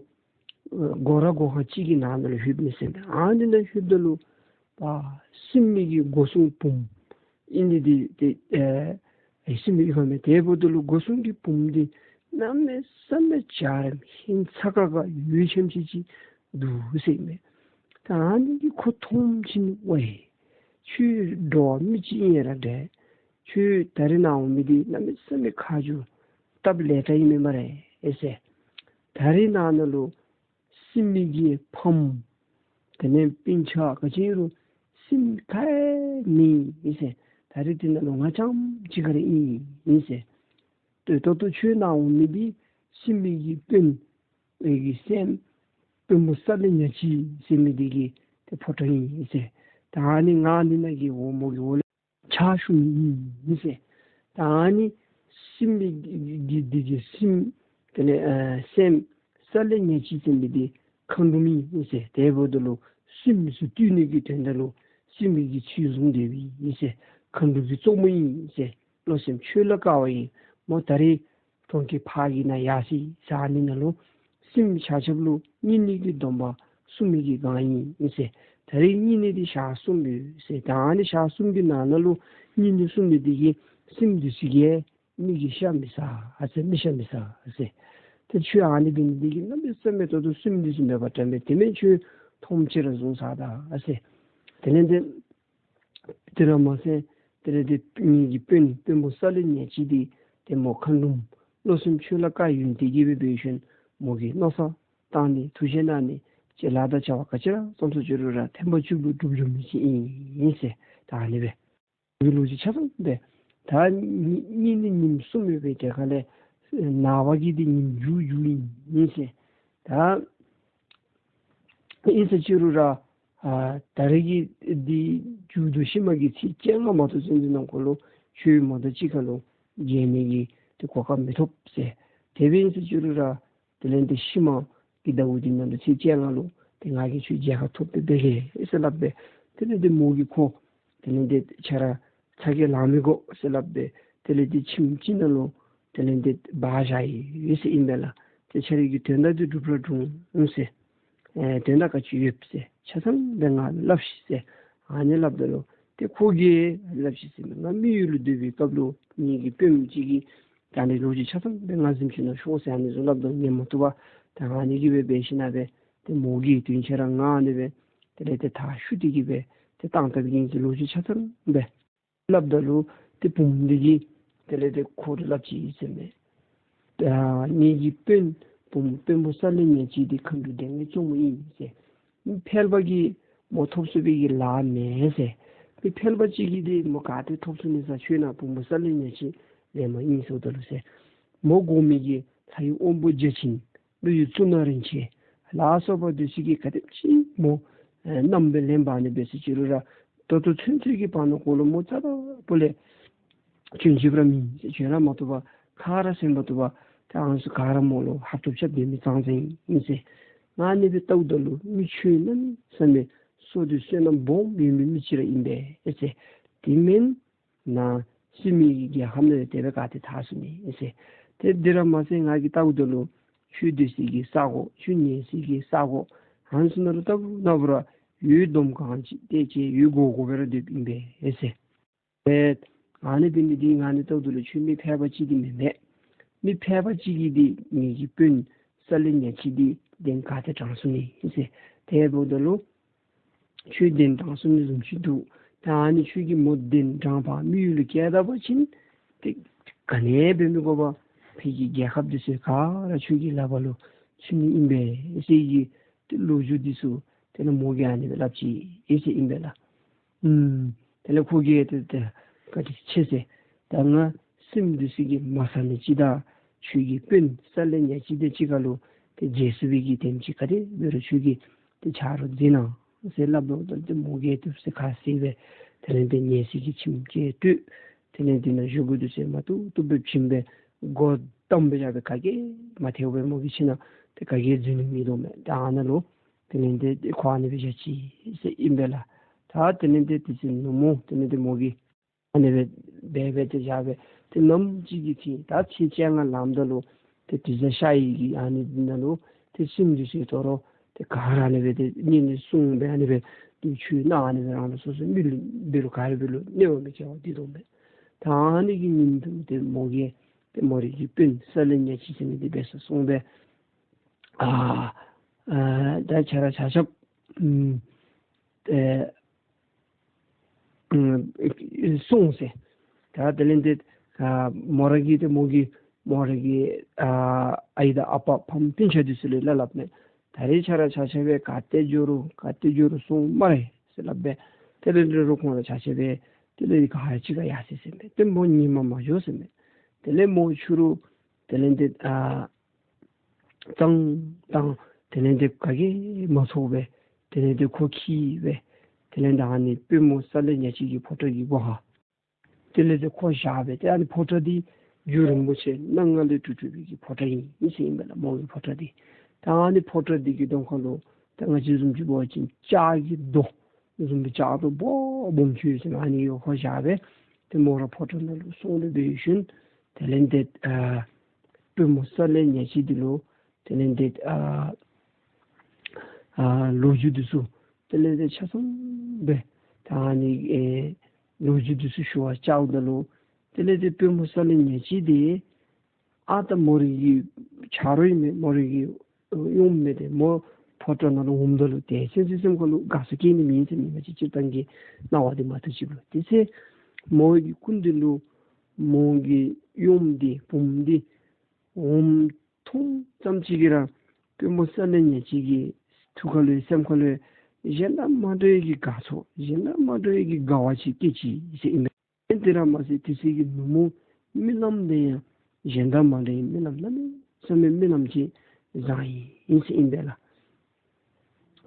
ཨེ་སྒོ་ར་སྒོ་ཁང་ཅིག་གི་ནང་ན་ལུ་ལྷོདཔ་མས་ཟེར། ད་ཨ་ནི་ནང་ལྷོདཔ་ད་ལུ་ད་སྲིན་མོའི་གི་སྒོ་སྲུང་བུམོ་ཨིན་ནི་འདི་ཏེ་ཨེ་སྲིན་མོའི་གཡུས་ཁར་མས། དེ་འབདཝ་ད་ལུ་སྒོ་སྲུང་གི་བུམོ་འདི་གནམ་མེད་ས་མེད་འཇའ་རིསམོ་ཧིང་ཚ་ཁ་ཁ་ཡུད་ཙམ་ཅིག་ཅིག་འདུག་ཟེར་མས། ད་ཨ་ནི་གིས་ཁོ་མཐོངམ་ཅིག་ཝའི་ཁྱོད་འགྲོ་བ་མི་ཅིག་ཨིན་ར་འདྲ། ཁྱོད་ད་རིས་ནཱ་འོང་མི་འདི་གནམ་མེད་ས་མེད་ཁ་རྗེ་སྟབས་ལེགས་དྲགས་ཨིན་མས་སྨ་རེ་ཨེ་ཟེར། ད་རིས་ནཱ་ནང་ལུ་སྲིན་མོ་གི་ཕམ་དེ་ལས་སྤུན་ཆ་ག་ཅི་རུང་སྲིན་ག་ཡང་མེད་ཨིན་ཟེར། ད་རིས་འདི་ནང་ལུ་ང་རྐྱངམ་ཅིག་ཁར་ཨིན་ཨིན་ཟེར། ཏེ་ད་ལྟོ་ཁྱོད་ནཱ་འོང་མི་འདི་སྲིན་མོ་གི་དཔོན་ཨེ་གི་སྲས་དཔོན་པོ་གསལ་ལེ་ཉག་གཅིག་ཟེར་མི་འདི་གི་ཏེ་ཕོ་བྲང་ཨིན་ཟེར། ད་ཨ་ནི་ང་འདི་ནང་གི་འོག་མོ་གི་འོག་ལས་ཕྱག་ཞུ་མི་ཨིན་ཟེར། ད་ཨ་ནི་སྲིནམོ་གི་འདི་གི་སྲིནམོ་དེ་ལས་ཨ་སྲིནམོ་ས་ལེ་ཉ་ཅི་ཟེར་མི་འདི་མཁའ་འགྲོམ་ཨིན་ཟེར། དེ་འབདཝ་ད་ལུ་སྲིནམོ་ཚུ་བཏུལ་ནི་གི་དོན་དག་ལུ་སྲིནམོ་གི་ཚུལ་བཟུང་སྡོདཔ་ཨིན་ཟེར། མཁའ་འགྲོ་གི་གཙོ་མོ་ཨིན་ཟེར། བློ་སེམས་ཆོས་ལ་དཀར་བ་ཨིན། མོ་ད་རེས་གྲོང་ཁྱེར་ཕ་གི་ནང་ཡར་སོ་ཡི་ཟེར། ཨ་ནི་ནང་ལུ་སྲིནམོ་ཆ་ཁྱབ་ལུ་བསྙེན་གནས་ཀྱི་སྡོམ་པ་སྲུང་མི་གི་སྒང་ཨིན་ཟེར། ད་རེས་བསྙེན་གནས་འདི་ཞག་གསུམ་ཡོད་ཟེར། ད་ཨ་ནི་ཞག་གསུམ་གྱི་ནང་ན་ལུ་བསྙེན་གནས་སྲུང་མི་འདི་གིས་སྲིནམོ་འདི་ཚུ་གིས་མི་གི་ཤ་མི་ཟ་ཟེར། མི་ཤ་མི་ཟ་ཟེར། ཏེ་ཁྱོད་ཨ་ནི་འབད་ནི་འདི་གིས་གནམ་མེད་ས་མེད་ད་ལྟོ་སྲིནམོ་འདི་ཚུ་མེད་པར་བཏང་སྦེ་དེ་མེན་ཁྱོད་མཐོངམ་ཅིག་ར་བཟུང་ཟ་ད་ཟེར། དེ་ལས་ཏེ་དེ་ར་མ་ཚད་དེ་ལས་ཏེ་ངེ་གི་དཔོན་དཔོན་པོ་ས་ལེ་ཉ་ཅི་འདི་ཏེ་མོ་མཁའ་འགྲོམ་བློ་སེམས་ཆོས་ལ་དཀར་ཡོད་ནི་དེ་གིས་འབད་འབད་ཞིནམ་མོ་གིས་མནོ་བསམ་བཏང་ནི་ཐུགས་བཞེད་གནང་ནི་ཅིག་ལཱ་དང་བྱ་བ་ག་ཅི་ར་བརྩམས་སོ་ཅི་རུང་ར་ཐེངས་མ་གཅིག་ལུ་འགྲུབ་འགྱོ་མི་ཅིག་ཨིན་ཟེར། ད་ཨ་ནི་སྦེ་ལོ་རྒྱུས་ཆ་ཚང་སྦེ། ད་བསྙེན་གནས་ཉིནམ་གསུམ་ཡོད་པའི་དེ་ཁ་ལས་ནངས་པ་གི་འདི་ཉིནམ་མཇུག་མཇུག་ཨིན་ཟེར། ད་ཨིན་ཟེར་ཅི་རུང་ར་ཨ་ད་རེས་ཀྱི་འདི་མཇུག་བསྡུ་ཤུལ་མ་གི་ཚེས་བཅོ་ལྔ་མ་གཏོགས་ཚུན་ཚོད་ནང་འཁོད་ལུ་ཁྱོད་མོ་དང་གཅིག་ཁར་ལུ་མཇལ་ནི་གི་ཏེ་གོ་སྐབས་མི་ཐོབ་ཟེར། དེ་སྦེ་ཨིན་ཟེར་ཅི་རུང་ར་དེ་ལས་ཏེ་ཤུལ་མ་གི་ཟླཝ་འདི་ནང་ལུ་ཚེས་བཅོ་ལྔ་ལུ་ཏེ་ང་གིས་ཁྱོད་མཇལ་ཁ་ཐོབ་སྦེ་འབད་གེ་ཟེར་སླབ་སྦེ། དེ་ལས་ཏེ་མོ་གིས་ཁོ་དེ་ལས་ཏེ་ཁྱོད་ར་ཚ་གྱང་ལང་མི་དགོ་ཟེར་སླབ་སྦེ་དེ་ལས་ཏེ་ཁྱིམ་ཅིག་ནང་ལུ་དེ་ལས་ཏེ་སྦ་བཞག་ཡི་ཟེར་ཨིན་པས་ལགས། ཏེ་ཁྱོད་རའི་གི་དོན་དག་འདི་འགྲུབ་ར་འགྲུབ་འོང་ཟེར། ཨེ་དོན་དག་ག་ཅི་ཡོད་ཟེར་ཆ་ཚང་སྦེ་ང་ལུ་སླབ་ཤིག་ཟེར། ཨ་ནི་སླབ་ད་ལུ་ཏེ་ཁོ་གིས་སླབ་ཤིག་ཟེར་མས། ང་མི་ཡུལ་ལུ་སྡོད་པའི་སྐབས་ལུ་ངེ་གི་དཔོནམ་ཅིག་གིས་ད་ཨ་ནི་ལོ་རྒྱུས་ཆ་ཚང་སྦེ་ང་གཟིམ་ཅུང་ནང་ཤོག་ཟེར་ཨ་ནི་བཟུམ་སླབ་ད་ཉན་མ་བཏུབ་པར་ད་ཨ་ནི་གིས་སྦེ་འབད་ཞིནམ་སྦེ་ཏེ་མོ་གིས་དུས་ཆ་ར་ང་ཨ་ནི་སྦེ་དེ་ལས་ཏེ་མཐའ་བཤུད་དེ་གི་སྦེ་ཏེ་བཏང་བཏངམ་ཨིན་ཟེར་ལོ་རྒྱུས་ཆ་ཚང་སྦེ་སླབ་ད་ལུ་ཏེ་བུམོ་འདི་གིས་དེ་ལས་ཏེ་ཁོ་ལུ་སླབ་ཅི་ཟེར་མས། ཨ་ངེ་གི་དཔོན་བུམོ་དཔོན་པོ་ས་ལེ་ཉ་ཅི་འདི་མཁའ་འགྲོ་སྡེ་ལྔའི་གཙོ་མོ་ཨིན་ཟེར། མི་ཕལ་པ་གིས་མོ་ཐོབ་ཚུགས་པའི་གི་ལཱ་མེད་ཟེར། མི་ཕལ་པ་ཅིག་གིས་འདི་མོ་ག་ཏེ་ཐོབ་ཚུགས་ནི་ཟེར། ཁྱོད་ནཱ་བུམོ་ས་ལེ་ཉ་ཅི་ལེན་མི་ཨིན་ཟེརཝ་ད་ལུ་ཟེར། མོ་དགོ་མི་གི་ལྷ་ཡི་དབང་པོ་བརྒྱ་བྱིན་ཀླུ་ཡི་གཙུག་ན་རིན་ཆེན་ལ་སོགས་པ་འདི་ཚུ་གིས་ག་དེམ་ཅིག་མོ་ཨེ་བསྣམས་སྦེ་ལེན་པ་ཨ་ནི་འབད་ཟེར་ཅི་རུང་ར་ད་ལྟོ་ཚུན་ཚོད་ཀྱི་བར་ན་ཁོ་ལུ་མོ་རྩ་དང་པོ་ལས་བྱོན་ཅི་ར་མེད་ཟེར། བྱོན་ར་མ་བཏུབ་པར་ཁ་ར་ཟེར་མ་བཏུབ་པར་ཏེ་ཨ་ནི་ཚུ་ག་ར་མོ་ལུ་ཧབ་ཐོབ་རྐྱབ་སྡོད་མི་ཙང་ཙང་ཨིན་ཟེར། ང་ཨ་ནི་སྦེ་བལྟཝ་ད་ལུ་མི་ཁྱོད་གནམ་མེད་ས་མེད་བསོད་བདེ་བསོད་ནམས་སྦོམ་ཡོད་མི་མི་ཅིག་ར་ཨིན་པས་ཟེར། དེ་མེན་ནཱ་སྲིནམོ་གི་རྒྱལ་ཁམས་ནང་ལས་དེ་སྦེ་ག་ཏེ་ཐར་ཚུགས་ནི་ཨིན་ཟེར། ཏེ་འདི་ར་མ་ཚད་ང་གིས་བལྟཝ་ད་ལུ་ཁྱོད་སྡོད་སའི་གི་ས་གོ་ཁྱོད་ཉལ་སའི་གི་ས་གོ་ཨ་ནི་ཚུ་ནང་ལུ་ལྟ་བུ་ན་བུ་ར་འོད་འདོམ་གང་ཅི་ཏེ་ཅིག་འོད་གོ་གོ་སྦེ་ར་སྡོདཔ་ཨིན་པས་ཟེར། ཨེ་ཨ་ནི་འབད་ནི་འདི་ང་ནི་བལྟཝ་ད་ལུ་ཁྱོད་མི་ཕལ་པ་ཅིག་འདི་མེན་མས། མི་ཕལ་པ་ཅིག་གིས་འདི་ངེ་གི་དཔོན་ས་ལེ་ཉ་ཅི་འདི་གདན་ག་ཏེ་དྲངས་ཚུགས་ནི་ཨིན་ཟེར། དེ་འབདཝ་ད་ལུ་ཁྱོད་གདན་དྲངས་ཚུགས་ནི་བཟུམ་ཅིག་འདུག། ད་ཨ་ནི་ཁྱོད་ཀྱིས་མོ་གདན་དྲངས་པར་མི་ཡུལ་ལུ་བསྐྱལ་ད་པ་ཅིན་ཏེ་ག་ནི་འབད་མི་དགོ་པར་ཕ་གི་རྒྱལ་ཁབ་འདི་ཚུ་ག་ར་ཁྱོད་ཀྱི་ལག་པ་ལུ་ཚུད་ནི་ཨིན་པས་ཟེར་གྱི་ཏེ་ལོ་རྒྱུས་འདི་ཚུ་དེ་ལས་མོ་གིས་ཨ་ནི་སྦེ་སླབ་ཅི་ཨིན་ཟེར་ཨིན་པས་ལགས། ཨུམ། དེ་ལས་ཁོ་གིས་ཏེ་ཏེ་བཀའ་དྲིན་ཆེ་ཟེར། ད་ང་སྲིནམོ་འདི་ཚུ་གིས་མ་ཟ་ནི་ཅིག་དང་ཁྱོད་ཀྱི་དཔོན་ས་ལེ་ཉ་ཅི་དང་གཅིག་ཁར་ལུ་ཏེ་མཇལ་ཚུགས་པའི་གི་དེམ་ཅིག་ག་དེ་འབད་རུང་ཁྱོད་ཀྱིས་ཏེ་ཆ་རོགས་མཛད་གནང་ཟེར་སླབ་ད་ལུ་ཏེ་མོ་གིས་བཏུབ་ཟེར་ཁ་བཟེད་སྦེ་དེ་ལས་ཏེ་ཉལ་སའི་གི་ཁྱིམ་ཅིག་སྤྲོད། དེ་ལས་འདི་ནང་བཞུགས་དགོ་འདུག་ཟེར་མ་བཏུབ་བཏུབ་སྦེ་བྱིན་སྦེ་སྒོ་བསྡམས་སྦེ་བཞག་སྦེ་ག་གིས་མ་ཐལཝ་སྦེ་མོ་གི་ཁྱིམ་ནང་ཏེ་ག་གིས་འཛུལ་ནི་མིན་འདུག་མས། ད་ཨ་ནཱ་ལུ་དེ་ལས་ཏེ་ཁོ་ཨ་ནི་སྦེ་བཞག་ཅི་ཟེར་ཨིན་པས་ལགས། ད་དེ་ལས་ཏེ་དེ་ཚེ་ནུབ་མོ་དེ་ལས་ཏེ་མོ་གིས་ཨ་ནི་སྦེ་འབད་སྦེ་ཏེ་བཞག་སྦེ་ཏེ་ནམ་ཅིག་གི་ཚེ་ད་ཚེས་བཅོ་ལྔ་ལངམ་ད་ལུ་ཏེ་དེ་ཚེ་ཤར་ཡི་གི་ཨ་ནི་ནང་ལུ་ཏེ་སྲིནམོ་འདི་ཚུ་དོ་རུང་ཏེ་ག་ར་ཨ་ནི་སྦེ་ཏེ་བསྙེན་གནས་སྲུང་སྦེ་ཨ་ནི་སྦེ་ཏེ་ཆོས་གནང་ཨ་ནི་སྦེ་རང་ལུ་སོ་སོ་མི་ལུ་འབད་རུང་ག་ར་འབད་རུང་གནོད་པ་མི་བཀལ་བར་སྡོད་དོ་མས། ད་ཨ་ནི་གི་ཉིནམ་དེ་མོ་གིས་ཏེ་མོ་རའི་གི་དཔོན་ས་ལེ་ཉ་ཅི་ཟེར་མི་འདི་འབད་སར་སོང་སྦེ་ཨ་ཨ་ད་ཁྱེད་ར་ཆ་ཁྱབ་ཨུམ་ཏེ་ཨུམ་སོང་ཟེར། ད་དེ་ལས་ཏེ་ཨ་མོ་ར་གིས་ཏེ་མོ་གི་མོ་ར་གི་ཨ་ཨའི་དང་ཨ་པ་ཕམ་སྤུན་ཆ་འདི་ཚུ་ལུ་སླབ་སླབ་མས། ད་རེས་ཁྱེད་ར་ཆ་ཁྱབ་སྦེ་ག་ཏེ་འགྱོ་རུང་ག་ཏེ་འགྱོ་རུང་སོང་སྨ་རེ་ཟེར་སླབ་སྦེ་དེ་ལས་ཏེ་རོགས་ཁོང་ར་ཆ་ཁྱབ་སྦེ་དེ་ལས་ག་ར་གཅིག་ཁར་ཡར་སོ་ཟེར་མས། ཏེ་མོ་ཉིནམ་མ་འགྱོ་ཟེར་མས། དེ་ལས་མོ་ཕྱི་རུ་དེ་ལས་ཏེ་ཨ་གཙང་དང་དེ་ལས་ཏེ་ག་གིས་མ་ཚོར་བར་དེ་ལས་ཏེ་ཁོ་འཁྱིད་སྦེ་དེ་ལས་ཏེ་ཨ་ནི་དཔོན་མོ་ས་ལེ་ཉ་ཅི་གི་ཕོ་བྲང་གི་སྒོ་ཁར་ དེ་ལས་ཏེ་ཁོ་བཞག་སྦེ་ཏེ་ཨ་ནི་ཕོ་བྲང་འདི་རྒྱུ་རིན་པོ་ཆེ་སྣ་ལྔ་ལས་གྲུབ་གྲུབ་པའི་གི་ཕོ་བྲང་ཨིན་ཟེར་ཨིན་པས་ལགས། མོ་གི་ཕོ་བྲང་འདི། ད་ཨ་ནི་ཕོ་བྲང་འདི་གི་གདོང་ཁ་ལུ་ད་ང་བཅས་བཟུམ་ཅིག་འབད་བ་ཅིན་ལྕགས་ཀྱི་རྡོ་བཟུམ་སྦེ་ལྕགས་རྡོ་སྦོམ་སྦོམ་ཅིག་ཡོད་ཟེར་མས། ཨ་ནི་ཡོད་ཁོ་བཞག་སྦེ་ཏེ་མོ་ར་ཕོ་བྲང་ནང་ལུ་སོང་སྟེ་འབད་ཞིནམ་དེ་ལས་ཏེ་ཨ་པུས་མོ་གསལ་ལེ་ཉག་གཅིག་འདི་ལུ་དེ་ལས་ཏེ་ཨ་ཨ་ལོ་རྒྱུས་འདི་ཚུ་དེ་ལས་ཏེ་ཆ་ཚང་སྦེ་ད་ཨ་ནི་ཨེ་ལོ་རྒྱུས་འདི་ཚུ་ཞུ་བར་བཅརཝ་ད་ལུ་དེ་ལས་ཏེ་པུས་མོ་གསལ་ལེ་ཉག་གཅིག་འདི་ཨ་ད་མོ་རའི་གི་ཆ་རོགས་ཨིན་མས། མོ་རའི་གི་གཡོགམོ་ཨིན་མས། ཏེ་མོ་ཕོ་བྲང་ནང་ལུ་འོངམ་ད་ལུ་ཏེ་སེམས་སེམས་སེམས་ཁ་ལུ་དགའ་ས་སྐྱེ་ནི་མེད་ཟེར་མི་མ་གཅིག་སྤྱིར་བཏང་གི་སྣང་བ་འདི་མ་ཐུབ་ཅིག་ལུ། དེ་ཚེ་མོ་གི་སྐུ་མདུན་ལུ་མོ་གི་གཡོགམོ་འདི་བུམོ་འདི་འོངམ་མཐོངམ་ཙམ་ཅིག་གིས་ར་པུས་མོ་གསལ་ལེ་ཉག་གཅིག་གི་ཐུགས་ཁ་ལུ་སེམས་ཁ་ལུ་གཞན་དང་མ་འདྲ་བའི་གི་དགའ་ཚོར་གཞན་དང་མ་འདྲ་བའི་གི་དགའ་བ་ཅིག་སྐྱེས་ཅི་ཟེར་ཨིན་མས། དེ་ར་མ་ཚད་དེ་ཚེ་གི་ནུབ་མོ་རྨི་ལམ་འདི་ཡང་གཞན་དང་མ་འདྲ་བའི་རྨི་ལམ་གནམ་མེད་ས་མེད་རྨི་ལམ་ཅིག་བཟང་ཡི་ཟེར་ཨིན་པས་ལགས།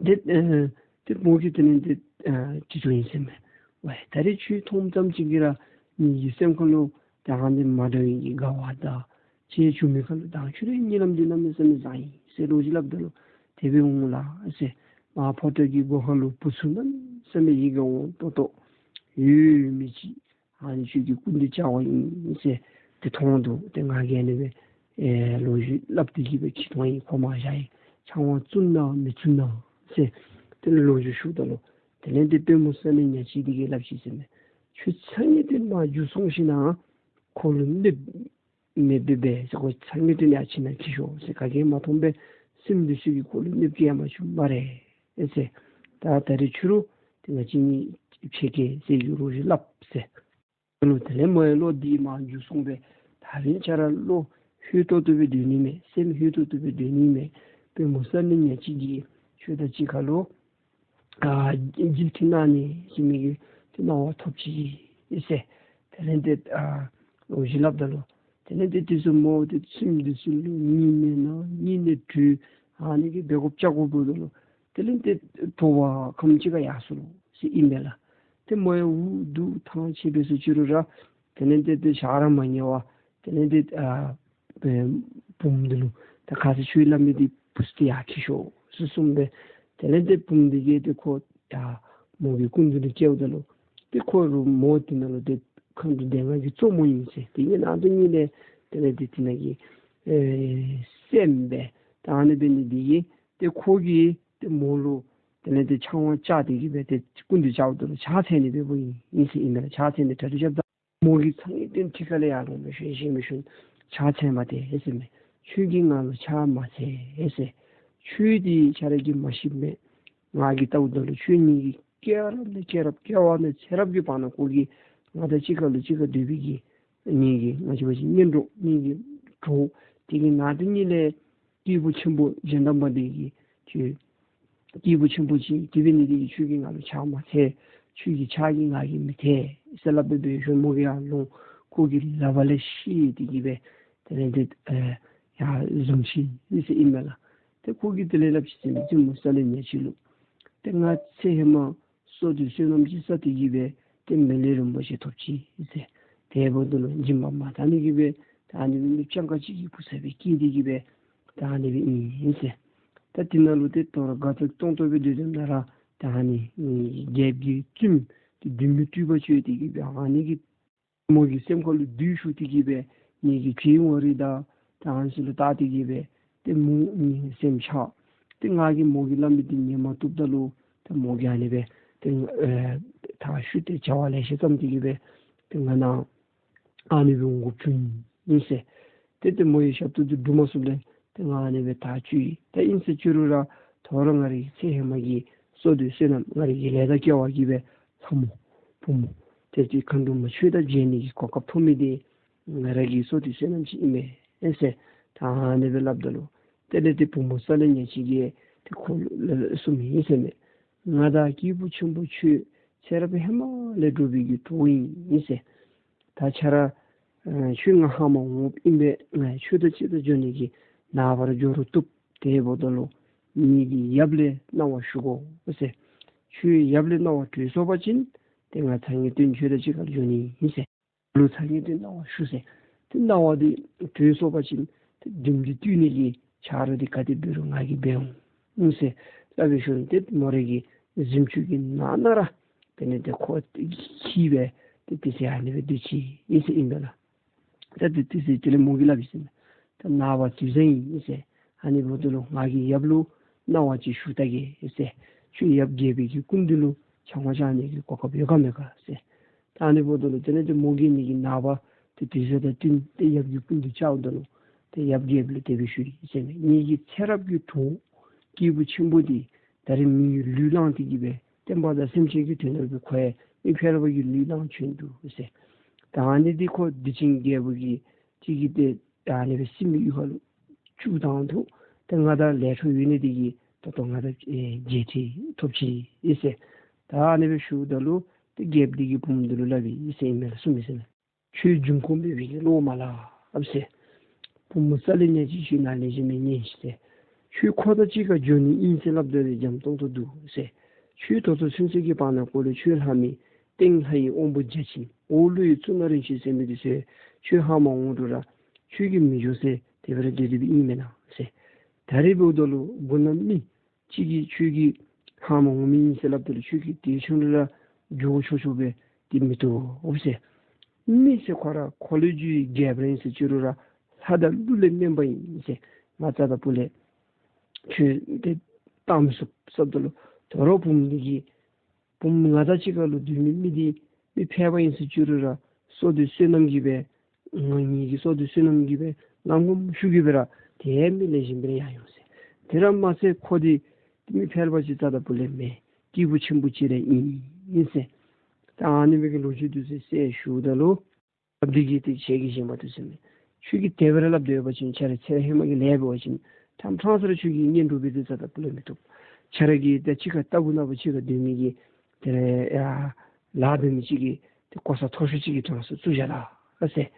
ཏེ་ཨེ་ཏེ་མོ་གིས་དེ་ལས་ཏེ་ཨེ་དྲི་དོ་ཨིན་ཟེར་མས། ཝའི་ད་རེས་ཁྱོད་མཐོངམ་ཙམ་ཅིག་གིས་ར་ངེ་གི་སེམས་ཁ་ལུ་ད་ཨ་ནི་མ་འདྲ་བའི་གི་དགའ་བ་དང་ཁྱོད་བྱུང་མི་ཁ་ལུ་ད་ཁྱོད་རའི་གཉིད་ལམ་འདི་གནམ་མེད་ས་མེད་བཟང་ཡི་ཟེར་ལོ་རྒྱུས་སླབ་ད་ལུ་དེ་སྦེ་འོང་ལགས་ཟེར། མ་ཕོ་བྲང་གི་སྒོ་ཁ་ལུ་བུ་ཚུ་གནམ་མེད་ས་མེད་ཡིད་དགའ་འོང་ཏོག་ཏོ་ཡོད་མི་ཅིག། ཨ་ནི་ཁྱོད་ཀྱི་སྐུ་མདུན་བཅར་བ་ཨིན་ཟེར་ཏེ་མཐོང་འདུག། ཏེ་ང་གིས་ཨ་ནི་སྦེ་ཨེ་ལོ་རྒྱུས་སླབ་སྟེ་གི་སྦེ་ཁྱིད་འོང་ཡི། ཁོ་མ་བཞག་ཡི། ཆང་བ་བཙུགས་ན་མི་བཙུགས་ན་ཟེར་དེ་ལས་ལོ་རྒྱུས་ཞུཝ་ད་ལུ་དེ་ལས་ཏེ་པུས་མོ་གསལ་ལེ་ཉག་གཅིག་འདི་གིས་སླབ་ཅི་ཟེར་མས། ཁྱོད་ཚ་ངེས་དོན་མར་འགྱོ་སོང་ཞིན་ན་ཁོ་ལུ་གནོདཔ་མེདཔ་སྦེ་ཟེར། ཁོ་ཚ་ངེས་དོན་ཡར་ཕྱི་ནང་འཁྱིད་ཤོག་ཟེར། ག་གིས་མ་མཐོངམ་སྦེ་སེམས་འདི་ཚུ་གིས་ཁོ་ལུ་གནོདཔ་བཀལ་མ་བཅུག་སྨ་རེ་ཟེར། ད་ད་རེས་ཕྱི་རུ་ཏེ་ང་བཅས་གཉིས་ཕྱད་གེ་ཟེར་གྱི་ལོ་རྒྱུས་སླབ་ཟེར། ལོ་དེ་ལས་མོ་ཡང་བློ་འདི་མར་འགྱོ་སོང་སྦེ་ད་རིས་ཁྱོད་ར་བློ་ལྷོད་ཏོག་ཏོ་སྦེ་སྡོད་ནི་མས། སེམས་ལྷོད་ཏོག་ཏོ་སྦེ་སྡོད་ནི་མས། པུས་མོ་གསལ་ལེ་ཉག་གཅིག་གིས་ཁྱོད་དང་གཅིག་ཁར་ལུ་ཨ་རྗེས་འབྲང་གནང་ནི་ཟེར་མི་གི་ཏེ་སྣང་བ་ཐོབ་ཅི་ཟེར། དེ་ལས་ཏེ་ཨ་ལོ་རྒྱུས་སླབ་ད་ལུ་དེ་ལས་ཏེ་དེ་ཚུ་མོ་ཏེ་སེམས་འདི་ཚུ་ལུ་གཉིད་མེད་ན་གཉིད་ལས་གྲོལ། ཨ་ནི་གི་འབད་དགོཔ་བྱ་དགོཔ་འབདཝ་ད་ལུ་དེ་ལས་ཏེ་དྲོ་པ་ཁམས་ཅིག་ཁར་ཡར་སོ་ལོ་ཟེར་ཨིན་པས་ལགས། ཏེ་མོ་ཡང་འུ་སྡུག་ཐང་ཆད་སྦེ་སོང་ཅི་རུང་ར་དེ་ལས་ཏེ་ཏེ་ཞག་ར་མ་ཉལ་བར་དེ་ལས་ཏེ་ཨ་བུམོ་འདི་ལུ་ད་ཁ་ཙ་ཁྱོད་སླབ་མི་འདི་བུཚ་འདི་ཡར་འཁྱིད་ཤོག་ཟེར་གསུངས་པས། དེ་ལས་ཏེ་བུམོ་འདི་གིས་ཏེ་ཁོ་ཡར་མོ་གི་སྐུ་མདུན་ལུ་བསྐྱལཝ་ད་ལུ་ཏེ་ཁོ་རུང་མོ་འདི་ནང་ལུ་ཏེ་མཁའ་འགྲོ་སྡེ་ལྔ་གི་གཙོ་མོ་ཨིན་ཟེར། དེ་གི་ནང་དུ་གཉིད་ལས་དེ་ལས་ཏེ་དེ་ནང་གི་ཨེ་སྲསམོ་སྦེ་ད་ཨ་ནི་འབད་ནི་འདི་གིས་ཏེ་ཁོ་གིས་ཏེ་མོ་ལུ་དེ་ལས་ཏེ་ཆང་བ་བཅག་སྟེ་གི་སྦེ་ཏེ་སྐུ་མདུན་བཅརཝ་ད་ལུ་ཕྱག་འཚལ་ནི་འབདཝ་ཨིན་ཟེར་ཨིན་མས། ཕྱག་འཚལ་ནི་གྲ་སྒྲིག་རྐྱབ་ད་མོ་གིས་ཚ་ངེས་དོན་ཁྲི་ཁ་ལས་ཡར་ལོང་མི་ཤེས་ཤེས་མི་ཤེས། ཕྱག་འཚལ་མ་སྟེ་ཟེར་མས། ཁྱོད་ཀྱིས་ང་ལུ་ཕྱག་མ་འཚལ་ཟེར། ཁྱོད་འདི་ཁྱོད་ར་གིས་མ་ཤེས་པས། ང་གིས་བལྟཝ་ད་ལུ་ཁྱོད་ངེ་གི་སྐྱེ་བ་ནས་སྐྱེ་རབས་སྐྱེ་བ་ནས་ཚེ་རབས་ཀྱི་བར་ན་ཁོ་གིས་ང་དང་གཅིག་ཁར་ལུ་གཅིག་ཁར་སྡོད་པའི་གི་ངེ་གི་ང་བཅས་འབད་བ་ཅིན་གཉེན་གྲོགས་ངེ་གི་གྲོགས། དེ་གི་ནང་དུ་གཉིད་ལས་སྐྱེས་བུ་ཆེན་པོ་གཞན་དང་མ་འདྲ་བའི་གི་ཁྱོད་སྐྱེས་བུ་ཆེན་པོ་ཅིག་དེ་འབད་ནི་དེ་གིས་ཁྱོད་ཀྱིས་ང་ལུ་ཕྱག་མ་འཚལ། ཁྱོད་ཀྱི་ཕྱག་གིས་ང་གིས་མི་ཐེག་ཟེར་སླབ་སྦེ་འབད་ཞིནམ་མོ་གིས་ཡར་ལོང་ཁོ་གི་ལག་པ་ལས་བཤེད་དེ་གི་སྦེ་དེ་ལས་ཏེ་ཨེ་ཡར་བཟུང་ཅི་ཟེར་ཨིན་མས་ལགས། ཏེ་ཁོ་གིས་དེ་ལས་སླབ་ཅི་ཟེར་མི་བཙུན་མོ་གསལ་ལེ་ཉག་གཅིག་ལུ་ཏེ་ང་ཚེ་ཧེ་མ་བསོད་སྡེ་བསོད་ནམས་ཅིག་བསགས་ཏེ་གི་སྦེ་ཏེ་མི་ལུས་རིན་པོ་ཆེ་ཐོབ་ཅི་ཟེར། དེ་འབདཝ་ད་ལུ་སྦྱིན་པ་མ་བཏང་ནི་གི་སྦེ་ད་ཨ་ནི་སྦེ་སྤྱང་ཀ་ཅིག་གི་བུ་ཚ་སྦེ་སྐྱེས་ཏེ་གི་སྦེ་ད་ཨ་ནི་སྦེ་ཨིན་ཟེར། ད་དེ་ནང་ལུ་ཏེ་དོ་རུང་དགའ་ཏོག་ཏོ་སྦེ་སྡོད་དེ་ནཱ་ར་ད་ཨ་ནི་རྒྱལཔོ་གི་བཙུནམོ་ཏེ་བདུད་མོའི་སྤྲུལ་པ་ཅིག་ཡོད་དེ་གི་སྦེ་ཨ་ནི་གིས་མོ་གི་སེམས་ཁ་ལུ་བདུད་ཞུགས་ཏེ་གི་སྦེ་ངེ་གི་བྱད་ངོ་རིས་དང་ད་ཨ་ནི་ཚུ་ལུ་བལྟ་སྟེ་གི་སྦེ་ཏེ་མོ་ངེ་སེམས་ཆགས། ཏེ་ང་གིས་མོ་གིས་སླབ་མི་འདི་ཉན་མ་བཏུབ་ད་ལུ་ཏེ་མོ་གིས་ཨ་ནི་སྦེ་ཏེ་ཨེ་ད་ཤུལ་ཏེ་བྱ་བ་ལེ་ཤ་བརྩམས་ཏེ་གི་སྦེ་ཏེ་ང་ནཱ་ཨ་ནི་སྦེ་འོང་དགོཔ་བྱུང་ཡི་ཟེར། ཏེ་ཏེ་མོ་གི་ཞབས་ཏོག་འདི་སྒྲུབ་མ་ཚུགསཔ་ལས་ཏེ་ང་ཨ་ནི་སྦེ་ད་བཅུག་ཡི། ད་ཨིན་ཟེར་བཅུག་རུང་ར་དོ་རུང་ང་རའི་ཚེ་ཧེ་མ་གི་བསོད་སྡེ་བསོད་ནམས་ང་རའི་གི་ལས་དང་སྐལ་བ་གིས་སྦེ་ལྷ་མོ་བུ་མོ་ཏེ་ཏེ་མཁའ་འགྲོ་མ་ཁྱོད་དང་མཇལ་ནི་གི་གོ་སྐབས་ཐོབ་མི་འདི་ང་ར་གི་བསོད་སྡེ་བསོད་ནམས་ཅིག་ཨིན་མས་ཟེར། ད་ཨ་ནི་སྦེ་སླབ་ད་ལུ་དེ་ལས་ཏེ་བུམོ་གསལ་ལེ་ཉག་གཅིག་གིས་ཏེ་ཁོ་ལུ་གསུངམ་ཨིན་ཟེར་མས། ང་དང་སྐྱེས་བུ་ཆེན་པོ་ཁྱོད་ཚེ་རབས་ཧེ་མ་ལས་འགྲོགས་པའི་གི་གྲོགས་ཨིན་ཟེར། ད་ཁྱོད་ར་ཨ་ཁྱོད་ང་ཧ་མ་འོངམ་ཨིན་པས། ང་ཁྱོད་དང་གཅིག་ཁར་འགྱོ་ནི་གི་ནངས་པ་ར་འགྱོ་རུང་བཏུབ། དེ་འབདཝ་ད་ལུ་ངེ་གི་ཡབ་ལས་གནང་བ་ཞུ་དགོ་ཟེར། ཁྱོད་ཡབ་ལས་གནང་བ་གྲོལ་སོང་པ་ཅིན་ཏེ་ང་ཚ་ངེས་དོན་ཁྱོད་དང་གཅིག་ཁར་འགྱོ་ནི་ཨིན་ཟེར། ལུ་ཚ་ངེས་ཏེ་གནང་བ་ཞུ་ཟེར། ཏེ་གནང་བ་འདི་གྲོལ་སོང་པ་ཅིན་ཏེ་བདུད་འདི་བཏུལ་ནི་གི་ཆ་རོགས་འདི་ག་དེ་འབད་རུང་ང་གིས་འབད་འོང་ཟེར་སླབ་སྦེ་ཞུ་ནི། ཏེ་མོ་རའི་གི་གཟིམ་ཅུང་གི་ནང་ན་ར་དེ་ལས་ཏེ་ཁོ་འཁྱིད་སྦེ་ཏེ་དེ་ཚེ་ཨ་ནི་སྦེ་སྡོད་ཅི་ཨིན་ཟེར་ཨིན་པས་ལགས། ད་དེ་དེ་ཚེ་དེ་ལས་མོ་གིས་སླབ་ཡི་ཟེར་མས། ད་ནངས་པ་དུས་བཟང་ཨིན་ཟེར། ཨ་ནི་འབདཝ་ད་ལུ་ང་གིས་ཡབ་ལུ་གནང་བ་ཅིག་ཞུ་ད་གེ་ཟེར། ཁྱོད་ཡབ་རྒྱལ་པོའི་གི་སྐུ་མདུན་ལུ་ཆང་བ་བཅར་ནི་གི་གོ་སྐབས་ཡོད་ག་མེད་ག་ཟེར། ད་ཨ་ནི་འབདཝ་ད་ལུ་དེ་ལས་ཏེ་མོ་གིས་ཨ་ནི་གི་ནངས་པ་ཏེ་དུས་བཟང་དང་བསྟུན་ཏེ་ཡབ་ཀྱི་སྐུ་མདུན་བཅརཝ་ད་ལུ་ཏེ་ཡབ་རྒྱལ་པོ་ལུ་དེ་སྦེ་ཞུ་ཡི་ཟེར་མས། ངེ་གི་ཚེ་རབས་ཀྱི་གྲོགས་སྐྱེས་བུ་ཆེན་པོ་འདི་ད་རེས་མི་ཡི་ལུས་བླངས་ཏེ་གི་སྦེ་བསྟན་པ་དང་སེམས་ཅན་གྱི་དོན་དག་གི་ཁོ་ཡང་མི་ཕལ་པ་གི་ལུས་བླངས་བྱོན་འདུག་ཟེར། ད་ཨ་ནི་འདི་ཁོ་འདི་ཅིག་རྒྱལ་པོ་གིས་ཅིག་གིས་ཏེ་ཨ་ནི་སྦེ་སྲིན་མོའི་ཡུལ་ཁ་ལུ་བཅུག་བཏང་འདུག། ཏེ་ང་དང་ལས་འཕྲོ་ཡོད་ནི་འདི་གིས་ད་ལྟོ་ང་དང་ཨེ་མཇལ་ཁ་ཐོབ་ཅི་ཨིན་ཟེར། ད་ཨ་ནི་སྦེ་ཞུཝ་ད་ལུ་ཏེ་རྒྱལཔོ་འདི་གིས་བུམོ་འདི་ལུ་སླབ་ཡི་ཟེར་ཨིན་མས་ལགས། གསུངས་མི་ཟེར་མས། ཁྱོད་འབྱུང་ཁུངས་མེད་པའི་གི་བློ་མ་སླབ་ཟེར། བུམོ་རྩ་ལས་ཉལ་ཅིག་ཁྱོད་ནཱ་ལེགས་ཤོམ་སྦེ་ཉན་ཤིག་ཟེར། ཁྱོད་ཁོ་དང་གཅིག་ཁར་འགྱོ་ནི་ཨིན་ཟེར་སླབ་ད་ལུ་འཇམ་ཏོང་ཏོ་འདུག་ཟེར། ཁྱོད་ད་ལྟོ་ཚུན་ཚོད་ཀྱི་བར་ན་ཁོ་ལུ་ཁྱོད་ལྷ་མི་སྟེང་ལྷ་ཡི་དབང་པོ་བརྒྱ་བྱིན་འོག་ཀླུ་ཡི་གཙུག་ན་རིན་ཆེན་ཟེར་མི་འདི་ཚུ་ཁྱོད་ཧ་མ་འོང་རུང་ར་ཁྱོད་ཀྱིས་མི་འགྱོ་ཟེར་དེ་སྦེ་ར་སྡོད་སྡོདཔ་ཨིན་མེན་ན་ཟེར། ད་རེས་འབདཝ་ད་ལུ་མགོ་ནག་མི་གཅིག་གིས་ཁྱོད་ཀྱི་ཧ་མ་འོང་མི་ཨིན་ཟེར་སླབ་ད་ལུ་ཁྱོད་ཀྱིས་དེ་ཆུང་རུང་ར་འགྱོ་ཆོག་ཆོག་སྦེ་དེ་མི་བཏུབ་ཟེར། མི་ཟེར་ཁོ་ར་འཁོར་ལོས་སྒྱུར་བའི་རྒྱལཔོ་ར་ཨིན་ཟེར་བཅུག་རུང་ར་ལྷ་དང་ཀླུ་ལས་དམན་པ་ཨིན་ཟེར། ང་རྩ་དང་སྤུ་ལས་ཁྱོད་དེ་བཏང་མི་ཚུགས་ཟེརཝ་ད་ལུ་དོ་རུང་བུམོ་འདི་གིས་བུམོ་ང་དང་གཅིག་ཁར་ལུ་སྡོད་མི་མི་འདི་མི་ཕལ་པ་ཨིན་ཟེར་བཅུག་རུང་ར་བསོད་སྡེ་བསོད་ནམས་ཀྱིས་སྦེ་ང་ངེ་གི་བསོད་སྡེ་བསོད་ནམས་ཀྱིས་སྦེ་ལམ་སྒོམ་ཤུགས་ཀྱིས་སྦེ་ར་དེ་མི་ལེགས་ཤོམ་སྦེ་ར་ཡར་འོང་ཟེར། དེ་ར་མ་ཚད་ཁོ་འདི་མི་ཕལ་པ་ཅིག་རྩ་དང་སྤུ་ལས་མེན། སྐྱེས་བུ་ཆེན་པོ་ཅིག་ར་ཨིན་ཟེར། ད་ཨ་ནི་སྦེ་གི་ལོ་རྒྱུས་འདི་ཚུ་བཤད་ཞུཝ་ད་ལུ་འདི་གིས་ཏེ་ཁྱེད་ཀྱིས་གཞན་མ་བཏུབ་ཟེར་མས། ཁྱོད་ཀྱིས་དེ་སྦེ་ར་སླབ་སྡོད་པ་ཅིན་ཁྱོད་ར་ཚེ་ཧེ་མ་གི་ལས་འབད་བ་ཅིན་ཁྲམ་ཁྲང་ས་ར་ཁྱོད་ཀྱིས་གཉེན་གྲོགས་འབད་དེ་རྩ་དང་སྤུ་ལས་མི་བཏུབ། ཁྱོད་ར་གིས་ད་གཅིག་ཁར་ལྟ་བུ་ནག་པོ་གཅིག་ཁར་སྡོད་མི་གི་དེ་ལས་ཡར་ལཱ་འབད་མི་ཅིག་གིས་ཏེ་གོ་ས་མཐོ་ཤོས་ཅིག་གི་གྲངས་སུ་བཙུགས་བཞག་ད་ཟེར།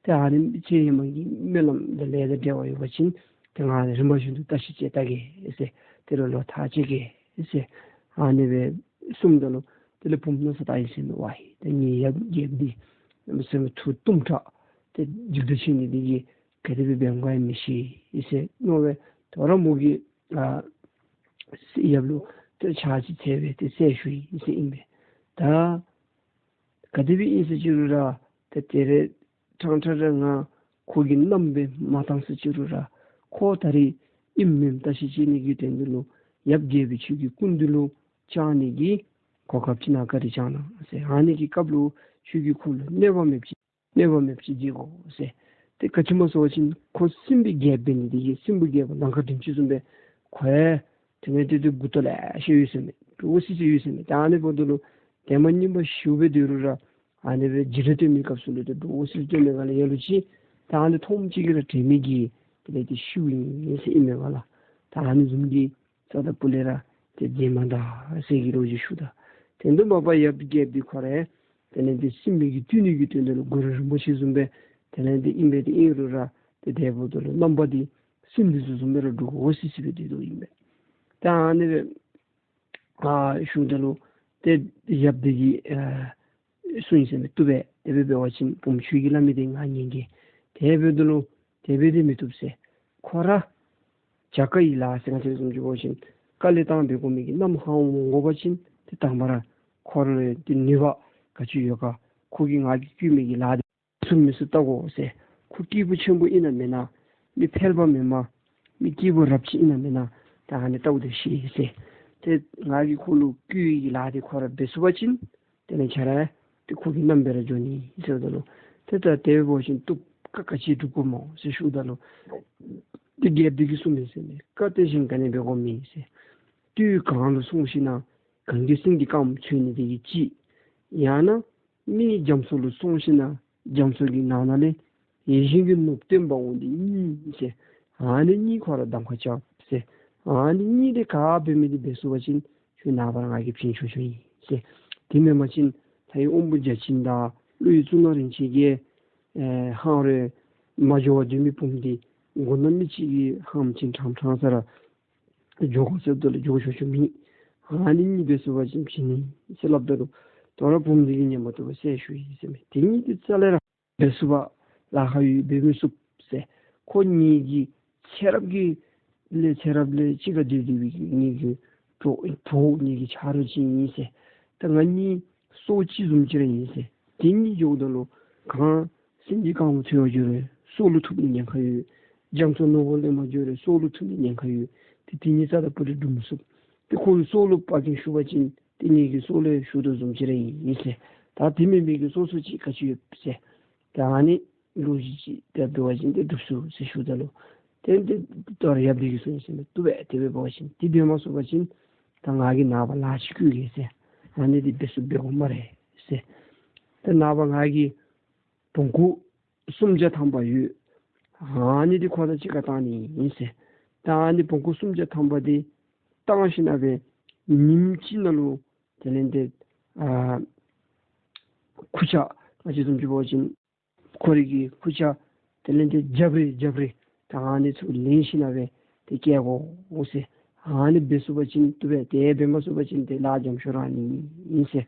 ཏེ་ཨ་ནི་ཚེ་ཧེ་མ་གི་སྨོན་ལམ་དང་ལས་དང་འབྲེལ་བ་ཡོད་པ་ཅིན་ཏེ་ང་རིམ་པ་བཞིན་དུ་བརྟག་ཞིབ་བྱེད་ད་གེ་ཟེར། དེ་ལུ་ལོག་ཐག་བཅད་གེ་ཟེར། ཨ་ནི་སྦེ་གསུངམ་ད་ལུ་དེ་ལས་བུམོ་མནོ་བསམ་བཏང་ཡི་ཟེར་མས། ཝའི་ད་ངེའི་ཡབ་རྒྱལཔོ་འདི་གནམ་མེད་ས་མེད་ཐུགས་གཏུམ་དྲགས་ཏེ་འཇིགས་སྐྲག་ཆེ་ནི་འདི་གིས་ག་དེ་སྦེ་འབད་འོང་ག་ཡང་མི་ཤེས་ཟེར་མནོ་སྦེ་དོ་རུང་མོ་གིས་ཨ་ཡབ་ལུ་ཏེ་ཕྱག་ཅིག་འཚལ་སྦེ་ཏེ་སྲས་ཞུ་ཡི་ཟེར་ཨིན་པས། ད་ག་དེ་སྦེ་ཨིན་ཟེར་བཅུག་རུང་ར་ཏེ་དེ་རེ་ཕྲང་ཕྲང་ར་ང་ཁོ་གི་མནའམ་སྦེ་མ་བཏང་ཟེར་བཅུག་རུང་ར་ཁོ་ད་རེས་ཨིནམ་མེནམ་བརྟག་ཞིབ་བྱེད་ནི་གི་དོན་དུ་ལུ་ཡབ་རྒྱལ་པོ་ཁྱོད་ཀྱི་སྐུ་མདུན་ལུ་བཅར་ནི་གི་གོ་སྐབས་ཅིག་ནཱ་བཀའ་དྲིན་བསྐྱངས་གནང་ཟེར། ཨ་ནི་གི་སྐབས་ལུ་ཁྱོད་ཀྱིས་ཁོ་ལུ་གནོད་པ་མེདཔ་ཅིག་གནོད་པ་མེདཔ་ཅིག་མཛད་དགོ་ཟེར། ཏེ་ག་ཅི་སྨོ་ཟེར་བ་ཅིན་ཁོ་སྲིན་པོའི་རྒྱལཔོ་འབད་ནི་འདི་གིས་སྲིན་པོའི་རྒྱལཔོ་ལང་ཀ་མགྲིན་བཅུ་བཟུམ་སྦེ་ཁོ་ཡང་དེ་ནས་དེ་དུས་མགུ་ཏོ་ལེ་ཤ་ཡོད་ཟེར་མས། འདྲོག་སི་སི་ཡོད་ཟེར་མས། ད་ཨ་ནི་འབདཝ་ད་ལུ་དེ་མ་རྙིངམ་ཞུ་སྦེ་སྡོད་རུང་ར་ཨ་ནི་སྦེ་འཇིགས་སྐྲག་སྟོན་མི་སྐབས་སུ་ལུ་ཏེ་འདྲོག་སི་སི་སྟོན་མི་ག་ལས་ཡར་ལུ་ཅིག་ད་ཨ་ནི་མཐོངམ་ཅིག་གིས་ར་དྲན་མི་གིས་དེ་ལས་ཏེ་ཤིཝ་ཨིན་ཟེར་ཨིན་མས་པ་ལགས། ད་ཨ་ནི་བཟུམ་གྱི་རྩ་དང་སྤུ་ལས་ར་ཏེ་མཛད་མ་ད་ཟེར་གྱི་ལོ་རྒྱུས་ཞུཝ་ད། དེ་དུས་མ་པ་ཡབ་རྒྱལཔོ་འདི་ཁོ་ར་དེ་ལས་ཏེ་སྲིན་པོའི་གི་བཏུལ་ནི་གི་དོན་དུ་ལུ་གུ་རུ་རིན་པོ་ཆེ་བཟུམ་སྦེ་དེ་ལས་ཏེ་ཨིན་པས། ཏེ་ཨིན་རུང་ར་ཏེ་དེ་འབདཝ་ད་ལུ་རྣམ་པ་འདི་སྲིན་འདི་ཚུ་བཟུམ་སྦེ་ར་འདྲོག་སི་སི་སྦེ་སྡོད་དོ་ཨིན་པས། ད་ཨ་ནི་སྦེ་ཨ་ཞུཝ་ད་ལུ་ཏེ་ཡབ་འདི་གིས་ཨ་གསུངས་ཡི་ཟེར་མས། བཏུབ་པས། དེ་སྦེ་འབད་བ་ཅིན་བུམོ་ཁྱོད་ཀྱིས་སླབ་མི་འདི་ང་ཉན་གེ། དེ་འབདཝ་ད་ལུ་དེ་སྦེ་འདི་མི་བཏུབ་ཟེར། ཁོ་ར་བྱ་དཀའ་ཡི་ལཱ་ཟེར་ང་བཅས་བཟུམ་ཅིག་འབད་བ་ཅིན་དཀའ་ལས་བཏང་འབད་དགོ་མི་གི་མནའམ་ཧ་འོང་དགོ་པ་ཅིན་ཏེ་དང་པ་ར་ཁོ་ར་ལུ་ཏེ་ནུས་པ་ག་ཅི་ཡོད་ག་ཁོ་གིས་ང་གིས་བསྐུལ་མི་གི་ལཱ་འདི་ཚུགས་མི་ཚུགས་བལྟ་དགོ་ཟེར། ཁོ་སྐྱེས་བུ་ཆེན་པོ་ཨིན་ན་མེན་ན་མི་ཕལ་པ་མེན་མས། མི་སྐྱེས་བུ་རབ་ཅིག་ཨིན་ན་མེན་ན་ད་ཨ་ནི་བལྟཝ་ད་ཤེས་ཟེར། ཏེ་ང་གིས་ཁོ་ལུ་བསྐུལ་བའི་གི་ལཱ་འདི་ཁོ་ར་འབད་ཚུགས་པ་ཅིན་དེ་ལས་ཁྱོད་ར་ཏེ་ཁོ་གི་མནའམ་སྦེ་ར་འགྱོ་ནི་ཟེརཝ་ད་ལུ་ཏེ་ད་དེ་འབད་བ་ཅིན་བཏུབ། བཀའ་ག་ཅི་སྒྲུབ་དགོ་སྨོ་ཟེར་ཞུཝ་ད་ལུ་ཏེ་རྒྱལཔོ་འདི་གིས་གསུངས་མི་ཟེར་མས། བཀའ་དེ་བཞིན་ག་ནི་འབད་དགོ་མི་ཟེར། སྟོད་གངས་ལུ་སོང་ཞིན་ན་གངས་ཀྱི་སེང་གེ་དཀརམོ་འཚོལ་ནི་འདི་གིས་གཅིག། ཡང་ན་སྨད་རྒྱ་མཚོ་ལུ་སོང་ཞིན་ན་རྒྱ་མཚོ་གི་ནང་ན་ལས་ཡིད་བཞིན་གྱི་ནོར་བུ་སྟོན་པ་འོང་འདི་གཉིས་ཟེར། ཨ་ནི་གཉིས་ཁོ་ར་གདམ་ཁ་རྐྱབ་ཟེར། ཨ་ནི་གཉིས་དེ་ག་འབད་མི་འདི་འབད་ཚུགས་པ་ཅིན་ཁྱོད་ནངས་པ་ང་གིས་བྱིན་ཆོག་ཆོག་ཨིན་ཟེར། དེ་མེན་པ་ཅིན་ལྷ་ཡི་དབང་པོ་བརྒྱ་བྱིན་དང་ཀླུ་ཡི་གཙུག་ན་རིན་ཆེན་གྱིས་ཨེ་ཧང་རེ་མ་འགྱོ་བར་སྡོད་མི་བུམོ་འདི་མགོ་ནག་མི་ཅིག་གིས་ཧམ་བྱིན་ཕྲང་ཕྲང་ས་ར་འགྱོ་དགོ་ཟེརཝ་ད་ལུ་འགྱོ་ཆོག་ཆོག་མེད། ཨ་ནི་གཉིས་འབད་ཚུགས་པ་ཅིན་བྱིན་ནི་ཟེར་སླབ་ད་ལུ་དོ་རུང་བུམོ་འདི་གིས་ཉན་མ་བཏུབ་པར་སྲས་ཞུ་ཡི་ཟེར་མས། དེ་གཉིས་དེ་རྩ་ལས་ར་ འབད་ཚུགས་པར་ལཱ་ཁག་ཡོད། འབད་མི་ཚུགས་ཟེར། ཁོ་ངེ་གི་ཚེ་རབས་ཀྱི་ལས་ཚེ་རབས་ལས་གཅིག་ཁར་སྡོད་སྡོད་པའི་གི་ངེ་གི་གྲོགས་གྲོགས་ངེ་གི་ཆ་རོགས་ཅིག་ཨིན་ཟེར། ད་ང་གཉིས་སྲོག་གཅིག་བཟུམ་ཅིག་ར་ཨིན་ཟེར། དེ་གཉིས་འགྱོཝ་ད་ལུ་གང་སེམས་ཀྱི་གང་མ་ཐུབ་པར་འགྱོ་རུང་སྲོག་ལུ་ཐུག་ནི་ཉེན་ཁ་ཡོད། རྒྱ་མཚོ་ནོར་བུ་ལེན་པར་འགྱོ་རུང་སྲོག་ལུ་ཐུག་ནི་ཉེན་ཁ་ཡོད། ཏེ་དེ་གཉིས་རྩ་དང་པོ་ཏེ་སྒྲུབ་མི་ཚུགས། ཏེ་ཁོ་གི་སྲོག་ལུ་བག་གིས་ཞུ་བ་ཅིན་ཏེ་ངེ་གི་སྲོག་ལུ་ཞུ་དོ་བཟུམ་ཅིག་ར་ཨིན་ཟེར། ད་དེ་མེན་པའི་གི་སྲོག་སྲོག་ཅིག་ག་ཅི་ཡོད་ཟེར། ད་ཨ་ནི་ལོ་རྒྱུས་ཅིག་ཏེ་འབད་བ་ཅིན་ཏེ་སྒྲུབ་ཚུགས་ཟེར་ཞུཝ་ད་ལུ་ཏེ་ཏེ་ད་རུང་ཡབ་འདི་གིས་གསུངས་ཟེར་མས། བཏུབ་པས། དེ་སྦེ་འབད་བ་ཅིན་ཏེ་འབད་མ་ཚུགས་པ་ཅིན་ད་ང་གིས་ནངས་པ་ལཱ་ཅིག་བསྐུལ་གེ་ཟེར། ཨ་ནི་འདི་འབད་ཚུགས་འབད་དགོ་སྨ་རེ་ཟེར། ད་ནངས་པ་ང་གིས་བོང་ཀུ་སུམ་བརྒྱ་ཐམ་པ་ཡོད། ཨ་ནི་འདི་ཁོ་དང་གཅིག་ཁར་བཏང་ནི་ཨིན་ཟེར། ད་ཨ་ནི་བོང་ཀུ་སུམ་བརྒྱ་ཐམ་པ་འདི་བཏང་ཞིནམ་ལས་ཉིནམ་གཅིག་ནང་ལུ་དེ་ལས་ཏེ་ཨ་ཁུར་ཆ་ང་བཅས་བཟུམ་ཅིག་འབད་བ་ཅིན་ཁོ་རའི་གི་ཁུར་ཆ་དེ་ལས་ཏེ་རྒྱབ་རི་རྒྱབ་རི་ད་ཨ་ནི་ཚུ་ལེན་ཞིནམ་ལས་ཏེ་བསྐྱལ་དགོ་ཟེར། ཨ་ནི་འབད་ཚུགས་པ་ཅིན་བཏུབ་པས། དེ་འབད་མ་ཚུགས་པ་ཅིན་ཏེ་ལཱ་འཇམ་ཤོས་ར་ཨིན་ཟེར།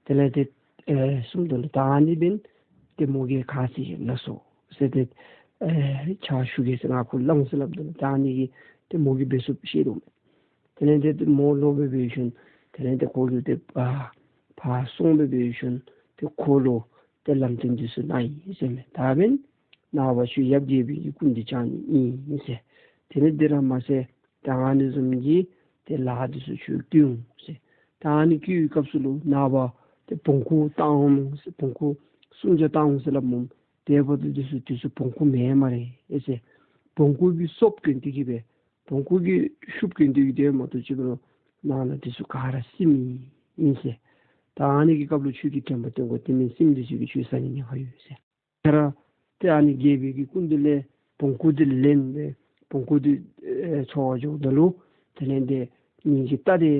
དེ་ལས་ཏེ་ཨེ་གསུངམ་ད་ལུ་ད་ཨ་ནི་འབདན་ཏེ་མོ་གིས་ག་ཅི་ལགས་སོ་ཟེར་ཏེ་ཨེ་ཕྱག་ཞུ་གེ་ཟེར་ང་ཁོ་ལུ་སླབ་འོང་ཟེར་སླབ་ད་ལུ་ད་ཨ་ནི་གིས་ཏེ་མོ་གིས་འབད་ཚུགསཔ་ཤེས་དོ་མས། དེ་ལས་ཏེ་མོ་ལོག་སྦེ་འབད་ཞིནམ་དེ་ལས་ཏེ་ཁོ་གིས་ཏེ་ཨ་ཕར་སོང་སྦེ་འབད་ཞིནམ་ཏེ་ཁོ་ལུ་ཏེ་ལམ་སྟོན་འདི་ཚུ་གནང་ཡི་ཟེར་མས། ད་འབདན་ནངས་པ་ཁྱོད་ཡབ་རྒྱལ་པོའི་གི་སྐུ་མདུན་བཅར་ནི་ཨིན་ཟེར། དེ་ལས་དེ་ར་མ་ཚད་ད་ཨ་ནི་བཟུམ་གྱི་ཏེ་ལཱ་འདི་ཚུ་ཁྱོད་བསྐུལ་འོང་ཟེར། ད་ཨ་ནི་བསྐུལ་བའི་སྐབས་སུ་ལུ་ནངས་པ་ཏེ་བོང་ཀུ་བཏང་འོང་ཟེར། བོང་ཀུ་སུམ་བརྒྱ་བཏང་འོང་ཟེར་སླབ་འོང་། དེ་འབདཝ་ད་འདི་ཚུ་འདི་ཚུ་བོང་ཀུ་མེན་སྨ་རེ་ཟེར། བོང་ཀུ་གི་སོབ་གྱོན་ཏེ་གི་སྦེ་བོང་ཀུ་གི་ཤུབས་གྱོན་ཏེ་གི་སྡོདཔ་མ་གཏོགས་ཅིག་འབད་རུང་ནང་ན་འདི་ཚུ་ག་ར་སྲིནམོ་ཨིན་ཟེར། ད་ཨ་ནི་གི་སྐབས་ལུ་ཁྱོད་ཀྱིས་དྲན་པ་བཏོན་དགོ། དེ་མེན་སྲིནམོ་འདི་ཚུ་གིས་ཁྱོད་བཟའ་ནི་ཉེན་ཁ་ཡོད་ཟེར། ཁྱོད་ར་ཏེ་ཨ་ནི་རྒྱལ་པོའི་གི་སྐུ་མདུན་ལས་བོང་ཀུ་འདི་ལེན་སྦེ་བོང་ཀུ་འདི་ཨེ་འཚོལ་བར་འགྱོཝ་ད་ལུ་དེ་ལས་ཏེ་ངེ་གི་རྟ་འདི་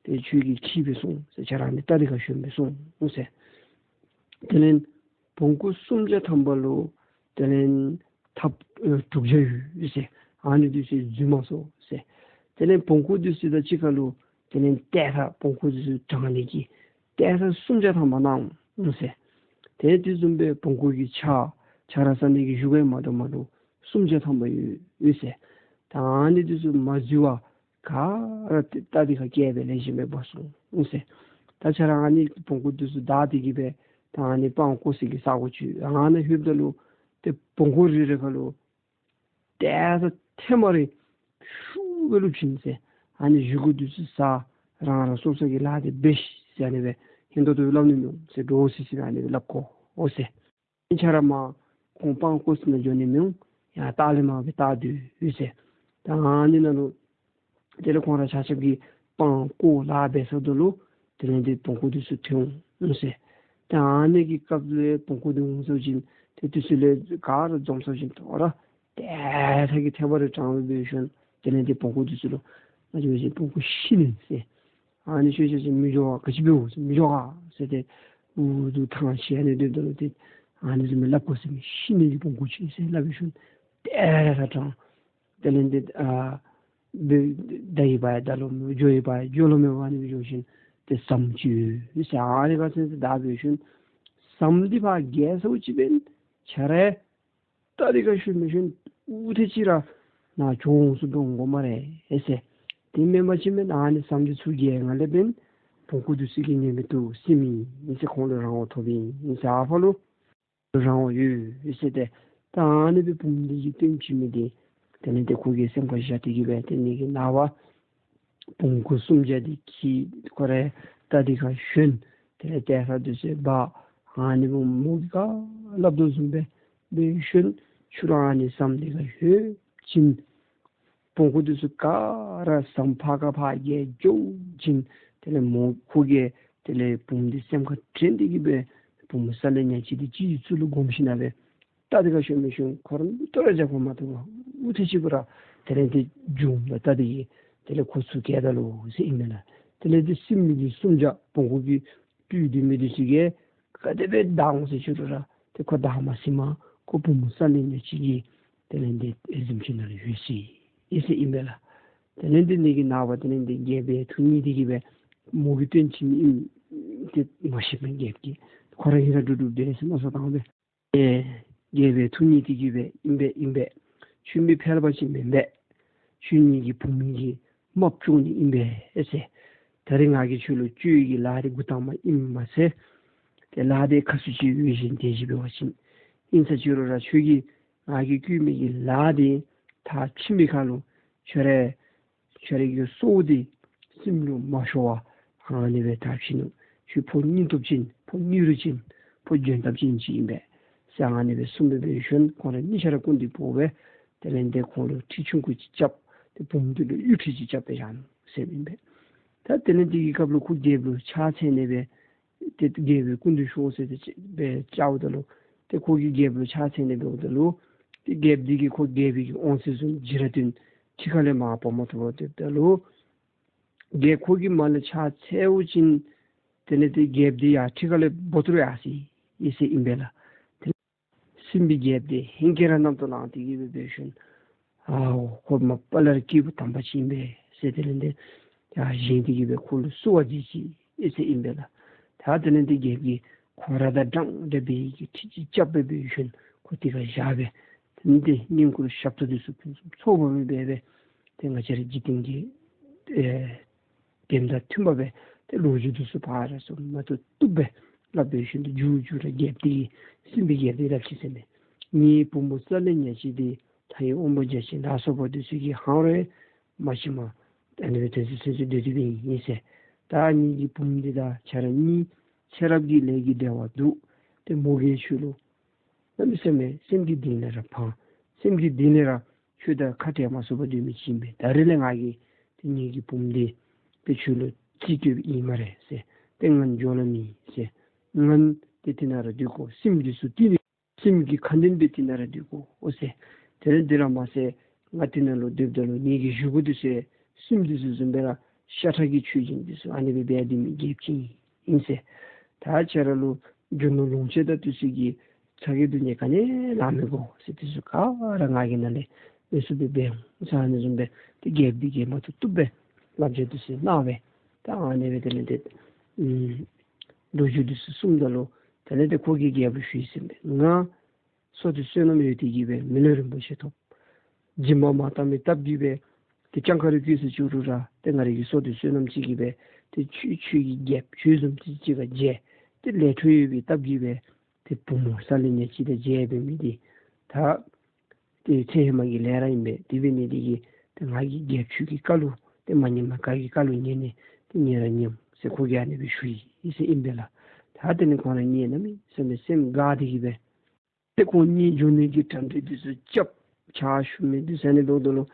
ཏེ་ཁྱོད་ཀྱིས་ཁྱིད་སྦེ་སོང་ཟེར། ཁྱོད་ར་ཨ་ནི་རྟ་འདི་ཁར་ཞོན་སྦེ་སོང་ཟེར། དེ་ལས་བོང་ཀུ་སུམ་བརྒྱ་ཐམ་པ་ལུ་དེ་ལས་ཐགཔ་ཨེ་དྲུག་བརྒྱ་ཡོད་ཟེར། ཨ་ནི་འདི་ཚུ་འཛུལ་མ་ཚུགས་ཟེར། དེ་ལས་བོང་ཀུ་འདི་ཚུ་དང་གཅིག་ཁར་ལུ་དེ་ལས་ཏེ་ད་བོང་ཀུ་འདི་ཚུ་དྲང་ནི་གི་ཏེ་ད་སུམ་བརྒྱ་ཐམ་པ་གནང་འོང་ཟེར། ཏེ་དེ་བཟུམ་སྦེ་བོང་ཀུ་གི་ཆ་ཆ་ར་ཟ་ནི་གི་བཞེས་སྒོ་མ་འདྲཝ་མ་འདྲཝ་སུམ་བརྒྱ་ཐམ་པ་ཡོད་ཡོད་ཟེར། ད་ཨ་ནི་འདི་ཚུ་མ་འཛུལ་བར་ག་ར་ཏེ་རྟ་འདི་ཁར་བཀལ་སྦེ་ལེགས་ཤོམ་སྦེ་འབག་སོང་ཟེར། ད་ཁྱོད་ར་ཨ་ནི་བོང་ཀུ་འདི་ཚུ་བདའ་སྟེ་གི་སྦེ་ད་ཨ་ནི་སྤང་བཀོ་སའི་གི་ས་གོ་ཅིག་ཨ་ནཱ་ལྷོདཔ་ད་ལུ་ཏེ་བོང་ཀུ་རེ་རེ་ཁར་ལུ་ཏེ་ད་ཐེངས་མ་རེ་ཤུགས་སྦེ་བླུགས་བྱིན་ཟེར། ཨ་ནི་བཞེས་སྒོ་འདི་ཚུ་ཟ། རང་རང་སོ་སོ་གི་ལཱ་འདི་འབད་ཤིག་ཟེར་ཨ་ནི་སྦེ་ཧིང་ཏོག་ཏོ་སྦེ་སླབ་ནི་མི་འོང་ཟེར། འདྲོག་སི་སི་སྦེ་ཨ་ནི་སྦེ་སླབ་དགོ་འོང་ཟེར། ཁྱོད་ར་མར་ཁོང་སྤང་བཀོ་ས་ནང་འགྱོ་ནི་མི་འོང་། ཡར་ལྟག་ལས་མར་སྦེ་བལྟ་སྡོད་ཡོད་ཟེར། ད་ཨ་ནི་ནང་ལུ་དེ་ལས་ཁོང་ར་ཆ་ཁྱབ་ཀྱིས་སྤང་བཀོ་ལཱ་འབད་ཚརཝ་ད་ལུ་དེ་ལས་ཏེ་བོང་ཀུ་འདི་ཚུ་ཐོན་འོང་ཟེར། ད་ཨ་ནི་གི་སྐབས་ལས་བོང་ཀུ་འདི་འོང་ཚར་བ་ཅིན་ཏེ་འདི་ཚུ་ལས་ག་ར་འཛོམས་ཚར་བ་ཅིན་ཐོ་ར་ཏེ་ད་གི་ཐེངས་མ་རེ་དྲང་སྦེ་འབད་ཞིནམ་དེ་ལས་ཏེ་བོང་ཀུ་འདི་ཚུ་ལུ་ང་བཅས་འབད་བ་ཅིན་བོང་ཀུ་ཤི་ནི་ཟེར། ཨ་ནི་ཤོར་ཤོར་ཅིག་མི་འགྱོ་ག་ག་ཅི་འབདཝ་ཟེར་མི་འགྱོ་ག་ཟེར་ཏེ་འུ་སྡུག་ཐང་ཆད་ནི་འདི་འདི་ལུ་ཏེ་ཨ་ནི་བཟུམ་སྦེ་སླབ་དགོ་ཟེར་མས། ཤི་ནི་གི་བོང་ཀུ་ཅིག་ཟེར་སླབ་སྦེ་ཞིནམ་ཏེ་ད་དྲང་། དེ་ལས་ཏེ་ཨ་བདའ་བའི་བར་བདའ་ལོང་མེད། འགྱོ་བའི་བར་འགྱོ་ལོང་མེད་པར་ཨ་ནི་སྦེ་འགྱོ་ཞིནམ་ཏེ་ཟམ་ཅིག་ཡོད་ཟེར། ཨ་ནི་ཁར་ཚུད་དེ་བདའ་འབད་ཞིནམ་ཟམ་འདི་ཕར་བརྒལ་ཚརཝ་ཅིག་འབདན་ཁྱོད་ར་རྟ་འདི་ཁར་ཞོན་འབད་ཞིནམ་ཨུ་ཐེ་ཅིག་ར་ནཱ་བྱོག་སོང་འགྱོ་དགོ་སྨ་རེ་ཟེར། དེ་མེན་པ་ཅིན་འབདན་ཨ་ནི་ཟམ་འདི་ཚུར་བརྒལ་ནི་ལས་འབདན་བོང་ཀུ་འདི་ཚུ་གིས་ཉན་མི་བཏུབ་ཟེར་མི་ཨིན་ཟེར། ཁོང་ལུ་རང་དབང་ཐོབ་ཨིན་ཟེར། ཨ་ཕར་ལུ་རང་དབང་ཡོད་ཟེར་ཏེ། ད་ཨ་ནི་སྦེ་བུམོ་འདི་གིས་སྟོན་བྱིན་མི་འདི་དེ་ལས་ཏེ་ཁོ་གིས་སེམས་ཁར་བཞག་སྟེ་གི་སྦེ་ཏེ་ངེ་གི་ནངས་པ་བོང་ཀུ་སུམ་བརྒྱ་འདི་ཁྱིད་ཁོ་རའི་རྟ་འདི་ཁར་ཞོན། དེ་ལས་ཏེ་ས་འདི་ཚུ་འབག། ཨ་ནི་བུམོ་གིས་ག་སླབ་དོ་བཟུམ་སྦེ་འབད་ཞིནམ་ཕྱི་རུ་ཨ་ནི་ཟམ་འདི་ཁར་ལྷོད་བྱིན། བོང་ཀུ་འདི་ཚུ་ག་ར་ཟམ་ཕར་ཁ་ཕར་བརྒལ་འགྱོ་བྱིན། དེ་ལས་མོ་ཁོ་གིས་དེ་ལས་བུམོ་འདི་སེམས་ཁར་དྲན་ཏེ་གི་སྦེ་བུམོ་ས་ལེ་ཉ་ཅིག་འདི་སྤྱི་གཙུག་ལུ་བསྒོམ་ཞིནམ་སྦེ་རྟ་འདི་ཁར་ཞོན་འབད་ཞིནམ་ཁོ་ར་ལུ་ཏོ་ར་རྒྱབ་ཁར་མ་ཐུག་པར་ཨུ་ཐེ་ཅིག་ཕུ་ར་དེ་ལས་ཏེ་མཇུག་ལུ་རྟ་འདི་གིས་དེ་ལས་ཁོ་ཚུར་བཀལ་ད་ལོ་ཟེར་ཨིན་མས་ལགས། དེ་ལས་ཏེ་སྲིནམོ་འདི་སུམ་བརྒྱ་བོང་ཀུ་གི་སྤུ་འདི་མི་འདི་ཚུ་གིས་ག་དེ་སྦེ་བདའ་འོང་ཟེར་ཞུ་རུང་ར་ཏེ་ཁོ་བདའ་མ་ཟུན་མར་ཁོ་བུམོ་ས་ལེ་ཉ་ཅིག་གིས་དེ་ལས་ཏེ་གཟིམ་ཅུང་ནང་ལུ་ཡོད་ཅི་ཨིན་ཟེར་ཨིན་པས་ལགས། དེ་ལས་ཏེ་ངེ་གི་ནངས་པ་དེ་ལས་ཏེ་རྒྱལ་པོའི་ཐུགས་མཉེས་ཏེ་གི་སྦེ་མོ་གིས་སྟོན་བྱིན་མི་ཨིནམ་ཏེ་མ་ཤེས་པར་རྒྱལཔོ་གིས་ཁོ་ར་ཧིང་ར་སྒྲུབ་སྒྲུབ་སྡོད་ཟེར་མནོ་བསམ་བཏང་སྦེ་ ཨེ་རྒྱལ་པོའི་ཐུགས་ཉིད་དེ་གིས་སྦེ་ཨིན་པས་ཨིན་པས། ཁྱོད་མི་ཕལ་པ་ཅིག་མེན་པས། ཁྱོད་ངེ་གི་བུམོ་གི་རྨགཔ་བཅོམ་ནི་ཨིན་པས་ཟེར། ད་རིས་ང་གིས་ཁྱོད་ལུ་བཅོལ་ནི་གི་ལཱ་དེ་འགོ་དང་པ་ཨིནམ་མ་ཚད། ཏེ་ལཱ་དེ་ཁ་ཚུད་ཅིག་འོས་ཤིང་དེ་ཅིག་འབད་བ་ཅིན། ཨིན་ས་ཅི་རུང་ར་ཁྱོད་ཀྱིས་ང་གིས་བསྐུལ་མི་གི་ལཱ་དེ་མཐར་ཕྱིན་པའི་ཁར་ལུ་ཁྱོད་ར་ཁྱོད་རའི་གི་སྲོག་དེ་སེམས་ལུ་མ་ཤོར་བར་ཨ་ནི་སྦེ་མཐར་ཕྱིན་ནུག། ཁྱོད་ཕོ་སྙིང་སྟོབས་ཅན་ཕོ་མི་རིགས་ཅན་ཕོ་འཇོན་ཐང་ཅན་ཅིག་ཨིན་པས་ཟེར་ཨ་ནི་སྦེ་གསུངས་སྦེ་འབད་ཞིནམ་ཁོང་ར་གཉིས་ཆ་ར་སྐུ་མདུན་འབོ་སྦེ་དེ་ལས་ཏེ་ཁོང་ལུ་ཁྲི་ཆུང་ཀུ་ཅིག་རྐྱབ། ཏེ་བུམོ་དེ་ལུ་གཡུ་ཁྲི་ཅིག་རྐྱབ་སྦེ་བཞག་ནུག་ཟེར་ཨིན་པས། ད་དེ་ལས་དེ་གི་སྐབས་ལུ་ཁོ་རྒྱལཔོ་ལུ་ཕྱག་འཚལ་ནི་སྦེ་ཏེ་རྒྱལ་པོའི་སྐུ་མདུན་ཤོག་ཟེར་ཏེ་ཅིག་སྦེ་བཅརཝ་ད་ལུ་ཏེ་ཁོ་གིས་རྒྱལཔོ་ལུ་ཕྱག་འཚལ་ནི་འབདཝ་ད་ལུ་ཏེ་རྒྱལཔོ་དེ་གིས་ཁོ་རྒྱལ་པོའི་གི་དབང་ཚད་བཟུམ་བྱིན་ར་བཏོན། ཁྲི་ཁ་ལས་མར་འབབ་མ་བཏུབ་པར་སྡོདཔ་ད་ལུ་རྒྱལཔོ་ཁོ་གི་མ་ལས་ཕྱག་འཚལ་བ་ཅིན་དེ་ལས་ཏེ་རྒྱལཔོ་དེ་ཡར་ཁྲི་ཁ་ལས་འབབ་སྟེ་ར་ཡར་སོ་ཡི་ཟེར་ཨིན་པས་ལགས། དེ་སྲིན་པོའི་རྒྱལཔོ་དེ་ཧིང་ཁར་ར་རྣམ་རྟོག་ལངས་ཏེ་གིས་སྦེ་འབད་ཞིནམ་ཨའོ་ཁོ་མ་པ་ལས་ར་སྐྱེས་བུ་དམ་པ་ཅིག་ཨིན་པས་ཟེར་དེ་ལས་ཏེ་ཡར་བཞེངས་ཏེ་གིས་སྦེ་ཁོ་ལུ་བསུ་བ་མཛད་ཅི་ཨིན་ཟེར་ཨིན་པས་ལགས། ད་དེ་ལས་ཏེ་རྒྱལཔོ་གིས་ཁོ་ར་དང་འདྲན་འདྲ་འབད་བའི་གི་ཁྲི་ཅིག་རྐྱབ་སྦེ་འབད་ཞིནམ་ཁོ་དེ་ཁར་བཞག་སྦེ་དེ་ལས་ཏེ་བསྙེན་བཀུར་ཞབས་ཏོག་དེ་ཚུ་ཕུན་སུམ་ཚོགས་པ་སྦེ་འབད་སྦེ་ཏེ་ང་བཅས་ར་འཇིག་རྟེན་གྱི་ཨེ་དེ་དང་མཐུན་པ་སྦེ་ཏེ་ལོ་རྒྱུས་དེ་ཚུ་ཕར་ཚུར་མ་བཏུབ་བཏུབ་སྦེ་སླབ་སྦེ་ཞིནམ་ཏེ་མཇུག་མཇུག་ར་རྒྱལཔོ་དེ་གིས་སྲིན་པོའི་རྒྱལཔོ་དེ་སླབ་ཅི་ཟེར་མས། ངེའི་བུམོ་གསལ་ལེ་ཉག་གཅིག་དེ་ད་ཡི་དབང་པོ་བརྒྱ་བྱིན་ལ་སོགས་པ་དེ་ཚུ་གིས་ཧང་རེ་མ་ཤེས་མ་ཨ་ནི་སྦེ་དེ་ཚུ་སེམས་སུ་སྡོད་སྡོདཔ་ཨིན་ཟེར། ད་ངེ་གི་བུམོ་དེ་དང་ཁྱེད་ར་གཉིས་ཚེ་རབས་ཀྱི་ལས་ཀྱི་འབྲེལ་བ་འདུག། ཏེ་མོ་གིས་ཁྱོད་ལུ་གནམ་མེད་ས་མེད་སེམས་ཀྱི་གཏིང་ལས་ར་ཕངས། སེམས་ཀྱི་གཏིང་ལས་ར་ཁྱོད་དང་ཁ་བྲལ་མ་ཚུགས་པར་སྡོད་མི་ཅིག་ཨིན་པས། ད་རིས་ལས་ང་གིས་ཏེ་ངེ་གི་བུམོ་དེ་ཏེ་ཁྱོད་ལུ་རྩིས་སྤྲོད་ཨིན་སྨ་རེ་ཟེར། ཏེ་ང་འགྱོ་ལ་མེད་ཟེར། ང་ཏེ་དེ་ནང་ར་སྡོད་དགོ། སྲིནམོ་དེ་ཚུ་དེ་ནི་སྲིནམོ་གི་ཁ་འདོན་སྦེ་དེ་ནང་ར་སྡོད་དགོ་འོ་ཟེར། དེ་ལས་དེ་ར་མ་ཚད་ང་དེ་ནང་ལུ་སྡོདཔ་ད་ལུ་ངེ་གི་བཞེས་སྒོ་དེ་ཚུ་སྲིནམོ་དེ་ཚུ་བཟུམ་སྦེ་ར་ཤ་ཁྲག་གི་མཆོད་སྦྱིན་དེ་ཚུ་ཨ་ནི་སྦེ་འབད་སྡོད་མི་རྒྱལཔོ་ཅིག་ཨིན་ཟེར། ད་ཁྱེད་ར་ལུ་རྒྱུ་ནོར་ལོངས་སྤྱོད་དང་དེ་ཚུ་གི་ཚ་གྱང་སྡུག་བསྔལ་ག་ནི་ལང་མི་དགོ་ཟེར། དེ་ཚུ་ག་ར་ང་གིས་ནཱ་ལས་མི་ཚུགས་པའི་འབད་འོང་ཟེར་ཨ་ནི་བཟུམ་སྦེ་ཏེ་རྒྱལཔོ་དེ་གིས་མ་བཏུབ་བཏུབ་སྦེ་བསླབ་བྱ་དེ་ཚུ་གནང་སྦེ་ད་ཨ་ནི་སྦེ་དེ་ལས་ཏེ་ཨམ་ལོ་རྒྱུས་དེ་ཚུ་གསུངམ་ད་ལུ་དེ་ལས་ཏེ་ཁོ་གིས་རྒྱལཔོ་ལུ་ཞུ་ཡི་ཟེར་མས། ང་སོ་ཏེ་བསོད་ནམས་ཡོད་དེ་གིས་སྦེ་མི་ལུས་རིན་པོ་ཆེ་ཐོབ། སྦྱིན་པ་མ་བཏང་པའི་སྟབས་ཀྱིས་སྦེ་ཏེ་སྤྱང་ཀ་རུ་སྐྱེས་སུ་བཅུག་རུང་ར་ཏེ་ང་རའི་གི་སོ་ཏེ་བསོད་ནམས་ཅིག་གིས་སྦེ་ཏེ་ཁྱོད་ཁྱོད་ཀྱི་རྒྱལཔོ་ཁྱོད་བཟུམ་ཅིག་ཅིག་ག་མཇལ། ཏེ་ལས་འཕྲོ་ཡོད་པའི་སྟབས་ཀྱིས་སྦེ་ཏེ་བུམོ་གསལ་ལེ་ཉག་གཅིག་དང་མཇལ་འབད་མི་འདི་ད་ཏེ་ཚེ་ཧེ་མ་གི་ལས་ར་ཨིན་པས། དེ་འབད་ནི་དེ་གིས་ཏེ་ང་གིས་རྒྱལཔོ་ཁྱོད་ཀྱི་བཀའ་ལུ་ཏེ་མ་ཉན་མ་ག་གི་བཀའ་ལུ་ཉན་ནི་ཏེ་ཉན་ར་ཉནམ་ཟེར་ཁོ་གིས་ཨ་ནི་སྦེ་ཞུ་ཡི་ཟེར་ཨིན་པས་ལགས། ད་དེ་ལས་ཁོང་ར་གཉིས་གནམ་མེད་ས་མེད་སེམས་དགའ་སྟེ་གིས་སྦེ་ཏེ་ཁོང་གཉིས་རྒྱུ་ནོར་གྱི་གྲ་སྒྲིག་འདི་ཚུ་རྐྱབ། ཕྱག་ཞུ་མི་འདི་ཚུ་ཨ་ནི་འབདཝ་ད་ལུ་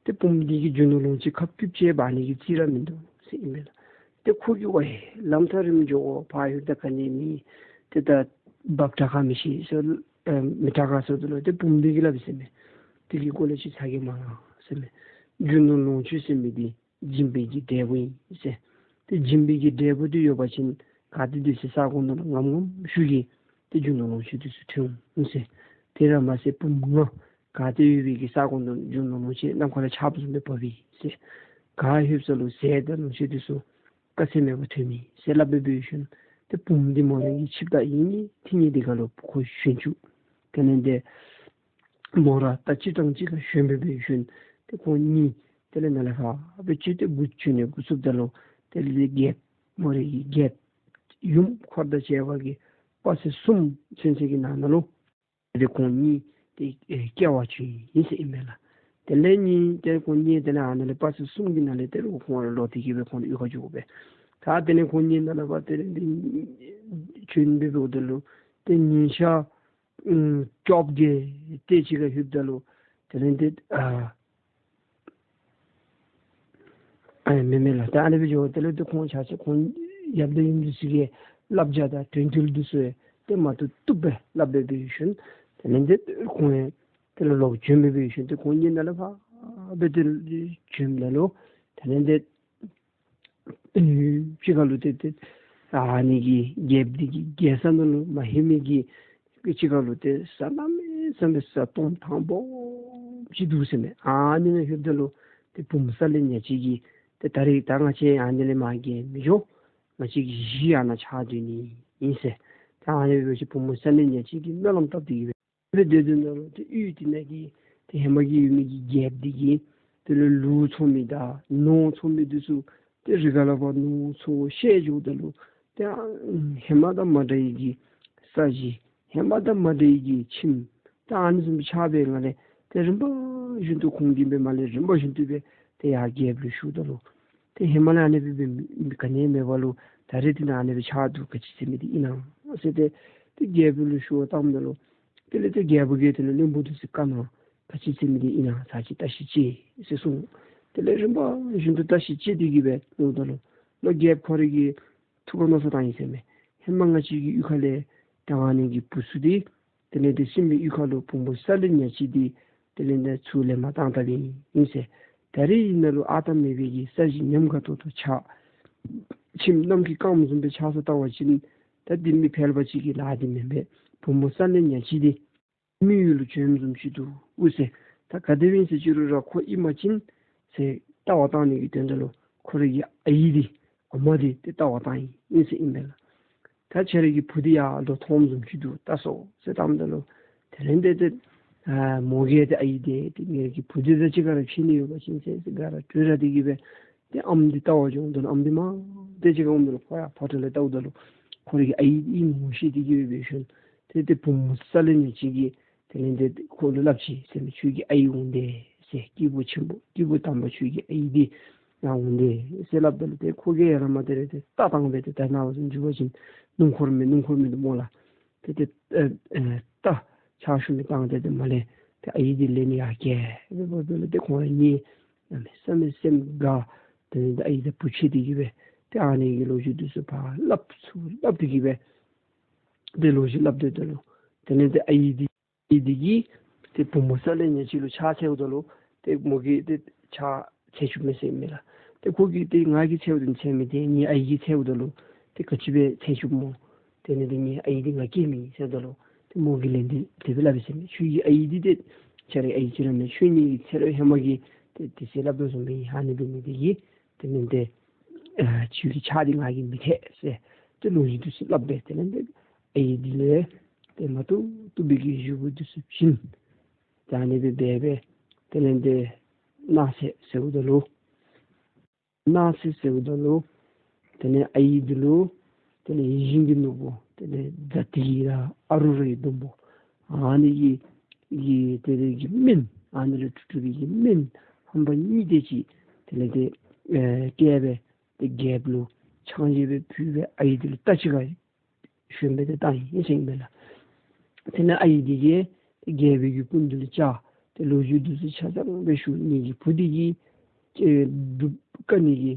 ཏེ་བུམོ་འདི་གིས་རྒྱུ་ནོར་ལོངས་སྤྱོད་ཁ་སྐུདཔ་ཅིག་འབག་ནི་གི་རྩིས་ར་མིན་འདུག་ཟེར་ཨིན་པས་ལགས། ཏེ་ཁོ་གིས་ཝའེ་ལམ་ཐག་རིངམོ་འགྱོ་དགོ། ཕར་ལྷོདཔ་ད་ག་ནི་མེད། ཏེ་ད་འབབ་དྲག་ག་མི་ཤེས་ཟེར་ཨེ་མི་དྲག་ག་ཟེརཝ་ད་ལུ་ཏེ་བུམོ་འདི་གིས་སླབ་ཡི་ཟེར་མས། དེ་གི་སྐོར་ལས་ཅིག་ཚ་གྱང་མ་ལང་ཟེར་མས། རྒྱུ་ནོར་ལོངས་སྤྱོད་ཟེར་མི་འདི་སྦྱིན་པའི་གི་འབྲས་བུ་ཨིན་ཟེར། ཏེ་སྦྱིན་པའི་གི་འབྲས་བུ་འདི་ཡོད་པ་ཅིན་ག་ཏེ་སྡོད་སའི་ས་གོ་ནང་ལུ་ངམ་ངམ་ཤུགས་ཀྱིས་ཏེ་རྒྱུ་ནོར་ལོངས་སྤྱོད་འདི་ཚུ་ཐོན་འོང་ཟེར། དེ་ར་མ་ཚད་བུམོ་ང་ག་ཏེ་ཡོད་པའི་གི་ས་གོ་ནང་ལུ་རྒྱུ་ནོར་ལོངས་སྤྱོད་ནམ་མཁའ་ལས་ཆརཔ་བཟུམ་སྦེ་འབབ་ཨིན་ཟེར། ག་ལྷོདཔ་ས་ལུ་ཟས་དང་ལོངས་སྤྱོད་འདི་ཚུ་དཀའ་ཚེགས་མེད་པར་ཐོན་མི་ཟེར་སླབ་སྦེ་འབད་ཞིནམ་ཏེ་བུམོ་འདི་མོ་རའི་གི་ཆིབས་རྟ་ཨིན་ནི་འཐེན་ནི་འདི་ཁར་ལུ་ཁོ་ཞོན་བཅུག། དེ་ལས་ཏེ་མོ་ར་རྟ་ཅིག་དང་ཅིག་ཁར་ཞོན་སྦེ་འབད་ཞིནམ་ཏེ་ཁོང་གཉིས་དེ་ལས་ནཱ་ལས་ཕར་སྦེ་བྱོན་ཏེ་འགོ་བྱོན་ནི་འགོ་བཙུགསཔ་ད་ལུ་དེ་ལས་རྒྱལཔོ་མོ་རའི་གི་རྒྱལཔོ་ཡུམ་འཁོར་དང་བཅས་པ་གིས་དཔག་ཚད་གསུམ་ཚུན་ཚོད་ཀྱི་ནང་ན་ལུ་ཏེ་ཁོང་གཉིས་ཏེ་ཨེ་སྐྱེལ་བར་བྱོན་ཡི་ཟེར་ཨིན་མས་ལགས། དེ་ལས་གཉིས་ཏེ་ཁོང་གཉིས་དེ་ལས་ཨ་ནཱ་ལས་དཔག་ཚད་གསུམ་གྱི་ནང་ལས་ཏེ་རུང་ཁོང་ར་ལོག་སྟེ་གིས་སྦེ་ཁོང་རའི་གཡུས་ཁར་འགྱོ་དགོ་པས། ད་དེ་ལས་ཁོང་གཉིས་ནཱ་ལས་ཕར་དེ་ལས་ཏེ་བྱོན་སྦེ་འབདཝ་ད་ལུ་ཏེ་ཉིན་ཞག་ཨམ་བཅོ་བརྒྱད་དེ་ཅིག་ཁར་ལྷོདཔ་ད་ལུ་དེ་ལས་ཏེ་ཨ་ཨ་མེན་མེན་ལགས། ད་ཨ་ནི་སྦེ་འགྱོ་དེ་ལས་ཏེ་ཁོང་ཆ་ཁྱབ་ཁོང་ཡབ་དང་ཡུམ་འདི་ཚུ་གི་བསླབ་བྱ་དང་དོན་འགྲེལ་འདི་ཚུ་ཏེ་མ་བཏུབ་བཏུབ་སྦེ་སླབ་སྦེ་འབད་ཞིནམ་དེ་ལས་ཏེ་ཁོང་ཡང་དེ་ལས་ལོག་བྱོན་སྦེ་འབད་ཞིནམ་ཏེ་ཁོང་གཉིས་ནཱ་ལས་ཕར་སྦེ་ཏེ་བྱོནམ་ད་ལུ་དེ་ལས་ཏེ་ཨེ་ཕྱི་ཁ་ལུ་ཏེ་ཏེ་ཨ་ནི་གི་རྒྱལཔོ་འདི་གི་རྒྱལ་ས་ནང་ལུ་མ་ལྷོད་མི་གི་ཕྱི་ཁ་ལུ་ཏེ་ས་གནམ་མེད་ས་མེད་ས་སྟོངམ་ཐང་སྦོམ་ཅིག་འདུག་ཟེར་མས། ཨ་ནི་ནང་ལྷོདཔ་ད་ལུ་ཏེ་བུམོ་གསལ་ལེ་ཉག་གཅིག་གིས་ཏེ་ད་རིས་ད་ང་བཅས་ཨ་ནི་ལས་མར་རྒལ་མི་འགྱོ། ང་བཅས་ཀྱི་གཞི་ཨ་ནཱ་ཆགས་སྡོད་ནི་ཨིན་ཟེར། ད་ ད་ཨ་ནི་སྦེ་ཅིག་བུམོ་གསལ་ལེ་ཉ་ཅིག་གིས་སྨོན་ལམ་བཏབ་སྟེ་གི་སྦེ་སྦེ་སྡོད་དོ་ནང་ལུ་ཏེ་གཡུས་དེ་ནང་གི་ཏེ་ཧེ་མ་གི་ཡོད་མི་གི་རྒྱལཔོ་དེ་གིས་དེ་ལས་ལུག་འཚོ་མི་དང་ནོར་འཚོ་མི་འདི་ཚུ་ཏེ་རི་ཁ་ལས་ཕར་ནོར་འཚོ་བཤལ་འགྱོཝ་ད་ལུ་ཏེ་ཨ་ཧེ་མ་དང་མ་འདྲ་བའི་གི་ས་གཞི་ཧེ་མ་དང་མ་འདྲ་བའི་གི་ཁྱིམ་ད་ཨ་ནི་བཟུམ་ཆགས་པའི་ངང་ལས་ཏེ་རིམ་པ་བཞིན་དུ་ཁོང་གིས་སྦེ་མར་ལས་རིམ་པ་བཞིན་དུ་སྦེ་ཏེ་ཡར་རྒྱལཔོ་ལུ་ཞུཝ་ད་ལུ་ཏེ་ཧེ་མ་ལས་ཨ་ནི་སྦེ་སྦེ་མི་ག་ནི་མེད་པ་ལུ་ད་རེས་འདི་ནང་ཨ་ནི་སྦེ་ཆགས་འདུག། ག་ཅི་ཟེར་མི་འདི་ཨིན་ན་ཟེར་ཏེ་ཏེ་རྒྱལཔོ་ལུ་ཞུ་བར་བཏངམ་ད་ལུ་དེ་ལས་ཏེ་རྒྱལཔོ་གིས་དེ་ལས་བློན་པོ་འདི་ཚུ་བཀའ་གནང་། ག་ཅི་ཟེར་མི་འདི་ཨིན་ན་ཚར་ཅིག་བརྟག་ཞིབ་ཅིག་ཟེར་གསུངས། དེ་ལས་རིམ་པ་བཞིན་དུ་བརྟག་ཞིབ་ཅིག་འདི་གིས་སྦེ་ལོག་ད་ལུ་ལོག་རྒྱལཔོ་ཁོ་རའི་གི་ཐུགས་ཁར་མནོ་བསམ་བཏང་ཡི་ཟེར་མས། ཧེ་མ་ང་བཅས་ཀྱི་གཡུས་ཁ་ལས་ད་ཨ་ནི་གི་བུ་ཚུ་འདི་དེ་ལས་ཏེ་སྲིན་པོའི་གཡུས་ཁ་ལུ་བུམོ་གསལ་ལེ་ཉ་ཅིག་འདི་དེ་ལས་ཏེ་ཚུར་ལེན་པར་བཏང་བཏངམ་ཨིན་ཟེར། ད་རེས་ཨིན་ན་ལུ་ཨ་རྟག་མེད་པའི་གི་ས་གཞི་ཉམས་དགའ་ཏོག་ཏོ་ཆགས། ཁྱིམ་གནམ་གྱི་སྐརམ་བཟུམ་སྦེ་ཆགས་སོ་བལྟ་བ་ཅིན་ད་འདི་མི་ཕལ་པ་ཅིག་གི་ལཱ་འདི་མེན་པས། བུམོ་གསལ་ལེ་ཉ་ཅིག་འདི་མི་ཡུལ་ལུ་བྱོནམ་བཟུམ་ཅིག་འདུག་ཟེར། ད་ག་དེ་སྦེ་ཨིན་ཟེར་ཅི་རུང་ར་ཁོ་ཨིན་པ་ཅིན་ཟེར་བལྟ་བར་བཏང་ནི་གི་དོན་དག་ལུ་ཁོ་རའི་གི་ཨའི་འདི་ཨ་མ་འདི་ཏེ་བལྟ་བར་བཏང་ཡི་ཨིན་ཟེར་ཨིན་པས་ལགས། ད་ཁྱོད་རའི་གི་བུ་འདི་ཡར་ལོག་ཐོནམ་བཟུམ་ཅིག་འདུག། བལྟ་སོང་ཟེར་བཏངམ་ད་ལུ་དེ་ལས་ཏེ་ཏེ་ཨ་མོ་གིས་ཏེ་ཨའི་འདི་ཏེ་ངེ་རའི་གི་བུ་འདི་དང་གཅིག་ཁར་ཕྱད་ནི་ཡོད་པ་ཅིན་ཟེར་ག་ར་གྲོས་ར་འདི་གིས་སྦེ་ཏེ་ཨམ་འདི་བལྟ་བར་འགྱོཝ་ད་ལུ་ཨམ་འདི་མར་ཏེ་གཅིག་ཁར་འོངམ་ད་ལུ་ཁོ་ཡར་ཕོ་བྲང་ལས་བལྟཝ་ད་ལུ་ཁོ་རའི་གི་ཨའི་ཨིནམ་ངོ་ཤེས་འདི་གིས་སྦེ་འབད་ཞིནམ་ཏེ་ཏེ་བུམོ་གསལ་ལེ་ཉ་ཅིག་གིས་དེ་ལས་ཏེ་ཁོ་ལུ་སླབ་ཅི་ཟེར་མས། ཁྱོད་ཀྱི་ཨའི་འོང་དེས་ཟེར། སྐྱེས་བུ་ཆེན་པོ་སྐྱེས་བུ་དམ་པ་ཁྱོད་ཀྱི་ཨའི་འདི་ཡར་འོང་དེས་ཟེར་སླབ་ད་ལུ་ཏེ་ཁོ་གིས་ཡར་ལས་མར་དེ་ལས་ཏེ་རྟ་བཏང་སྦེ་ཏེ་ད་ནཱ་བཟུམ་ཅིག་འབད་བ་ཅིན་སྣུམ་འཁོར་མས་སྣུམ་འཁོར་མས་འདུག་སྨོ་ལགས། ཏེ་ཏེ་ཨེ་ཨེ་རྟ་ཕྱག་ཞུ་མི་བཏང་སྟེ་ཏེ་མར་ལས་ཏེ་ཨའི་འདི་ལེན་ནི་ཡར་བསྐྱལ་སྦེ་འབདཝ་ད་ལུ་ཏེ་ཁོང་གཉིས་གནམ་མེད་ས་མེད་སེམས་དགའ། དེ་ལས་ཏེ་ཨའི་འདི་བུ་ཆེ་སྟེ་གི་སྦེ་ཏེ་ཨ་ནི་གི་ལོ་རྒྱུས་འདི་ཚུ་ཕར་སླབ་ཚུར་སླབ་སྟེ་གི་སྦེ་ཏེ་ལོ་རྒྱུས་སླབ་སྡོདཔ་ད་ལུ་དེ་ལས་ཏེ་ཨའི་འདི་ཨའི་འདི་གིས་ཏེ་བུམོ་གསལ་ལེ་ཉ་ཅིག་ལུ་ཕྱག་འཚལཝ་ད་ལུ་ཏེ་མོ་གིས་ཏེ་ཕྱག་འཚལ་བཅུག་མས་ཟེར་མས་ལགས། ཏེ་ཁོ་གིས་ཏེ་ང་གིས་འཚལཝ་ད་འཚལ་མི་འདི་ངེའི་ཨའི་གིས་འཚལཝ་ད་ལུ་ཏེ་ག་ཅི་སྦེ་འཚལ་བཅུག་སྨོ། དེ་ལས་ཏེ་ངེའི་ཨའི་འདི་ང་སྐྱེ་མི་ཟེརཝ་ད་ལུ་ཏེ་མོ་གིས་ལན་འདི་དེ་སྦེ་སླབ་ཡི་ཟེར་མས། ཁྱོད་ཀྱི་ཨའི་འདི་ཏེ་ཁྱོད་རའི་ཨའི་ཅིག་ར་མེན། ཁྱོད་ངེ་གི་ཚེ་རབས་ཧེ་མ་གི་ཏེ་དེ་ཚེ་སླབ་དོ་བཟུམ་སྦེ་ཨ་ནི་འབད་ནི་འདི་གིས་དེ་ལས་ཏེ་ཨ་ཁྱོད་ཀྱི་ཕྱག་འདི་ང་གིས་མི་འཚལ་ཟེར་ཏེ་ལོ་རྒྱུས་འདི་ཚུ་སླབ་སྦེ་དེ་ལས་ཏེ་ཨའི་འདི་ལས་ཏེ་མ་བཏུབ་བཏུབ་པའི་གི་བཞེས་སྒོ་འདི་ཚུ་བྱིན། ད་ཨ་ནི་སྦེ་འབད་སྦེ་དེ་ལས་ཏེ་མནའ་ཟེར་ཟེརཝ་ད་ལུ་མནའ་ཟེར་ཟེརཝ་ད་ལུ་དེ་ལས་ཨའི་འདི་ལུ་དེ་ལས་ཡིད་བཞིན་གྱི་ནོར་བུ་དེ་ལས་ཛ་ཏི་ར་ཨ་རུ་རའི་སྡོང་པོ་ཨ་ནི་གི་གི་དེ་ལས་གི་སྨན་ཨ་ནི་ལས་གྲུབ་གྲུབ་པའི་གི་སྨན་ཧམ་པ་གཉིས་དེ་ཅིག་དེ་ལས་ཏེ་ཨེ་བསྐྱལ་སྦེ་ཏེ་རྒྱལཔོ་ལུ་ཕྱག་བཞེས་སྦེ་ཕུལ་སྦེ་ཨའི་འདི་ལུ་རྟ་ཅིག་ཁར་ཞོན་སྦེ་ཏེ་བཏང་ཡི་ཟེར་ཨིན་པས་ལགས། དེ་ལས་ཨའི་འདི་གིས་རྒྱལ་པོའི་གི་སྐུ་མདུན་ལུ་བཅར་ཏེ་ལོ་རྒྱུས་འདི་ཚུ་ཆ་ཚང་སྦེ་ཞུ། ངེ་གི་བུ་འདི་གིས་ཨེ་སྒྲུབ་དཀའ་ནི་གི་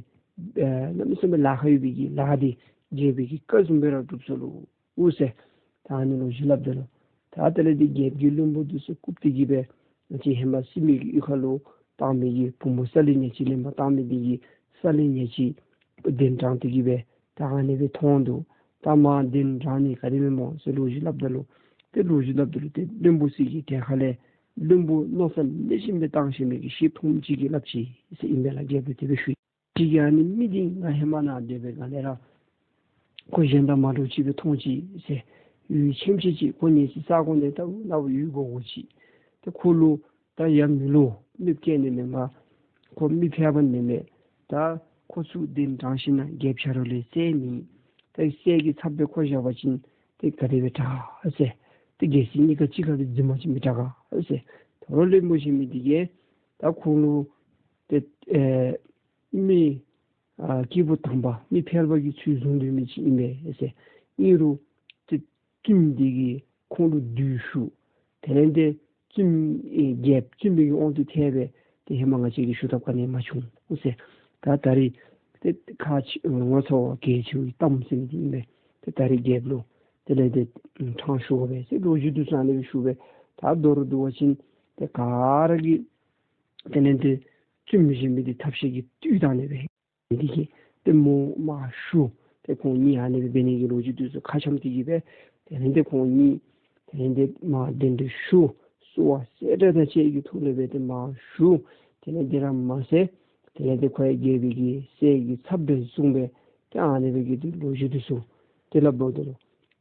ཨེ་གནམ་མེད་ས་མེད་ལཱ་ཁག་ཡོད་པའི་གི་ལཱ་འདི་རྒྱལ་པོའི་གི་བཀའ་བཟུམ་སྦེ་ར་སྒྲུབ་སོ་ལོ་ཟེར། ད་ཨ་ནི་ལོ་རྒྱུས་སླབ་ད་ལུ་ད་དེ་ལས་ཏེ་རྒྱལཔོ་གིས་བློན་པོ་འདི་ཚུ་བཀུག་སྟེ་གི་སྦེ་ང་བཅས་ཧེ་མ་སྲིན་པོའི་གི་གཡུས་ཁ་ལུ་བཏང་མི་གི་བུམོ་གསལ་ལེ་ཉ་ཅིག་ལེན་པར་བཏང་མི་འདི་གིས་གསལ་ལེ་ཉ་ཅིག་གདན་དྲངས་ཏེ་གི་སྦེ་ད་ཨ་ནི་སྦེ་མཐོང་འདུག། ད་མར་གདན་དྲངས་ནི་ག་དེ་སྦེ་སྨོ་ཟེར་ལོ་རྒྱུས་སླབ་ད་ལུ་ཏེ་ལོ་རྒྱུས་སླབ་ད་ལུ་ཏེ་བློན་པོ་ཚུ་གི་གྲལ་ཁ་ལས་བློན་པོ་མནོ་བསམ་ལེགས་ཤོམ་སྦེ་བཏང་ཤེས་མི་གི་ཤེས་ཐུང་ཅིག་གིས་སླབ་ཅི་ཟེར་ཨིན་པས་ལགས། རྒྱལཔོ་ལུ་དེ་སྦེ་ཞུ་ཡི། ཅིག་གིས་ཨ་ནི་མི་འདི་ང་ཧེ་མ་ནཱ་སྡོད་པའི་སྒང་ལས་ར་ཁོ་གཞན་དང་མ་འདྲཝ་ཅིག་སྦེ་མཐོང་ཅི་ཟེར། ཡུལ་ཁྱིམ་ཅིག་ཅིག་ཁོ་ཉལ་སའི་ས་གོ་འདི་ལྟ་བུ་ལྟ་བུ་ཡུལ་གོ་གོ་ཅིག། ཏེ་ཁོ་ལུ་ད་ཡང་མི་ལུ་མི་སྐྱེ་ནི་མེན་པ། ཁོ་མི་ཕལ་པ་ནི་མེན། ད་ཁོ་ཚུར་གདན་དྲངས་ཞིན་ན་རྒྱལཔོ་ཆ་རོགས་ལས་གསེར་མེད། ད་གསེར་གྱི་ཚབ་སྦེ་ཁོ་བཞག་པ་ཅིན་ཏེ་ག་དེ་སྦེ་དྲག་ཟེར། ཏེ་རྒྱལ་སྲིད་གཉིས་ཀ་གཅིག་ཁར་སྦེ་འཛིན་པ་ཅིན་མི་དྲག་ག་ཟེར། དོ་རུང་བློན་པོ་ཟེར་མི་འདི་གིས་ད་ཁོང་ལུ་ཏེ་ཨེ་མི་ཨ་སྐྱེས་བུ་དམ་པ་མི་ཕལ་པ་གི་ཚུལ་བཟུང་སྡོད་མི་ཅིག་ཨིན་པས་ཟེར། ཨིན་རུང་ཏེ་བཙུནམོ་འདི་གིས་ཁོང་ལུ་བདུད་ཞུགས། དེ་ལས་ཏེ་བཙུནམོ་ཨེ་རྒྱལཔོ་བཙུནམོ་གི་དབང་དུ་ཐལ་སྦེ་ཏེ་ཧེ་མ་ང་བཅས་ཀྱིས་ཞུ་ཐབས་ག་ནི་མ་བྱུང་ཟེར། ད་ད་རིས་ཏེ་ཁག་ཆེ་ངོ་ཚ་བ་གལ་ཆེ་བའི་གཏམ་ཟེར་མི་འདི་ཨིན་པས། ཏེ་ད་རིས་རྒྱལཔོ་ལུ་དེ་ལས་ཏེ་ཕྲང་ཞུ་དགོ་པས་ཟེར་ལོ་རྒྱུས་འདི་ཚུ་ཨ་ནི་སྦེ་ཞུ་སྦེ་ད་མདོར་བསྡུ་བ་ཅིན་ཏེ་ག་ར་གིས་དེ་ལས་ཏེ་བཙུནམོ་ཟེར་མི་འདི་ཐབས་ཤེས་ཀྱིས་བཏུལ་བཏང་ནི་སྦེ་འདི་གིས་ཏེ་མོ་མར་ཞུ། ཏེ་ཁོང་གཉིས་ཨ་ནི་སྦེ་འབད་ནི་གི་ལོ་རྒྱུས་འདི་ཚུ་ཁ་འཆམ་སྟེ་གི་སྦེ་དེ་ལས་ཏེ་ཁོང་གཉིས་དེ་ལས་ཏེ་མར་གདན་འདྲེན་ཞུ། བསུ་བ་གསེར་སྒྲེང་དང་བཅས་ཀྱི་ཐོག་ལས་སྦེ་ཏེ་མར་ཞུ། དེ་ལས་འདི་ར་མ་ཚད་དེ་ལས་ཏེ་ཁོ་ཡང་རྒྱལ་པོའི་གི་གསེར་གྱི་ཚབ་སྦེ་བཟུང་སྦེ་ཏེ་ཨ་ནི་སྦེ་གི་ཏེ་ལོ་རྒྱུས་འདི་ཚུ་ཏེ་སླབ་དོ་ལོ།